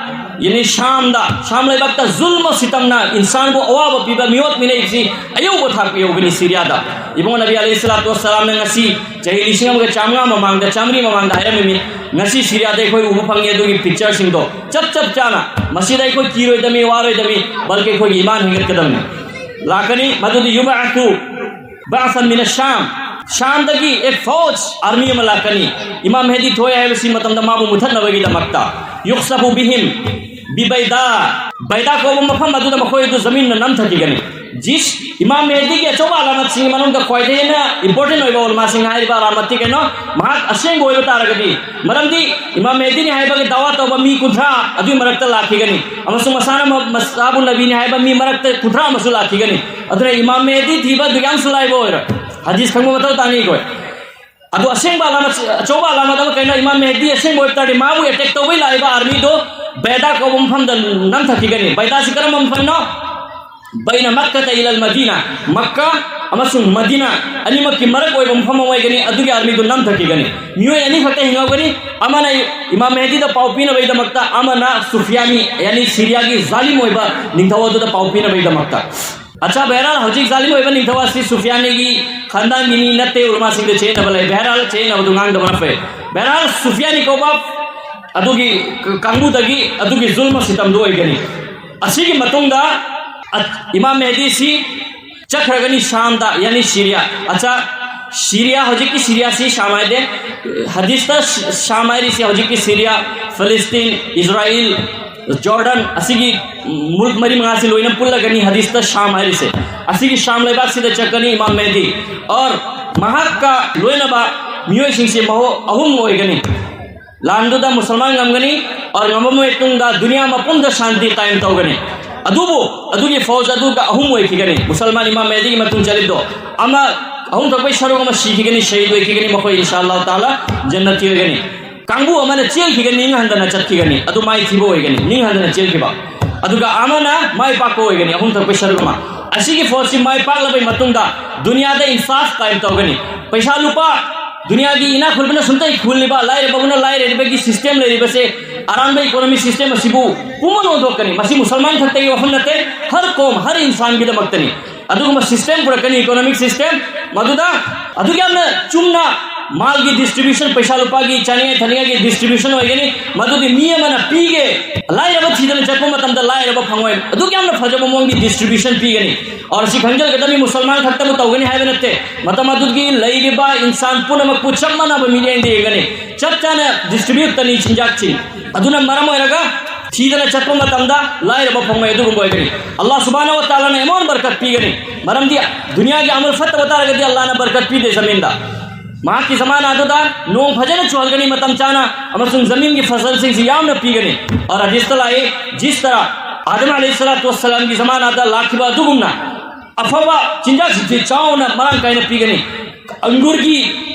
ꯌꯥꯅꯤ ꯁꯥꯝꯗ, ꯁꯥꯝ ꯂꯩꯕꯥꯛꯇ ꯖꯨꯜꯃ ꯁꯤꯇꯝꯅ ꯏꯟꯁꯥꯟꯕꯨ ꯑꯋꯥꯕ ꯄꯤꯕ ꯃꯤꯑꯣꯠ ꯃꯤꯅꯩꯁꯤ ꯑꯌꯧꯕ ꯊꯥꯛꯄ ꯌꯧꯒꯅꯤ ꯁꯤꯔꯤꯌꯥꯗ꯫ ꯏꯕꯨꯡꯉꯣ ꯅꯕꯤ ꯑꯂꯩꯍꯤ ꯁꯂꯥꯇꯨ ꯋꯥꯁꯂꯥꯝꯅ ꯉꯁꯤ ꯆꯍꯤ ꯂꯤꯁꯤꯡ ꯑꯃꯒ ꯆꯥꯝꯃꯉꯥ ꯃꯃꯥꯡꯗ, ꯆꯥꯝꯃꯔꯤ ꯃꯃꯥꯡꯗ ꯍꯥꯏꯔꯝꯃꯤꯃꯤ, "ꯉꯁꯤ ꯁꯤꯔꯤꯌꯥꯗ ꯑꯩꯈꯣꯏ ꯎꯕ ꯐꯪꯉꯤ ꯑꯗꯨꯒꯤ ꯄꯤꯛꯆꯔꯁꯤꯡꯗꯣ ꯆꯞ ꯆꯞ ꯆꯥꯅ꯫ ꯃꯁꯤꯗ ꯑꯩꯈꯣꯏ ꯀꯤꯔꯣꯏꯗꯕꯅꯤ, ꯋꯥꯔꯣꯏꯗꯕꯅꯤ, ꯕꯜꯀꯤ ꯑꯩꯈꯣꯏꯒꯤ ꯏꯃꯥꯟ ꯍꯦꯟꯒꯠꯀꯗꯕꯅꯤ"꯫ ꯂꯥꯛꯀꯅꯤ ꯃꯗꯨꯗꯤ ꯌꯨꯕ ꯑꯥꯇꯨ ꯕꯥꯁꯟ ꯃꯤꯅ ꯁꯥꯝ, ꯁꯥꯝꯗꯒꯤ ꯑꯦ ꯐꯧꯖ ꯑꯥꯔꯃꯤ ꯑꯃ ꯂꯥꯛꯀꯅꯤ꯫ ꯏꯃꯥꯝ ꯃꯦꯍꯗꯤ ꯊꯣꯛꯑꯦ ꯍꯥꯏꯕꯁꯤ ꯃꯇꯝꯗ ꯃꯥꯕꯨ ꯃꯨꯊꯠꯅꯕꯒꯤꯗꯃꯛꯇ ꯌꯨꯛꯁꯥꯐꯨ ꯕꯤꯍꯤꯝ ꯕꯤꯕꯩꯗꯥ, ꯕꯩꯗꯥ ꯀꯧꯕ ꯃꯐꯝ ꯑꯗꯨꯗ ꯃꯈꯣꯏ ꯑꯗꯨ ꯖꯃꯤꯟꯅ ꯅꯝꯊꯈꯤꯒꯅꯤ꯫ ꯖꯤꯁ ꯏꯃꯥꯝ ꯃꯦꯍꯗꯤꯒꯤ ꯑꯆꯧꯕ ꯑꯂꯥꯃꯠꯁꯤꯡꯒꯤ ꯃꯅꯨꯡꯗ ꯈ꯭ꯋꯥꯏꯗꯒꯤ ꯍꯦꯟꯅ ꯏꯝꯄꯣꯔꯇꯦꯟ ꯑꯣꯏꯕ ꯎꯂꯃꯥꯁꯤꯡꯅ ꯍꯥꯏꯔꯤꯕ ꯑꯂꯥꯃꯠꯇꯤ ꯀꯩꯅꯣ? ꯃꯍꯥꯛ ꯑꯁꯦꯡꯕ ꯑꯣꯏꯕ ꯇꯥꯔꯒꯗꯤ, ꯃꯔꯝꯗꯤ ꯏꯃꯥꯝ ꯃꯦꯍꯗꯤꯅꯤ ꯍꯥꯏꯕꯒꯤ ꯗꯥꯋꯥ ꯇꯧꯕ ꯃꯤ ꯀꯨꯟꯊ꯭ꯔꯥ ꯑꯗꯨꯒꯤ ꯃꯔꯛꯇ ꯂꯥꯛꯈꯤꯒꯅꯤ, ꯑꯃꯁꯨꯡ ꯃꯁꯥꯅ ꯃ-, ꯃꯁꯥꯕꯨ ꯅꯕꯤꯅꯤ ꯍꯥꯏꯕ ꯃꯤ ꯃꯔꯛꯇ ꯀꯨꯟꯊ꯭ꯔꯥ ꯑꯃꯁꯨ ꯂꯥꯛꯈꯤꯒꯅꯤ꯫ ꯑꯗꯨꯅ ꯏꯃꯥꯝ ꯃꯦꯍꯗꯤ ꯊꯤꯕ ꯑꯗꯨ ꯌꯥꯝ ꯁꯨꯂꯥꯏꯕ ꯑꯣꯏꯔꯣꯏ꯫ ꯍꯗꯤꯁ ꯈꯪꯕ ꯃꯊꯧ ꯇꯥꯅꯤ ꯑꯩꯈꯣꯏ꯫ ꯑꯗꯨ ꯑꯁꯦꯡꯕ ꯑꯂꯥꯃꯠ, ꯑꯆꯧꯕ ꯑꯂꯥꯃꯠ ꯑꯃ ꯀꯩꯅꯣ? ꯏꯃꯥꯝ ꯃꯦꯍꯗꯤ ꯑꯁꯦꯡꯕ ꯑꯣꯏꯕ ꯇꯥꯔꯗꯤ ꯃꯥꯕꯨ ꯑꯦꯇꯦꯛ ꯇꯧꯕꯩ ꯂꯥꯛꯏꯕ ꯑꯥꯔꯃꯤꯗꯣ ꯕꯩꯗꯥ ꯀꯧꯕ ꯃꯐꯝꯗ ꯅꯝꯊꯈꯤꯒꯅꯤ꯫ ꯕꯩꯗꯥꯁꯤ ꯀꯔꯝꯕ ꯃꯐꯝꯅꯣ? ꯕꯩꯅ ꯃꯛꯀꯥ ꯏꯂꯜ ꯃꯗꯤꯅꯥ, ꯃꯛꯀꯥ ꯑꯃꯁꯨꯡ ꯃꯗꯤꯅꯥ ꯑꯅꯤꯃꯛꯀꯤ ꯃꯔꯛ ꯑꯣꯏꯕ ꯃꯐꯝ ꯑꯃ ꯑꯣꯏꯒꯅꯤ꯫ ꯑꯗꯨꯒꯤ ꯑꯥꯔꯃꯤꯗꯨ ꯅꯝꯊꯈꯤꯒꯅꯤ꯫ ꯃꯤꯑꯣꯏ ꯑꯅꯤ ꯈꯛꯇ ꯍꯤꯡꯍꯧꯒꯅꯤ, ꯑꯃꯅ ꯏꯃꯥꯝ ꯃꯦꯍꯗꯤꯗ ꯄꯥꯎ ꯄꯤꯅꯕꯒꯤꯗꯃꯛꯇ, ꯑꯃꯅ ꯁꯨꯐꯤꯌꯥꯅꯤ, ꯌꯥꯅꯤ ꯁꯤꯔꯤꯌꯥꯒꯤ ꯖꯥꯂꯤꯝ ꯑꯣꯏꯕ ꯅꯤꯡꯊꯧ ꯑꯗꯨꯗ ꯄꯥꯎ ꯄꯤꯅꯕꯒꯤꯗꯃꯛꯇ꯫ ꯑꯠꯆꯥ, ꯕꯍꯔꯍꯥꯜ, ꯍꯧꯖꯤꯛ ꯖꯥꯂꯤꯝ ꯑꯣꯏꯕ ꯅꯤꯡꯊꯧ ꯑꯁꯤ ꯁꯨꯐꯤꯌꯥꯅꯤꯒꯤ ꯈꯥꯟꯗꯥꯟꯒꯤ ꯃꯤ ꯅꯠꯇꯦ, ꯎꯂꯃꯥꯁꯤꯡꯗ ꯆꯦꯟꯅꯕ ꯂꯩ꯫ ꯕꯍꯔꯍꯥꯜ, ꯆꯦꯟꯅꯕꯗꯨ ꯉꯥꯡꯗꯕꯅ ꯐꯩ꯫ ꯕꯍꯔꯍꯥꯜ, ꯁꯨꯐꯤꯌꯥꯅꯤ ꯀꯧꯕ ꯑꯗꯨꯒꯤ ꯀꯥꯡꯕꯨꯗꯒꯤ ꯑꯗꯨꯒꯤ ꯖꯨꯜꯃ ꯁꯤꯇꯝꯗꯨ ꯑꯣꯏꯒꯅꯤ꯫ ꯑꯁꯤꯒꯤ ꯃꯇꯨꯡꯗ ꯑ-, ꯏꯃꯥꯝ ꯃꯦꯍꯗꯤꯁꯤ ꯆꯠꯈ꯭ꯔꯒꯅꯤ ꯁꯥꯝꯗ, ꯌꯥꯅꯤ ꯁꯤꯔꯤꯌꯥ꯫ ꯑꯠꯆꯥ, ꯁꯤꯔꯤꯌꯥ, ꯍꯧꯖꯤꯛꯀꯤ ꯁꯤꯔꯤꯌꯥꯁꯤ ꯁꯥꯝ ꯍꯥꯏꯗꯦ꯫ ꯍꯗꯤꯁꯇ ꯁꯥꯝ ꯍꯥꯏꯔꯤꯁꯤ ꯍꯧꯖꯤꯛꯀꯤ ꯁꯤꯔꯤꯌꯥ, ꯐꯂꯁꯇꯤꯟ, ꯏꯖꯔꯥꯏꯜ, ꯖꯣꯔꯗꯟ, ꯑꯁꯤꯒꯤ ꯃꯨꯜꯛ ꯃꯔꯤ ꯃꯉꯥꯁꯤ ꯂꯣꯏꯅ ꯄꯨꯜꯂꯒꯅꯤ ꯍꯗꯤꯁꯇ ꯁꯥꯝ ꯍꯥꯏꯔꯤꯁꯦ꯫ ꯑꯁꯤꯒꯤ ꯁꯥꯝ ꯂꯩꯕꯥꯛꯁꯤꯗ ꯆꯠꯀꯅꯤ ꯏꯃꯥꯝ ꯃꯦꯍꯗꯤ꯫ ꯑꯣꯔ ꯃꯍꯥꯛꯀ ꯂꯣꯏꯅꯕ ꯃꯤꯑꯣꯏꯁꯤꯡꯁꯦ ꯃꯍꯣ-, ꯑꯍꯨꯝ ꯑꯣꯏꯒꯅꯤ꯫ ꯂꯥꯟꯗꯨꯗ ꯃꯨꯁꯜꯃꯥꯟ ꯉꯝꯒꯅꯤ, ꯑꯣꯔ ꯉꯝꯕ ꯃꯇꯨꯡꯗ ꯗꯨꯅꯤꯌꯥ ꯃꯄꯨꯝꯗ ꯁꯥꯟꯇꯤ ꯀꯥꯌꯝ ꯇꯧꯒꯅꯤ꯫ ꯑꯗꯨꯕꯨ ꯑꯗꯨꯒꯤ ꯐꯧꯖ ꯑꯗꯨꯒ ꯑꯍꯨꯝ ꯑꯣꯏꯈꯤꯒꯅꯤ꯫ ꯃꯨꯁꯜꯃꯥꯟ ꯏꯃꯥꯝ ꯃꯦꯍꯗꯤꯒꯤ ꯃꯇꯨꯡ ꯆꯠꯂꯤꯗꯣ ꯑꯃ, ꯑꯍꯨꯝ ꯊꯣꯛꯄꯩ ꯁꯔꯨꯛ ꯑꯃ ꯁꯤꯈꯤꯒꯅꯤ, ꯁꯍꯤꯗ ꯑꯣꯏꯈꯤꯒꯅꯤ ꯃꯈꯣꯏ, ꯏꯟꯁꯥ ꯑꯜꯂꯥꯍ ꯇꯥꯂꯥ ꯖꯟꯅꯇꯤ ꯑꯣꯏꯒꯅꯤ꯫ ꯀꯥꯡꯕꯨ ꯑꯃꯅ ꯆꯦꯟꯈꯤꯒꯅꯤ, ꯅꯤꯡꯍꯟꯗꯅ ꯆꯠꯈꯤꯒꯅꯤ, ꯑꯗꯨ ꯃꯥꯏꯊꯤꯕ ꯑꯣꯏꯒꯅꯤ, ꯅꯤꯡꯍꯟꯗꯅ ꯆꯦꯟꯈꯤꯕ꯫ ꯑꯗꯨꯒ ꯑꯃꯅ ꯃꯥꯏ ꯄꯥꯛꯄ ꯑꯣꯏꯒꯅꯤ, ꯑꯍꯨꯝ ꯊꯣꯛꯄꯩ ꯁꯔꯨꯛ ꯑꯃ꯫ ꯑꯁꯤꯒꯤ ꯐꯧꯖꯁꯤ ꯃꯥꯏ ꯄꯥꯛꯂꯕꯩ ꯃꯇꯨꯡꯗ ꯗꯨꯅꯤꯌꯥꯗ ꯏꯟꯁꯥꯐ ꯀꯥꯌꯝ ꯇꯧꯒꯅꯤ꯫ ꯄꯩꯁꯥ ꯂꯨꯄꯥ ꯗꯨꯅꯤꯌꯥꯒꯤ ꯏꯅꯥꯛ ꯈꯨꯟꯕꯅ ꯁꯨꯝꯇꯩ ꯈꯨꯜꯂꯤꯕ, ꯂꯥꯏꯔꯕ ꯑꯃꯅ ꯂꯥꯏꯔꯔꯤꯕꯒꯤ system ꯂꯩꯔꯤꯕꯁꯦ, ꯑꯔꯥꯟꯕ economic system ꯑꯁꯤꯕꯨ ꯄꯨꯝꯃꯛ ꯍꯣꯡꯗꯣꯛꯀꯅꯤ꯫ ꯃꯁꯤ ꯃꯨꯁꯜꯃꯥꯟ ꯈꯛꯇꯒꯤ ꯋꯥꯐꯝ ꯅꯠꯇꯦ, ꯍꯔ ꯀꯣꯝ, ꯍꯔ ꯏꯟꯁꯥꯟꯒꯤꯗꯃꯛꯇꯅꯤ꯫ ꯑꯗꯨꯒꯨꯝꯕ system ꯄꯨꯔꯛꯀꯅꯤ, economic system, ꯃꯗꯨꯗ ꯑꯗꯨꯛ ꯌꯥꯝꯅ ꯆꯨꯝꯅ ꯃꯥꯜꯒꯤ distribution, ꯄꯩꯁꯥ ꯂꯨꯄꯥꯒꯤ ꯆꯥꯅꯤꯡꯉꯥꯏ ꯊꯛꯅꯤꯡꯉꯥꯏꯒꯤ distribution ꯑꯣꯏꯒꯅꯤ꯫ ꯃꯗꯨꯗꯤ ꯃꯤ ꯑꯃꯅ ꯄꯤꯒꯦ, ꯂꯥꯏꯔꯕ ꯊꯤꯗꯅ ꯆꯠꯄ ꯃꯇꯝꯗ ꯂꯥꯏꯔꯕ ꯐꯪꯉꯣꯏ꯫ ꯑꯗꯨꯛ ꯌꯥꯝꯅ ꯐꯖꯕ ꯃꯑꯣꯡꯒꯤ distribution ꯄꯤꯒꯅꯤ꯫ ꯑꯣꯔ ꯁꯤ ꯈꯪꯖꯤꯜꯒꯗꯕꯅꯤ, ꯃꯨꯁꯜꯃꯥꯟ ꯈꯛꯇꯕꯨ ꯇꯧꯒꯅꯤ ꯍꯥꯏꯕ ꯅꯠꯇꯦ꯫ ꯃꯇꯝ ꯑꯗꯨꯒꯤ ꯂꯩꯔꯤꯕ ꯏꯟꯁꯥꯟ ꯄꯨꯝꯅꯃꯛꯄꯨ ꯆꯞ ꯃꯥꯟꯅꯕ ꯃꯤꯠꯌꯦꯡꯗ ꯌꯦꯡꯒꯅꯤ꯫ ꯆꯞ ꯆꯥꯅ distribute ꯇꯅꯤ ꯆꯤꯟꯖꯥꯛꯁꯤꯡ꯫ ꯑꯗꯨꯅ ꯃꯔꯝ ꯑꯣꯏꯔꯒ ꯊꯤꯗꯅ ꯆꯠꯄ ꯃꯇꯝꯗ ꯂꯥꯏꯔꯕ ꯐꯪꯉꯣꯏ꯫ ꯑꯗꯨꯒꯨꯝꯕ ꯑꯣꯏꯒꯅꯤ꯫ ꯑꯜꯂꯥꯍ ꯁꯨꯕꯍꯥꯅꯍꯨ ꯋ ꯇꯥꯂꯥꯅ ꯑꯃꯨꯛ ꯍꯟꯅ ꯕꯔꯀꯠ ꯄꯤꯒꯅꯤ꯫ ꯃꯔꯝꯗꯤ ꯗꯨꯅꯤꯌꯥꯒꯤ ꯑꯃꯜ ꯐꯠꯇꯕ ꯇꯥꯔꯒꯗꯤ ꯑꯜꯂꯥꯍꯅ ꯕꯔꯀꯠ ꯄꯤꯗꯦ ꯖꯃꯤꯟꯗ꯫ ꯃꯍꯥꯛꯀꯤ ꯖꯃꯥꯅꯥ ꯑꯗꯨꯗ ꯅꯣꯡ ꯐꯖꯅ ꯆꯨꯍꯟꯒꯅꯤ ꯃꯇꯝ ꯆꯥꯅ, ꯑꯃꯁꯨꯡ ꯖꯃꯤꯟꯒꯤ ꯐꯁꯜꯁꯤꯡꯁꯤ ꯌꯥꯝꯅ ꯄꯤꯒꯅꯤ꯫ ꯑꯣꯔ ꯍꯗꯤꯁꯇ ꯂꯥꯛꯏ, ꯖꯤꯁ ꯇꯔꯥ ꯑꯥꯗꯝ ꯑꯂꯩꯍꯤ ꯁꯂꯥꯇꯨ ꯋꯁꯁꯂꯥꯝꯒꯤ ꯖꯃꯥꯅꯥꯗ ꯂꯥꯛꯈꯤꯕ ꯑꯗꯨꯒꯨꯝꯅ ꯑꯐꯕ ꯆꯤꯟꯖꯥꯛꯁꯤꯡꯁꯤ ꯆꯥꯎꯅ ꯃꯔꯥꯡ ꯀꯥꯏꯅ ꯄꯤꯒꯅꯤ꯫ ꯑꯪꯒꯨꯔꯒꯤ,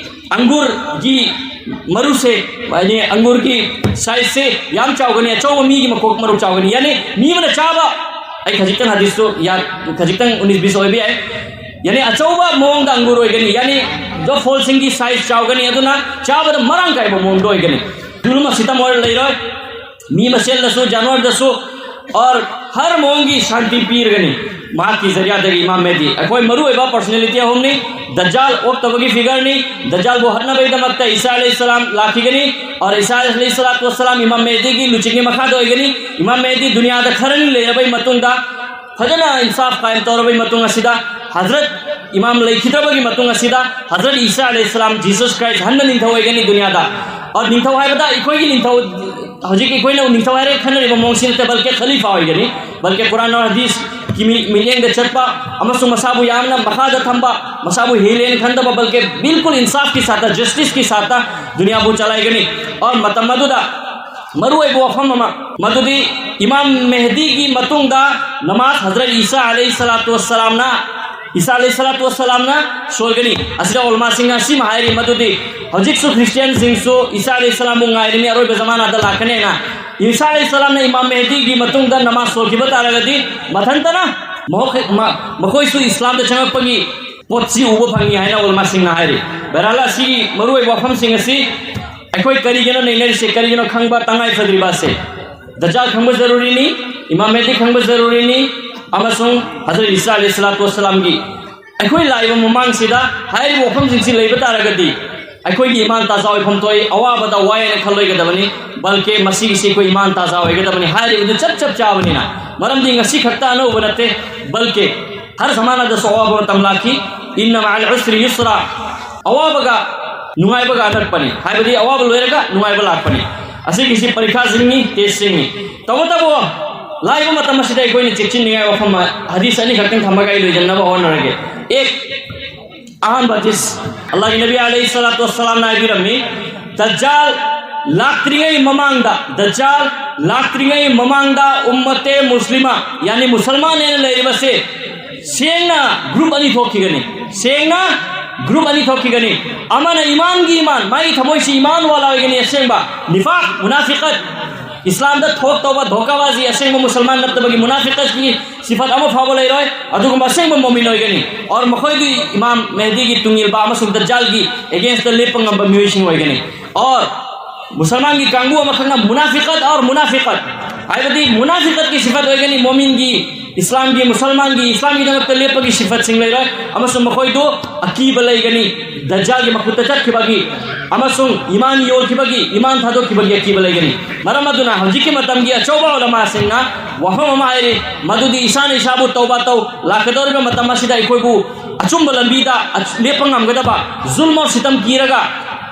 ꯑꯪꯒꯨꯔꯒꯤ ꯃꯔꯨꯁꯦ, ꯌꯥꯅꯤ ꯑꯪꯒꯨꯔꯒꯤ size ꯁꯦ ꯌꯥꯝ ꯆꯥꯎꯒꯅꯤ, ꯑꯆꯧꯕ ꯃꯤꯒꯤ ꯃꯀꯣꯛ ꯃꯔꯨ ꯆꯥꯎꯒꯅꯤ꯫ ꯌꯥꯅꯤ ꯃꯤ ꯑꯃꯅ ꯆꯥꯕ, ꯑꯩ ꯈꯖꯤꯛꯇꯪ ꯍꯗꯤꯁꯇꯨ ꯌꯥ-, ꯈꯖꯤꯛꯇꯪ ꯎꯅꯤꯁ ꯕꯤꯁ ꯑꯣꯏꯕ ꯌꯥꯏ꯫ ꯌꯥꯅꯤ ꯑꯆꯧꯕ ꯃꯑꯣꯡꯗ ꯑꯪꯒꯨꯔ ꯑꯣꯏꯒꯅꯤ, ꯌꯥꯅꯤ ꯐꯣꯜꯁꯤꯡꯒꯤ size ꯆꯥꯎꯒꯅꯤ, ꯑꯗꯨꯅ ꯆꯥꯕꯗ ꯃꯔꯥꯡ ꯀꯥꯏꯕ ꯃꯑꯣꯡꯗ ꯑꯣꯏꯒꯅꯤ꯫ ꯖꯨꯂꯨꯝ ꯁꯤꯇꯝ ꯑꯣꯏꯔ ꯂꯩꯔꯣꯏ꯫ ꯃꯤ ꯃꯁꯦꯜꯗꯁꯨ, ꯖꯥꯅꯋꯔꯗꯁꯨ, ꯑꯣꯔ ꯍꯔ ꯃꯑꯣꯡꯒꯤ ꯁꯥꯟꯇꯤ ꯄꯤꯔꯒꯅꯤ ꯃꯍꯥꯛꯀꯤ ꯖꯔꯤꯌꯥꯗꯒꯤ ꯏꯃꯥꯝ ꯃꯦꯍꯗꯤ꯫ ꯑꯩꯈꯣꯏ ꯃꯔꯨꯑꯣꯏꯕ personality ꯑꯍꯨꯝꯅꯤ꯫ ꯗꯖꯥꯜ ꯑꯣꯛꯇꯕꯒꯤ figure ꯅꯤ꯫ ꯗꯖꯥꯜꯕꯨ ꯍꯠꯅꯕꯒꯤꯗꯃꯛꯇ ꯏꯁꯥ ꯑꯂꯩꯍꯤ ꯁꯂꯥꯝ ꯂꯥꯛꯈꯤꯒꯅꯤ꯫ ꯑꯣꯔ ꯏꯁꯥ ꯑꯂꯩꯍꯤ ꯁꯂꯥꯇꯨ ꯋꯁꯁꯂꯥꯝ ꯏꯃꯥꯝ ꯃꯦꯍꯗꯤꯒꯤ ꯂꯨꯆꯤꯡꯒꯤ ꯃꯈꯥꯗ ꯑꯣꯏꯒꯅꯤ꯫ ꯏꯃꯥꯝ ꯃꯦꯍꯗꯤ ꯗꯨꯅꯤꯌꯥꯗ ꯈꯔꯅꯤ ꯂꯩꯔꯕꯩ ꯃꯇꯨꯡꯗ, ꯐꯖꯅ ꯏꯟꯁꯥꯐ ꯀꯥꯌꯝ ꯇꯧꯔꯕꯩ ꯃꯇꯨꯡ ꯑꯁꯤꯗ, ꯍꯖꯔꯠ ꯏꯃꯥꯝ ꯂꯩꯈꯤꯗ꯭ꯔꯕꯒꯤ ꯃꯇꯨꯡ ꯑꯁꯤꯗ, ꯍꯖꯔꯠ ꯏꯁꯥ ꯑꯂꯩꯍꯤ ꯁꯂꯥꯝ, Jesus Christ, ꯍꯟꯅ ꯅꯤꯡꯊꯧ ꯑꯣꯏꯒꯅꯤ ꯗꯨꯅꯤꯌꯥꯗ꯫ ꯑꯣꯔ ꯅꯤꯡꯊꯧ ꯍꯥꯏꯕꯗ ꯑꯩꯈꯣꯏꯒꯤ ꯅꯤꯡꯊꯧ, ꯍꯧꯖꯤꯛ ꯑꯩꯈꯣꯏꯅ ꯅꯤꯡꯊꯧ ꯍꯥꯏꯔꯒ ꯈꯟꯅꯔꯤꯕ ꯃꯑꯣꯡꯁꯤ ꯅꯠꯇꯦ, ꯕꯜꯀꯤ ꯈꯂꯤꯐꯥ ꯑꯣꯏꯒꯅꯤ꯫ ꯕꯜꯀꯤ ꯀꯨꯔꯥꯟ ꯑꯣꯔ ꯍꯗꯤꯁꯀꯤ ꯃꯤ-, ꯃꯤꯠꯌꯦꯡꯗ ꯆꯠꯄ ꯑꯃꯁꯨꯡ ꯃꯁꯥꯕꯨ ꯌꯥꯝꯅ ꯃꯈꯥꯗ ꯊꯝꯕ, ꯃꯁꯥꯕꯨ ꯍꯦꯜꯂꯦꯅ ꯈꯟꯗꯕ, ꯕꯜꯀꯤ ꯕꯤꯜꯀꯨꯜ ꯏꯟꯁꯥꯐꯀꯤ ꯁꯥꯠꯇ, justice ꯀꯤ ꯁꯥꯠꯇ ꯗꯨꯅꯤꯌꯥꯕꯨ ꯆꯂꯥꯏꯒꯅꯤ꯫ ꯑꯣꯔ ꯃꯇꯝ ꯑꯗꯨꯗ ꯃꯔꯨꯑꯣꯏꯕ ꯋꯥꯐꯝ ꯑꯃ, ꯃꯗꯨꯗꯤ ꯏꯃꯥꯝ ꯃꯦꯍꯗꯤꯒꯤ ꯃꯇꯨꯡꯗ ꯅꯃꯥꯖ ꯍꯖꯔꯠ ꯏꯁꯥ ꯑꯂꯩꯍꯤ ꯁꯂꯥꯇꯨ ꯋꯁꯁꯂꯥꯝꯅ, ꯏꯁꯥ ꯑꯂꯩꯍꯤ ꯁꯂꯥꯇꯨ ꯋꯁꯁꯂꯥꯝꯅ ꯁꯣꯜꯒꯅꯤ꯫ ꯑꯁꯤꯗ ꯎꯂꯃꯥꯁꯤꯡꯅ ꯑꯁꯤꯃ ꯍꯥꯏꯔꯤ, ꯃꯗꯨꯗꯤ ꯍꯧꯖꯤꯛꯁꯨ ꯈ꯭ꯔꯤꯁꯇꯤꯌꯥꯟꯁꯤꯡꯁꯨ ꯏꯁꯥ ꯑꯂꯩꯍꯤ ꯁꯂꯥꯝꯕꯨ ꯉꯥꯏꯔꯤꯅꯤ, ꯑꯔꯣꯏꯕ ꯖꯃꯥꯅꯥꯗ ꯂꯥꯛꯀꯅꯤ ꯍꯥꯏꯅ꯫ ꯏꯁꯥ ꯑꯂꯩꯍꯤ ꯁꯂꯥꯝꯅ ꯏꯃꯥꯝ ꯃꯦꯍꯗꯤꯒꯤ ꯃꯇꯨꯡꯗ ꯅꯃꯥꯖ ꯁꯣꯜꯈꯤꯕ ꯇꯥꯔꯒꯗꯤ, ꯃꯊꯟꯇꯅ ꯃꯍꯣꯛ-, ꯃ-, ꯃꯈꯣꯏꯁꯨ ꯏꯁꯂꯥꯝꯗ ꯆꯪꯂꯛꯄꯒꯤ ꯄꯣꯠꯁꯤ ꯎꯕ ꯐꯪꯏ ꯍꯥꯏꯅ ꯎꯂꯃꯥꯁꯤꯡꯅ ꯍꯥꯏꯔꯤ꯫ ꯕꯍꯔꯍꯥꯜ, ꯑꯁꯤꯒꯤ ꯃꯔꯨꯑꯣꯏꯕ ꯋꯥꯐꯝꯁꯤꯡ ꯑꯁꯤ ꯑꯩꯈꯣꯏ ꯀꯔꯤꯒꯤꯅꯣ ꯅꯩꯅꯔꯤꯁꯦ, ꯀꯔꯤꯒꯤꯅꯣ ꯈꯪꯕ ꯇꯉꯥꯏ ꯐꯗ꯭ꯔꯤꯕ ꯑꯁꯦ? ꯗꯖꯥꯜ ꯈꯪꯕ ꯖꯔꯨꯔꯤꯅꯤ, ꯏꯃꯥꯝ ꯃꯦꯍꯗꯤ ꯈꯪꯕ ꯖꯔꯨꯔꯤꯅꯤ, ꯑꯃꯁꯨꯡ ꯍꯖꯔꯠ ꯏꯁꯥ ꯑꯂꯩꯍꯤ ꯁꯂꯥꯇꯨ ꯋꯥꯁꯂꯥꯝꯒꯤ꯫ ꯑꯩꯈꯣꯏ ꯂꯥꯛꯏꯕ ꯃꯃꯥꯡꯁꯤꯗ ꯍꯥꯏꯔꯤꯕ ꯋꯥꯐꯝꯁꯤꯡꯁꯤ ꯂꯩꯕ ꯇꯥꯔꯒꯗꯤ ꯑꯩꯈꯣꯏꯒꯤ ꯏꯃꯥꯟ ꯇꯥꯖꯥ ꯑꯣꯏꯐꯝ ꯊꯣꯛꯏ, ꯑꯋꯥꯕꯗ ꯋꯥꯏ ꯍꯥꯏꯅ ꯈꯜꯂꯣꯏꯒꯗꯕꯅꯤ, ꯕꯜꯀꯦ ꯃꯁꯤꯒꯤꯁꯤ ꯑꯩꯈꯣꯏ ꯏꯃꯥꯟ ꯇꯥꯖꯥ ꯑꯣꯏꯒꯗꯕꯅꯤ ꯍꯥꯏꯔꯤꯕꯗꯨ ꯆꯞ ꯆꯞ ꯆꯥꯕꯅꯤꯅ꯫ ꯃꯔꯝꯗꯤ ꯉꯁꯤ ꯈꯛꯇ ꯑꯅꯧꯕ ꯅꯠꯇꯦ, ꯕꯜꯀꯦ ꯍꯔ ꯖꯃꯥꯅꯥꯗꯁꯨ ꯑꯋꯥꯕ ꯃꯇꯝ ꯂꯥꯛꯈꯤ꯫ ꯏꯟꯅ ꯃꯥ ꯑꯜ ꯎꯁ꯭ꯔꯤ ꯌꯨꯁ꯭ꯔꯥ꯫ ꯑꯋꯥꯕꯒ ꯅꯨꯡꯉꯥꯏꯕꯒ ꯑꯅꯛꯄꯅꯤ, ꯍꯥꯏꯕꯗꯤ ꯑꯋꯥꯕ ꯂꯣꯏꯔꯒ ꯅꯨꯡꯉꯥꯏꯕ ꯂꯥꯛꯄꯅꯤ꯫ ꯑꯁꯤꯒꯤꯁꯤ ꯄꯔꯤꯈꯥꯁꯤꯡꯅꯤ, ꯇꯦꯁꯁꯤꯡꯅꯤ꯫ ꯇꯧꯕꯇꯕꯨ ꯂꯥꯛꯏꯕ ꯃꯇꯝ ꯑꯁꯤꯗ ꯑꯩꯈꯣꯏꯅ ꯆꯦꯛꯁꯤꯟꯅꯤꯡꯉꯥꯏ ꯋꯥꯐꯝ ꯍꯗꯤꯁ ꯑꯅꯤꯈꯛꯇꯪ ꯊꯝꯃꯒ ꯑꯩ ꯂꯣꯏꯁꯤꯟꯅꯕ ꯍꯣꯠꯅꯔꯒꯦ꯫ ꯑꯦꯛ ꯑꯍꯥꯟꯕ ꯍꯗꯤꯁ, ꯑꯜꯂꯥꯍꯒꯤ ꯅꯕꯤ ꯑꯂꯩꯍꯤ ꯁꯂꯥꯇꯨ ꯋꯁꯁꯂꯥꯝꯅ ꯍꯥꯏꯕꯤꯔꯝꯃꯤ, ꯗꯖꯥꯜ ꯂꯥꯛꯇ꯭ꯔꯤꯉꯩ ꯃꯃꯥꯡꯗ, ꯗꯖꯥꯜ ꯂꯥꯛꯇ꯭ꯔꯤꯉꯩ ꯃꯃꯥꯡꯗ ꯎꯝꯃꯇꯦ ꯃꯨꯁꯂꯤꯃꯥ, ꯌꯥꯅꯤ ꯃꯨꯁꯜꯃꯥꯟ ꯍꯥꯏꯅ ꯂꯩꯔꯤꯕꯁꯦ, ꯁꯦꯡꯅ ꯒ꯭ꯔꯨꯞ ꯑꯅꯤ ꯊꯣꯛꯈꯤꯒꯅꯤ꯫ ꯁꯦꯡꯅ ꯒ꯭ꯔꯨꯞ ꯑꯅꯤ ꯊꯣꯛꯈꯤꯒꯅꯤ꯫ ꯑꯃꯅ ꯏꯃꯥꯟꯒꯤ ꯏꯃꯥꯟ, ꯃꯥꯒꯤ ꯊꯃꯣꯏꯁꯤ ꯏꯃꯥꯟ ꯋꯥꯂꯥ ꯑꯣꯏꯒꯅꯤ, ꯑꯁꯦꯡꯕ ꯅꯤꯐꯥꯛ, ꯃꯨꯅꯥꯐꯤꯀꯠ, ꯏꯁꯂꯥꯝꯗ ꯊꯣꯛ ꯇꯧꯕ ꯙꯣꯀꯥꯕꯥꯖꯤ, ꯑꯁꯦꯡꯕ ꯃꯨꯁꯜꯃꯥꯟ ꯅꯠꯇꯕꯒꯤ ꯃꯨꯅꯥꯐꯤꯀꯠꯀꯤ ꯁꯤꯐꯠ ꯑꯃ ꯐꯥꯎꯕ ꯂꯩꯔꯣꯏ꯫ ꯑꯗꯨꯒꯨꯝꯕ ꯑꯁꯦꯡꯕ ꯃꯣꯃꯤꯟ ꯑꯣꯏꯒꯅꯤ꯫ ꯑꯣꯔ ꯃꯈꯣꯏꯗꯤ ꯏꯃꯥꯝ ꯃꯦꯍꯗꯤꯒꯤ ꯇꯨꯡꯏꯜꯕ ꯑꯃꯁꯨꯡ ꯗꯖꯥꯜꯒꯤ ꯑꯦꯒꯦꯟꯁꯇ ꯂꯦꯞꯄ ꯉꯝꯕ ꯃꯤꯑꯣꯏꯁꯤꯡ ꯑꯣꯏꯒꯅꯤ꯫ ꯑꯣꯔ ꯃꯨꯁꯜꯃꯥꯟꯒꯤ ꯀꯥꯡꯕꯨ ꯑꯃꯈꯛꯅ ꯃꯨꯅꯥꯐꯤꯀꯠ ꯑꯣꯔ ꯃꯨꯅꯥꯐꯤꯀꯠ, ꯍꯥꯏꯕꯗꯤ ꯃꯨꯅꯥꯐꯤꯀꯠꯀꯤ ꯁꯤꯐꯠ ꯑꯣꯏꯒꯅꯤ, ꯃꯣꯃꯤꯟꯒꯤ, ꯏꯁꯂꯥꯝꯒꯤ, ꯃꯨꯁꯜꯃꯥꯟꯒꯤ, ꯏꯁꯂꯥꯝꯒꯤꯗꯃꯛꯇ ꯂꯦꯞꯄꯒꯤ ꯁꯤꯐꯠꯁꯤꯡ ꯂꯩꯔꯣꯏ, ꯑꯃꯁꯨꯡ ꯃꯈꯣꯏꯗꯨ ꯑꯀꯤꯕ ꯂꯩꯒꯅꯤ, ꯗꯖꯥꯜꯒꯤ ꯃꯈꯨꯠꯇ ꯆꯠꯈꯤꯕꯒꯤ ꯑꯃꯁꯨꯡ ꯏꯃꯥꯟ ꯌꯣꯜꯈꯤꯕꯒꯤ, ꯏꯃꯥꯟ ꯊꯥꯗꯣꯛꯈꯤꯕꯒꯤ ꯑꯀꯤꯕ ꯂꯩꯒꯅꯤ꯫ ꯃꯔꯝ ꯑꯗꯨꯅ ꯍꯧꯖꯤꯛꯀꯤ ꯃꯇꯝꯒꯤ ꯑꯆꯧꯕ ꯎꯂꯃꯥꯁꯤꯡꯅ ꯋꯥꯐꯝ ꯑꯃ ꯍꯥꯏꯔꯤ, ꯃꯗꯨꯗꯤ ꯏꯁꯥꯅ ꯏꯁꯥꯕꯨ ꯇꯧꯕ ꯇꯧ, ꯂꯥꯛꯀꯗꯧꯔꯤꯕ ꯃꯇꯝ ꯑꯁꯤꯗ ꯑꯩꯈꯣꯏꯕꯨ ꯑꯆꯨꯝꯕ ꯂꯝꯕꯤꯗ ꯑꯆ-, ꯂꯦꯞꯄ ꯉꯝꯒꯗꯕ, ꯖꯨꯜꯃ ꯁꯤꯇꯝ ꯀꯤꯔꯒ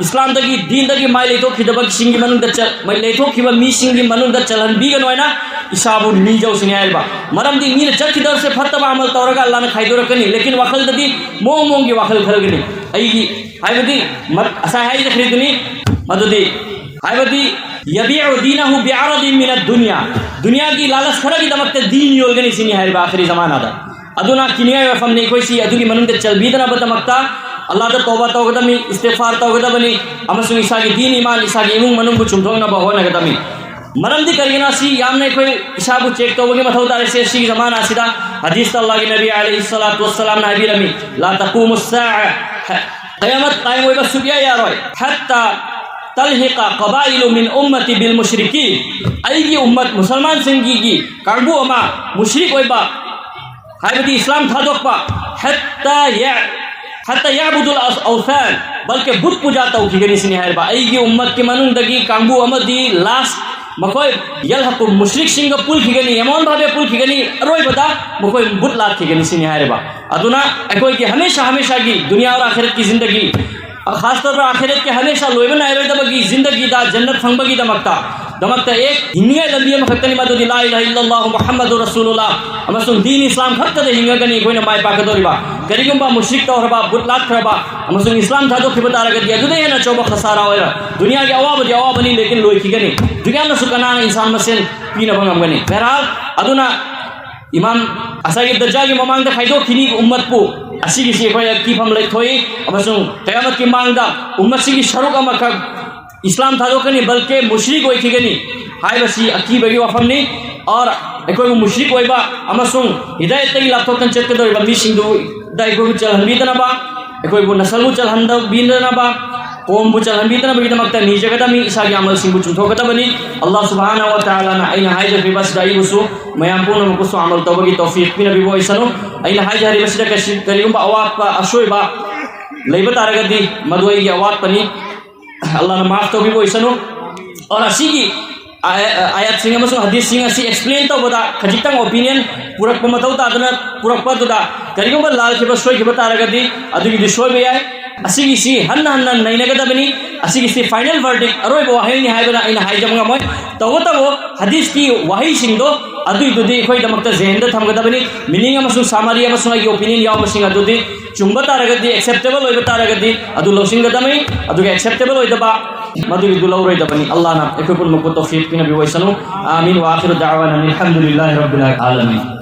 ꯏꯁꯂꯥꯝꯗꯒꯤ, ꯗꯤꯟꯗꯒꯤ ꯃꯥꯏ ꯂꯩꯊꯣꯛꯈꯤꯗꯕꯁꯤꯡꯒꯤ ꯃꯅꯨꯡꯗ ꯆ-, ꯃꯥꯏ ꯂꯩꯊꯣꯛꯈꯤꯕ ꯃꯤꯁꯤꯡꯒꯤ ꯃꯅꯨꯡꯗ ꯆꯜꯍꯟꯕꯤꯒꯅꯨ ꯍꯥꯏꯅ ꯏꯁꯥꯕꯨ ꯅꯤꯖꯧꯁꯤꯅꯤ ꯍꯥꯏꯔꯤꯕ꯫ ꯃꯔꯝꯗꯤ ꯃꯤꯅ ꯆꯠꯈꯤꯗꯧꯔꯤꯁꯦ ꯐꯠꯇꯕ ꯑꯃꯜ ꯇꯧꯔꯒ ꯑꯜꯂꯥꯅ ꯈꯥꯏꯗꯣꯔꯛꯀꯅꯤ, ꯂꯦꯀꯤꯟ ꯋꯥꯈꯜꯗꯗꯤ ꯃꯑꯣꯡ ꯃꯑꯣꯡꯒꯤ ꯋꯥꯈꯜ ꯈꯜꯒꯅꯤ꯫ ꯑꯩꯒꯤ, ꯍꯥꯏꯕꯗꯤ, ꯃ-, ꯉꯁꯥꯏ ꯍꯥꯏꯖꯈ꯭ꯔꯤꯗꯨꯅꯤ, ꯃꯗꯨꯗꯤ, ꯍꯥꯏꯕꯗꯤ, "ꯌꯕꯤꯎ ꯗꯤꯅꯍꯨ ꯕꯤꯑꯔꯗꯤꯟ ꯃꯤꯅ ꯗꯨꯅꯤꯌꯥ", ꯗꯨꯅꯤꯌꯥꯒꯤ ꯂꯥꯂꯁ ꯈꯔꯒꯤꯗꯃꯛꯇ ꯗꯤꯟ ꯌꯣꯜꯒꯅꯤ ꯁꯤꯅꯤ ꯍꯥꯏꯔꯤꯕ ꯑꯈꯤꯔꯤ ꯖꯃꯥꯅꯥꯗ꯫ ꯑꯗꯨꯅ ꯀꯤꯅꯤꯡꯉꯥꯏ ꯋꯥꯐꯝꯅꯤ꯫ ꯑꯩꯈꯣꯏꯁꯤ ꯑꯗꯨꯒꯤ ꯃꯅꯨꯡꯗ ꯆꯜꯕꯤꯗꯅꯕꯗꯃꯛꯇ ꯑꯜꯂꯥꯗ ꯇꯧꯕ ꯇꯧꯒꯗꯕꯅꯤ, ꯏꯁꯇꯤꯒꯐꯥꯔ ꯇꯧꯒꯗꯕꯅꯤ, ꯑꯃꯁꯨꯡ ꯏꯁꯥꯒꯤ ꯗꯤꯟ ꯏꯃꯥꯟ, ꯏꯁꯥꯒꯤ ꯏꯃꯨꯡ ꯃꯅꯨꯡꯕꯨ ꯆꯨꯝꯊꯣꯛꯅꯕ ꯍꯣꯠꯅꯒꯗꯕꯅꯤ꯫ ꯃꯔꯝꯗꯤ ꯀꯔꯤꯒꯤꯅꯣ? ꯑꯁꯤ ꯌꯥꯝꯅ ꯑꯩꯈꯣꯏ ꯏꯁꯥꯕꯨ ꯆꯦꯛ ꯇꯧꯕꯒꯤ ꯃꯊꯧ ꯇꯥꯔꯤꯁꯦ꯫ ꯑꯁꯤꯒꯤ ꯖꯃꯥꯅꯥ ꯑꯁꯤꯗ ꯍꯗꯤꯁꯇ ꯑꯜꯂꯥꯍꯒꯤ ꯅꯕꯤ ꯑꯂꯩꯍꯤ ꯁꯂꯥꯇꯨ ꯋꯁꯁꯂꯥꯝꯅ ꯍꯥꯏꯕꯤꯔꯝꯃꯤ, "ꯂꯥ ꯇꯀꯨꯃꯨ ꯁꯥꯑ", ꯍ-, ꯀꯌꯥꯃꯠ ꯀꯥꯏꯝ ꯑꯣꯏꯕ ꯁꯨꯛꯌꯥ ꯌꯥꯔꯣꯏ꯫ ꯍꯠꯇꯥ ꯇꯜꯍꯤꯀ ꯀꯕꯥꯏꯂꯨ ꯃꯤꯟ ꯎꯝꯃꯇꯤ ꯕꯤꯜ ꯃꯨꯁ꯭ꯔꯤꯀꯤ꯫ ꯑꯩꯒꯤ ꯎꯝꯃꯠ ꯃꯨꯁꯜꯃꯥꯟꯁꯤꯡꯒꯤ ꯀꯥꯡꯕꯨ ꯑꯃ ꯃꯨꯁ꯭ꯔꯤꯛ ꯑꯣꯏꯕ, ꯍꯥꯏꯕꯗꯤ ꯏꯁꯂꯥꯝ ꯊꯥꯗꯣꯛꯄ, ꯍꯠꯇꯥ ꯌꯥ-, ꯍꯠꯇꯥ ꯌꯥꯕꯨꯗꯨꯜ ꯑꯁ-, ꯑꯧꯁꯥꯟ, ꯕꯜꯀꯦ ꯕꯨꯠ ꯄꯨꯖꯥ ꯇꯧꯈꯤꯒꯅꯤ ꯁꯤꯅꯤ ꯍꯥꯏꯔꯤꯕ꯫ ꯑꯩꯒꯤ ꯎꯝꯃꯠꯀꯤ ꯃꯅꯨꯡꯗꯒꯤ ꯀꯥꯡꯕꯨ ꯑꯃꯗꯤ ꯂꯥꯁ ꯃꯈꯣꯏ ꯌꯜꯍꯛꯀꯨ ꯃꯨꯁ꯭ꯔꯤꯛꯁꯤꯡꯒ ꯄꯨꯜꯈꯤꯒꯅꯤ, ꯑꯦꯃꯣꯟ ꯚꯥꯕꯦ ꯄꯨꯜꯈꯤꯒꯅꯤ, ꯑꯔꯣꯏꯕꯗ ꯃꯈꯣꯏ ꯕꯨꯠ ꯂꯥꯠꯈꯤꯒꯅꯤ ꯁꯤꯅꯤ ꯍꯥꯏꯔꯤꯕ꯫ ꯑꯗꯨꯅ ꯑꯩꯈꯣꯏꯒꯤ ꯍꯃꯦꯁꯥ ꯍꯃꯦꯁꯥꯒꯤ ꯗꯨꯅꯤꯌꯥ ꯑꯣꯔ ꯑꯥꯈꯤꯔꯠꯀꯤ ꯖꯤꯟꯗꯒꯤ, ꯈꯥꯁ ꯇꯧꯔ ꯑꯥꯈꯤꯔꯠꯀꯤ ꯍꯃꯦꯁꯥ ꯂꯣꯏꯕ ꯅꯥꯏꯔꯣꯏꯗꯕꯒꯤ ꯖꯤꯟꯗꯒꯤꯗ ꯖꯟꯅꯠ ꯐꯪꯕꯒꯤꯗꯃꯛꯇ, ꯗꯃꯛꯇ ꯑꯦꯛ ꯍꯤꯡꯅꯤꯡꯉꯥꯏ ꯂꯝꯕꯤ ꯑꯃꯈꯛꯇꯅꯤ, ꯃꯗꯨꯗꯤ ꯂꯥ ꯏꯂꯥꯍ ꯏꯜꯂꯜꯂꯥꯍꯨ ꯃꯨꯍꯝꯃꯗꯨ ꯔꯁꯨꯂꯨꯜꯂꯥꯍ ꯑꯃꯁꯨꯡ ꯗꯤꯟ ꯏꯁꯂꯥꯝ ꯈꯛꯇꯗ ꯍꯤꯡꯉꯒꯅꯤ ꯑꯩꯈꯣꯏꯅ ꯃꯥꯏ ꯄꯥꯛꯀꯗꯧꯔꯤꯕ꯫ ꯀꯔꯤꯒꯨꯝꯕ ꯃꯨꯁ꯭ꯔꯤꯛ ꯇꯧꯈ꯭ꯔꯕ, ꯕꯨꯠ ꯂꯥꯠꯈ꯭ꯔꯕ ꯑꯃꯁꯨꯡ ꯏꯁꯂꯥꯝ ꯊꯥꯗꯣꯛꯈꯤꯕ ꯇꯥꯔꯒꯗꯤ ꯑꯗꯨꯗ ꯍꯦꯟꯅ ꯑꯆꯧꯕ ꯈꯁꯥꯔꯥ ꯑꯣꯏꯔꯣꯏ꯫ ꯗꯨꯅꯤꯌꯥꯒꯤ ꯑꯋꯥꯕꯗꯤ ꯑꯋꯥꯕꯅꯤ, ꯂꯦꯀꯤꯟ ꯂꯣꯏꯈꯤꯒꯅꯤ꯫ ꯗꯨꯅꯤꯌꯥꯅꯁꯨ ꯀꯅꯥꯅ ꯏꯟꯁꯥꯟ ꯃꯁꯦꯟ ꯄꯤꯅꯕ ꯉꯝꯒꯅꯤ? ꯕꯍꯔꯍꯥꯜ, ꯑꯗꯨꯅ ꯏꯃꯥꯝ ꯑꯁꯥꯏꯒꯤ ꯗꯖꯥꯜꯒꯤ ꯃꯃꯥꯡꯗ ꯈꯥꯏꯗꯣꯛꯈꯤꯅꯤ ꯎꯝꯃꯠꯄꯨ꯫ ꯑꯁꯤꯒꯤꯁꯤ ꯑꯩꯈꯣꯏ ꯑꯀꯤꯐꯝ ꯂꯩꯊꯣꯛꯏ ꯑꯃꯁꯨꯡ ꯀꯌꯥꯃꯠꯀꯤ ꯃꯥꯡꯗ ꯎꯝꯃꯠꯁꯤꯒꯤ ꯁꯔꯨꯛ ꯑꯃꯈꯛ ꯏꯁꯂꯥꯝ ꯊꯥꯗꯣꯛꯀꯅꯤ, ꯕꯜꯀꯦ ꯃꯨꯁ꯭ꯔꯤꯛ ꯑꯣꯏꯈꯤꯒꯅꯤ ꯍꯥꯏꯕꯁꯤ ꯑꯀꯤꯕꯒꯤ ꯋꯥꯐꯝꯅꯤ꯫ ꯑꯣꯔ ꯑꯩꯈꯣꯏꯕꯨ ꯃꯨꯁ꯭ꯔꯤꯛ ꯑꯣꯏꯕ ꯑꯃꯁꯨꯡ ꯍꯤꯗꯥꯌꯠꯇꯒꯤ ꯂꯥꯞꯊꯣꯛꯇꯅ ꯆꯠꯀꯗꯧꯔꯤꯕ ꯃꯤꯁꯤꯡꯗꯨꯗ ꯑꯩꯈꯣꯏꯕꯨ ꯆꯜꯍꯟꯕꯤꯗꯅꯕ, ꯑꯩꯈꯣꯏꯕꯨ ꯅꯁꯜꯕꯨ ꯆꯜꯍꯟꯗꯕꯤꯗꯅꯕ, ꯀꯣꯝꯕꯨ ꯆꯜꯍꯟꯕꯤꯗꯅꯕꯒꯤꯗꯃꯛꯇ ꯅꯤꯖꯒꯗꯕꯅꯤ, ꯏꯁꯥꯒꯤ ꯑꯃꯜꯁꯤꯡꯕꯨ ꯆꯨꯝꯊꯣꯛꯀꯗꯕꯅꯤ꯫ ꯑꯜꯂꯥꯍ ꯁꯨꯕꯍꯥꯅꯍꯨ ꯋ ꯇꯥꯂꯥꯅ ꯑꯩꯅ ꯍꯥꯏꯖꯈ꯭ꯔꯤꯕ ꯑꯁꯤꯗ ꯑꯩꯕꯨꯁꯨ ꯃꯌꯥꯝ ꯄꯨꯝꯅꯃꯛꯄꯨꯁꯨ ꯑꯃꯜ ꯇꯧꯕꯒꯤ ꯇꯧꯐꯤꯛ ꯄꯤꯅꯕꯤꯕ ꯑꯣꯏꯁꯅꯨ꯫ ꯑꯩꯅ ꯍꯥꯏꯖꯔꯤꯕꯁꯤꯗ ꯀꯩꯁꯨ, ꯀꯔꯤꯒꯨꯝꯕ ꯑꯋꯥꯠꯄ ꯑꯁꯣꯏꯕ ꯂꯩꯕ ꯇꯥꯔꯒꯗꯤ ꯃꯗꯨ ꯑꯩꯒꯤ ꯑꯋꯥꯠꯄꯅꯤ, ꯑꯜꯂꯥꯍꯅ ꯃꯥꯐ ꯇꯧꯕꯤꯕ ꯑꯣꯏꯁꯅꯨ꯫ ꯑꯣꯔ ꯑꯁꯤꯒꯤ ꯑꯥꯌ-, ꯑꯥꯌꯠꯁꯤꯡ ꯑꯃꯁꯨꯡ ꯍꯗꯤꯁꯁꯤꯡ ꯑꯁꯤ ꯑꯦꯛꯁꯄ꯭ꯂꯦꯟ ꯇꯧꯕꯗ ꯈꯖꯤꯛꯇꯪ ꯑꯣꯄꯤꯅꯤꯌꯟ ꯄꯨꯔꯛꯄ ꯃꯊꯧ ꯇꯥꯗꯅ ꯄꯨꯔꯛꯄ ꯑꯗꯨꯗ ꯀꯔꯤꯒꯨꯝꯕ ꯂꯥꯜꯈꯤꯕ, ꯁꯣꯏꯈꯤꯕ ꯇꯥꯔꯒꯗꯤ ꯑꯗꯨꯒꯤꯗꯤ ꯁꯣꯏꯕ ꯌꯥꯏ꯫ ꯑꯁꯤꯒꯤꯁꯤ ꯍꯟꯅ ꯍꯟꯅ ꯅꯩꯅꯒꯗꯕꯅꯤ꯫ ꯑꯁꯤꯒꯤꯁꯤ ꯐꯥꯏꯅꯦꯜ ꯚꯔꯗꯤꯛ, ꯑꯔꯣꯏꯕ ꯋꯥꯍꯩꯅꯤ ꯍꯥꯏꯕꯅ ꯑꯩꯅ ꯍꯥꯏꯖꯕ ꯉꯝꯃꯣꯏ꯫ ꯇꯧꯕꯇꯕꯨ ꯍꯗꯤꯁꯀꯤ ꯋꯥꯍꯩꯁꯤꯡꯗꯣ ꯑꯗꯨꯏꯗꯨꯗꯤ ꯑꯩꯈꯣꯏꯒꯤꯗꯃꯛꯇ ꯖꯦꯍꯟꯗ ꯊꯝꯒꯗꯕꯅꯤ꯫ ꯃꯤꯅꯤꯡ ꯑꯃꯁꯨꯡ ꯁꯥꯃꯔꯤ ꯑꯃꯁꯨꯡ ꯑꯩꯒꯤ ꯑꯣꯄꯤꯅꯤꯌꯟ ꯌꯥꯎꯕꯁꯤꯡ ꯑꯗꯨꯗꯤ ꯆꯨꯝꯕ ꯇꯥꯔꯒꯗꯤ, ꯑꯦꯛꯁꯦꯞꯇꯦꯕꯜ ꯑꯣꯏꯕ ꯇꯥꯔꯒꯗꯤ ꯑꯗꯨ ꯂꯧꯁꯤꯟꯒꯗꯕꯅꯤ, ꯑꯗꯨꯒ ꯑꯦꯛꯁꯦꯞꯇꯦꯕꯜ ꯑꯣꯏꯗꯕ ꯃꯗꯨꯒꯤꯗꯨ ꯂꯧꯔꯣꯏꯗꯕꯅꯤ꯫ ꯑꯜꯂꯥꯍꯅ ꯑꯩꯈꯣꯏ ꯄꯨꯝꯅꯃꯛꯄꯨ ꯇꯧꯐꯤꯛ ꯄꯤꯅꯕꯤꯌꯨ ꯑꯣꯏꯁꯅꯨ꯫ ꯑꯥꯃꯤꯟ꯫ ꯋꯥ ꯑꯥꯈꯤꯔꯨ ꯗꯥꯋꯥꯅꯥ ꯑꯅꯤꯜ ꯍꯝꯗꯨꯂꯤꯜꯂꯥꯍꯤ ꯔꯕꯤꯜ ꯑꯥꯂꯃꯤꯟ꯫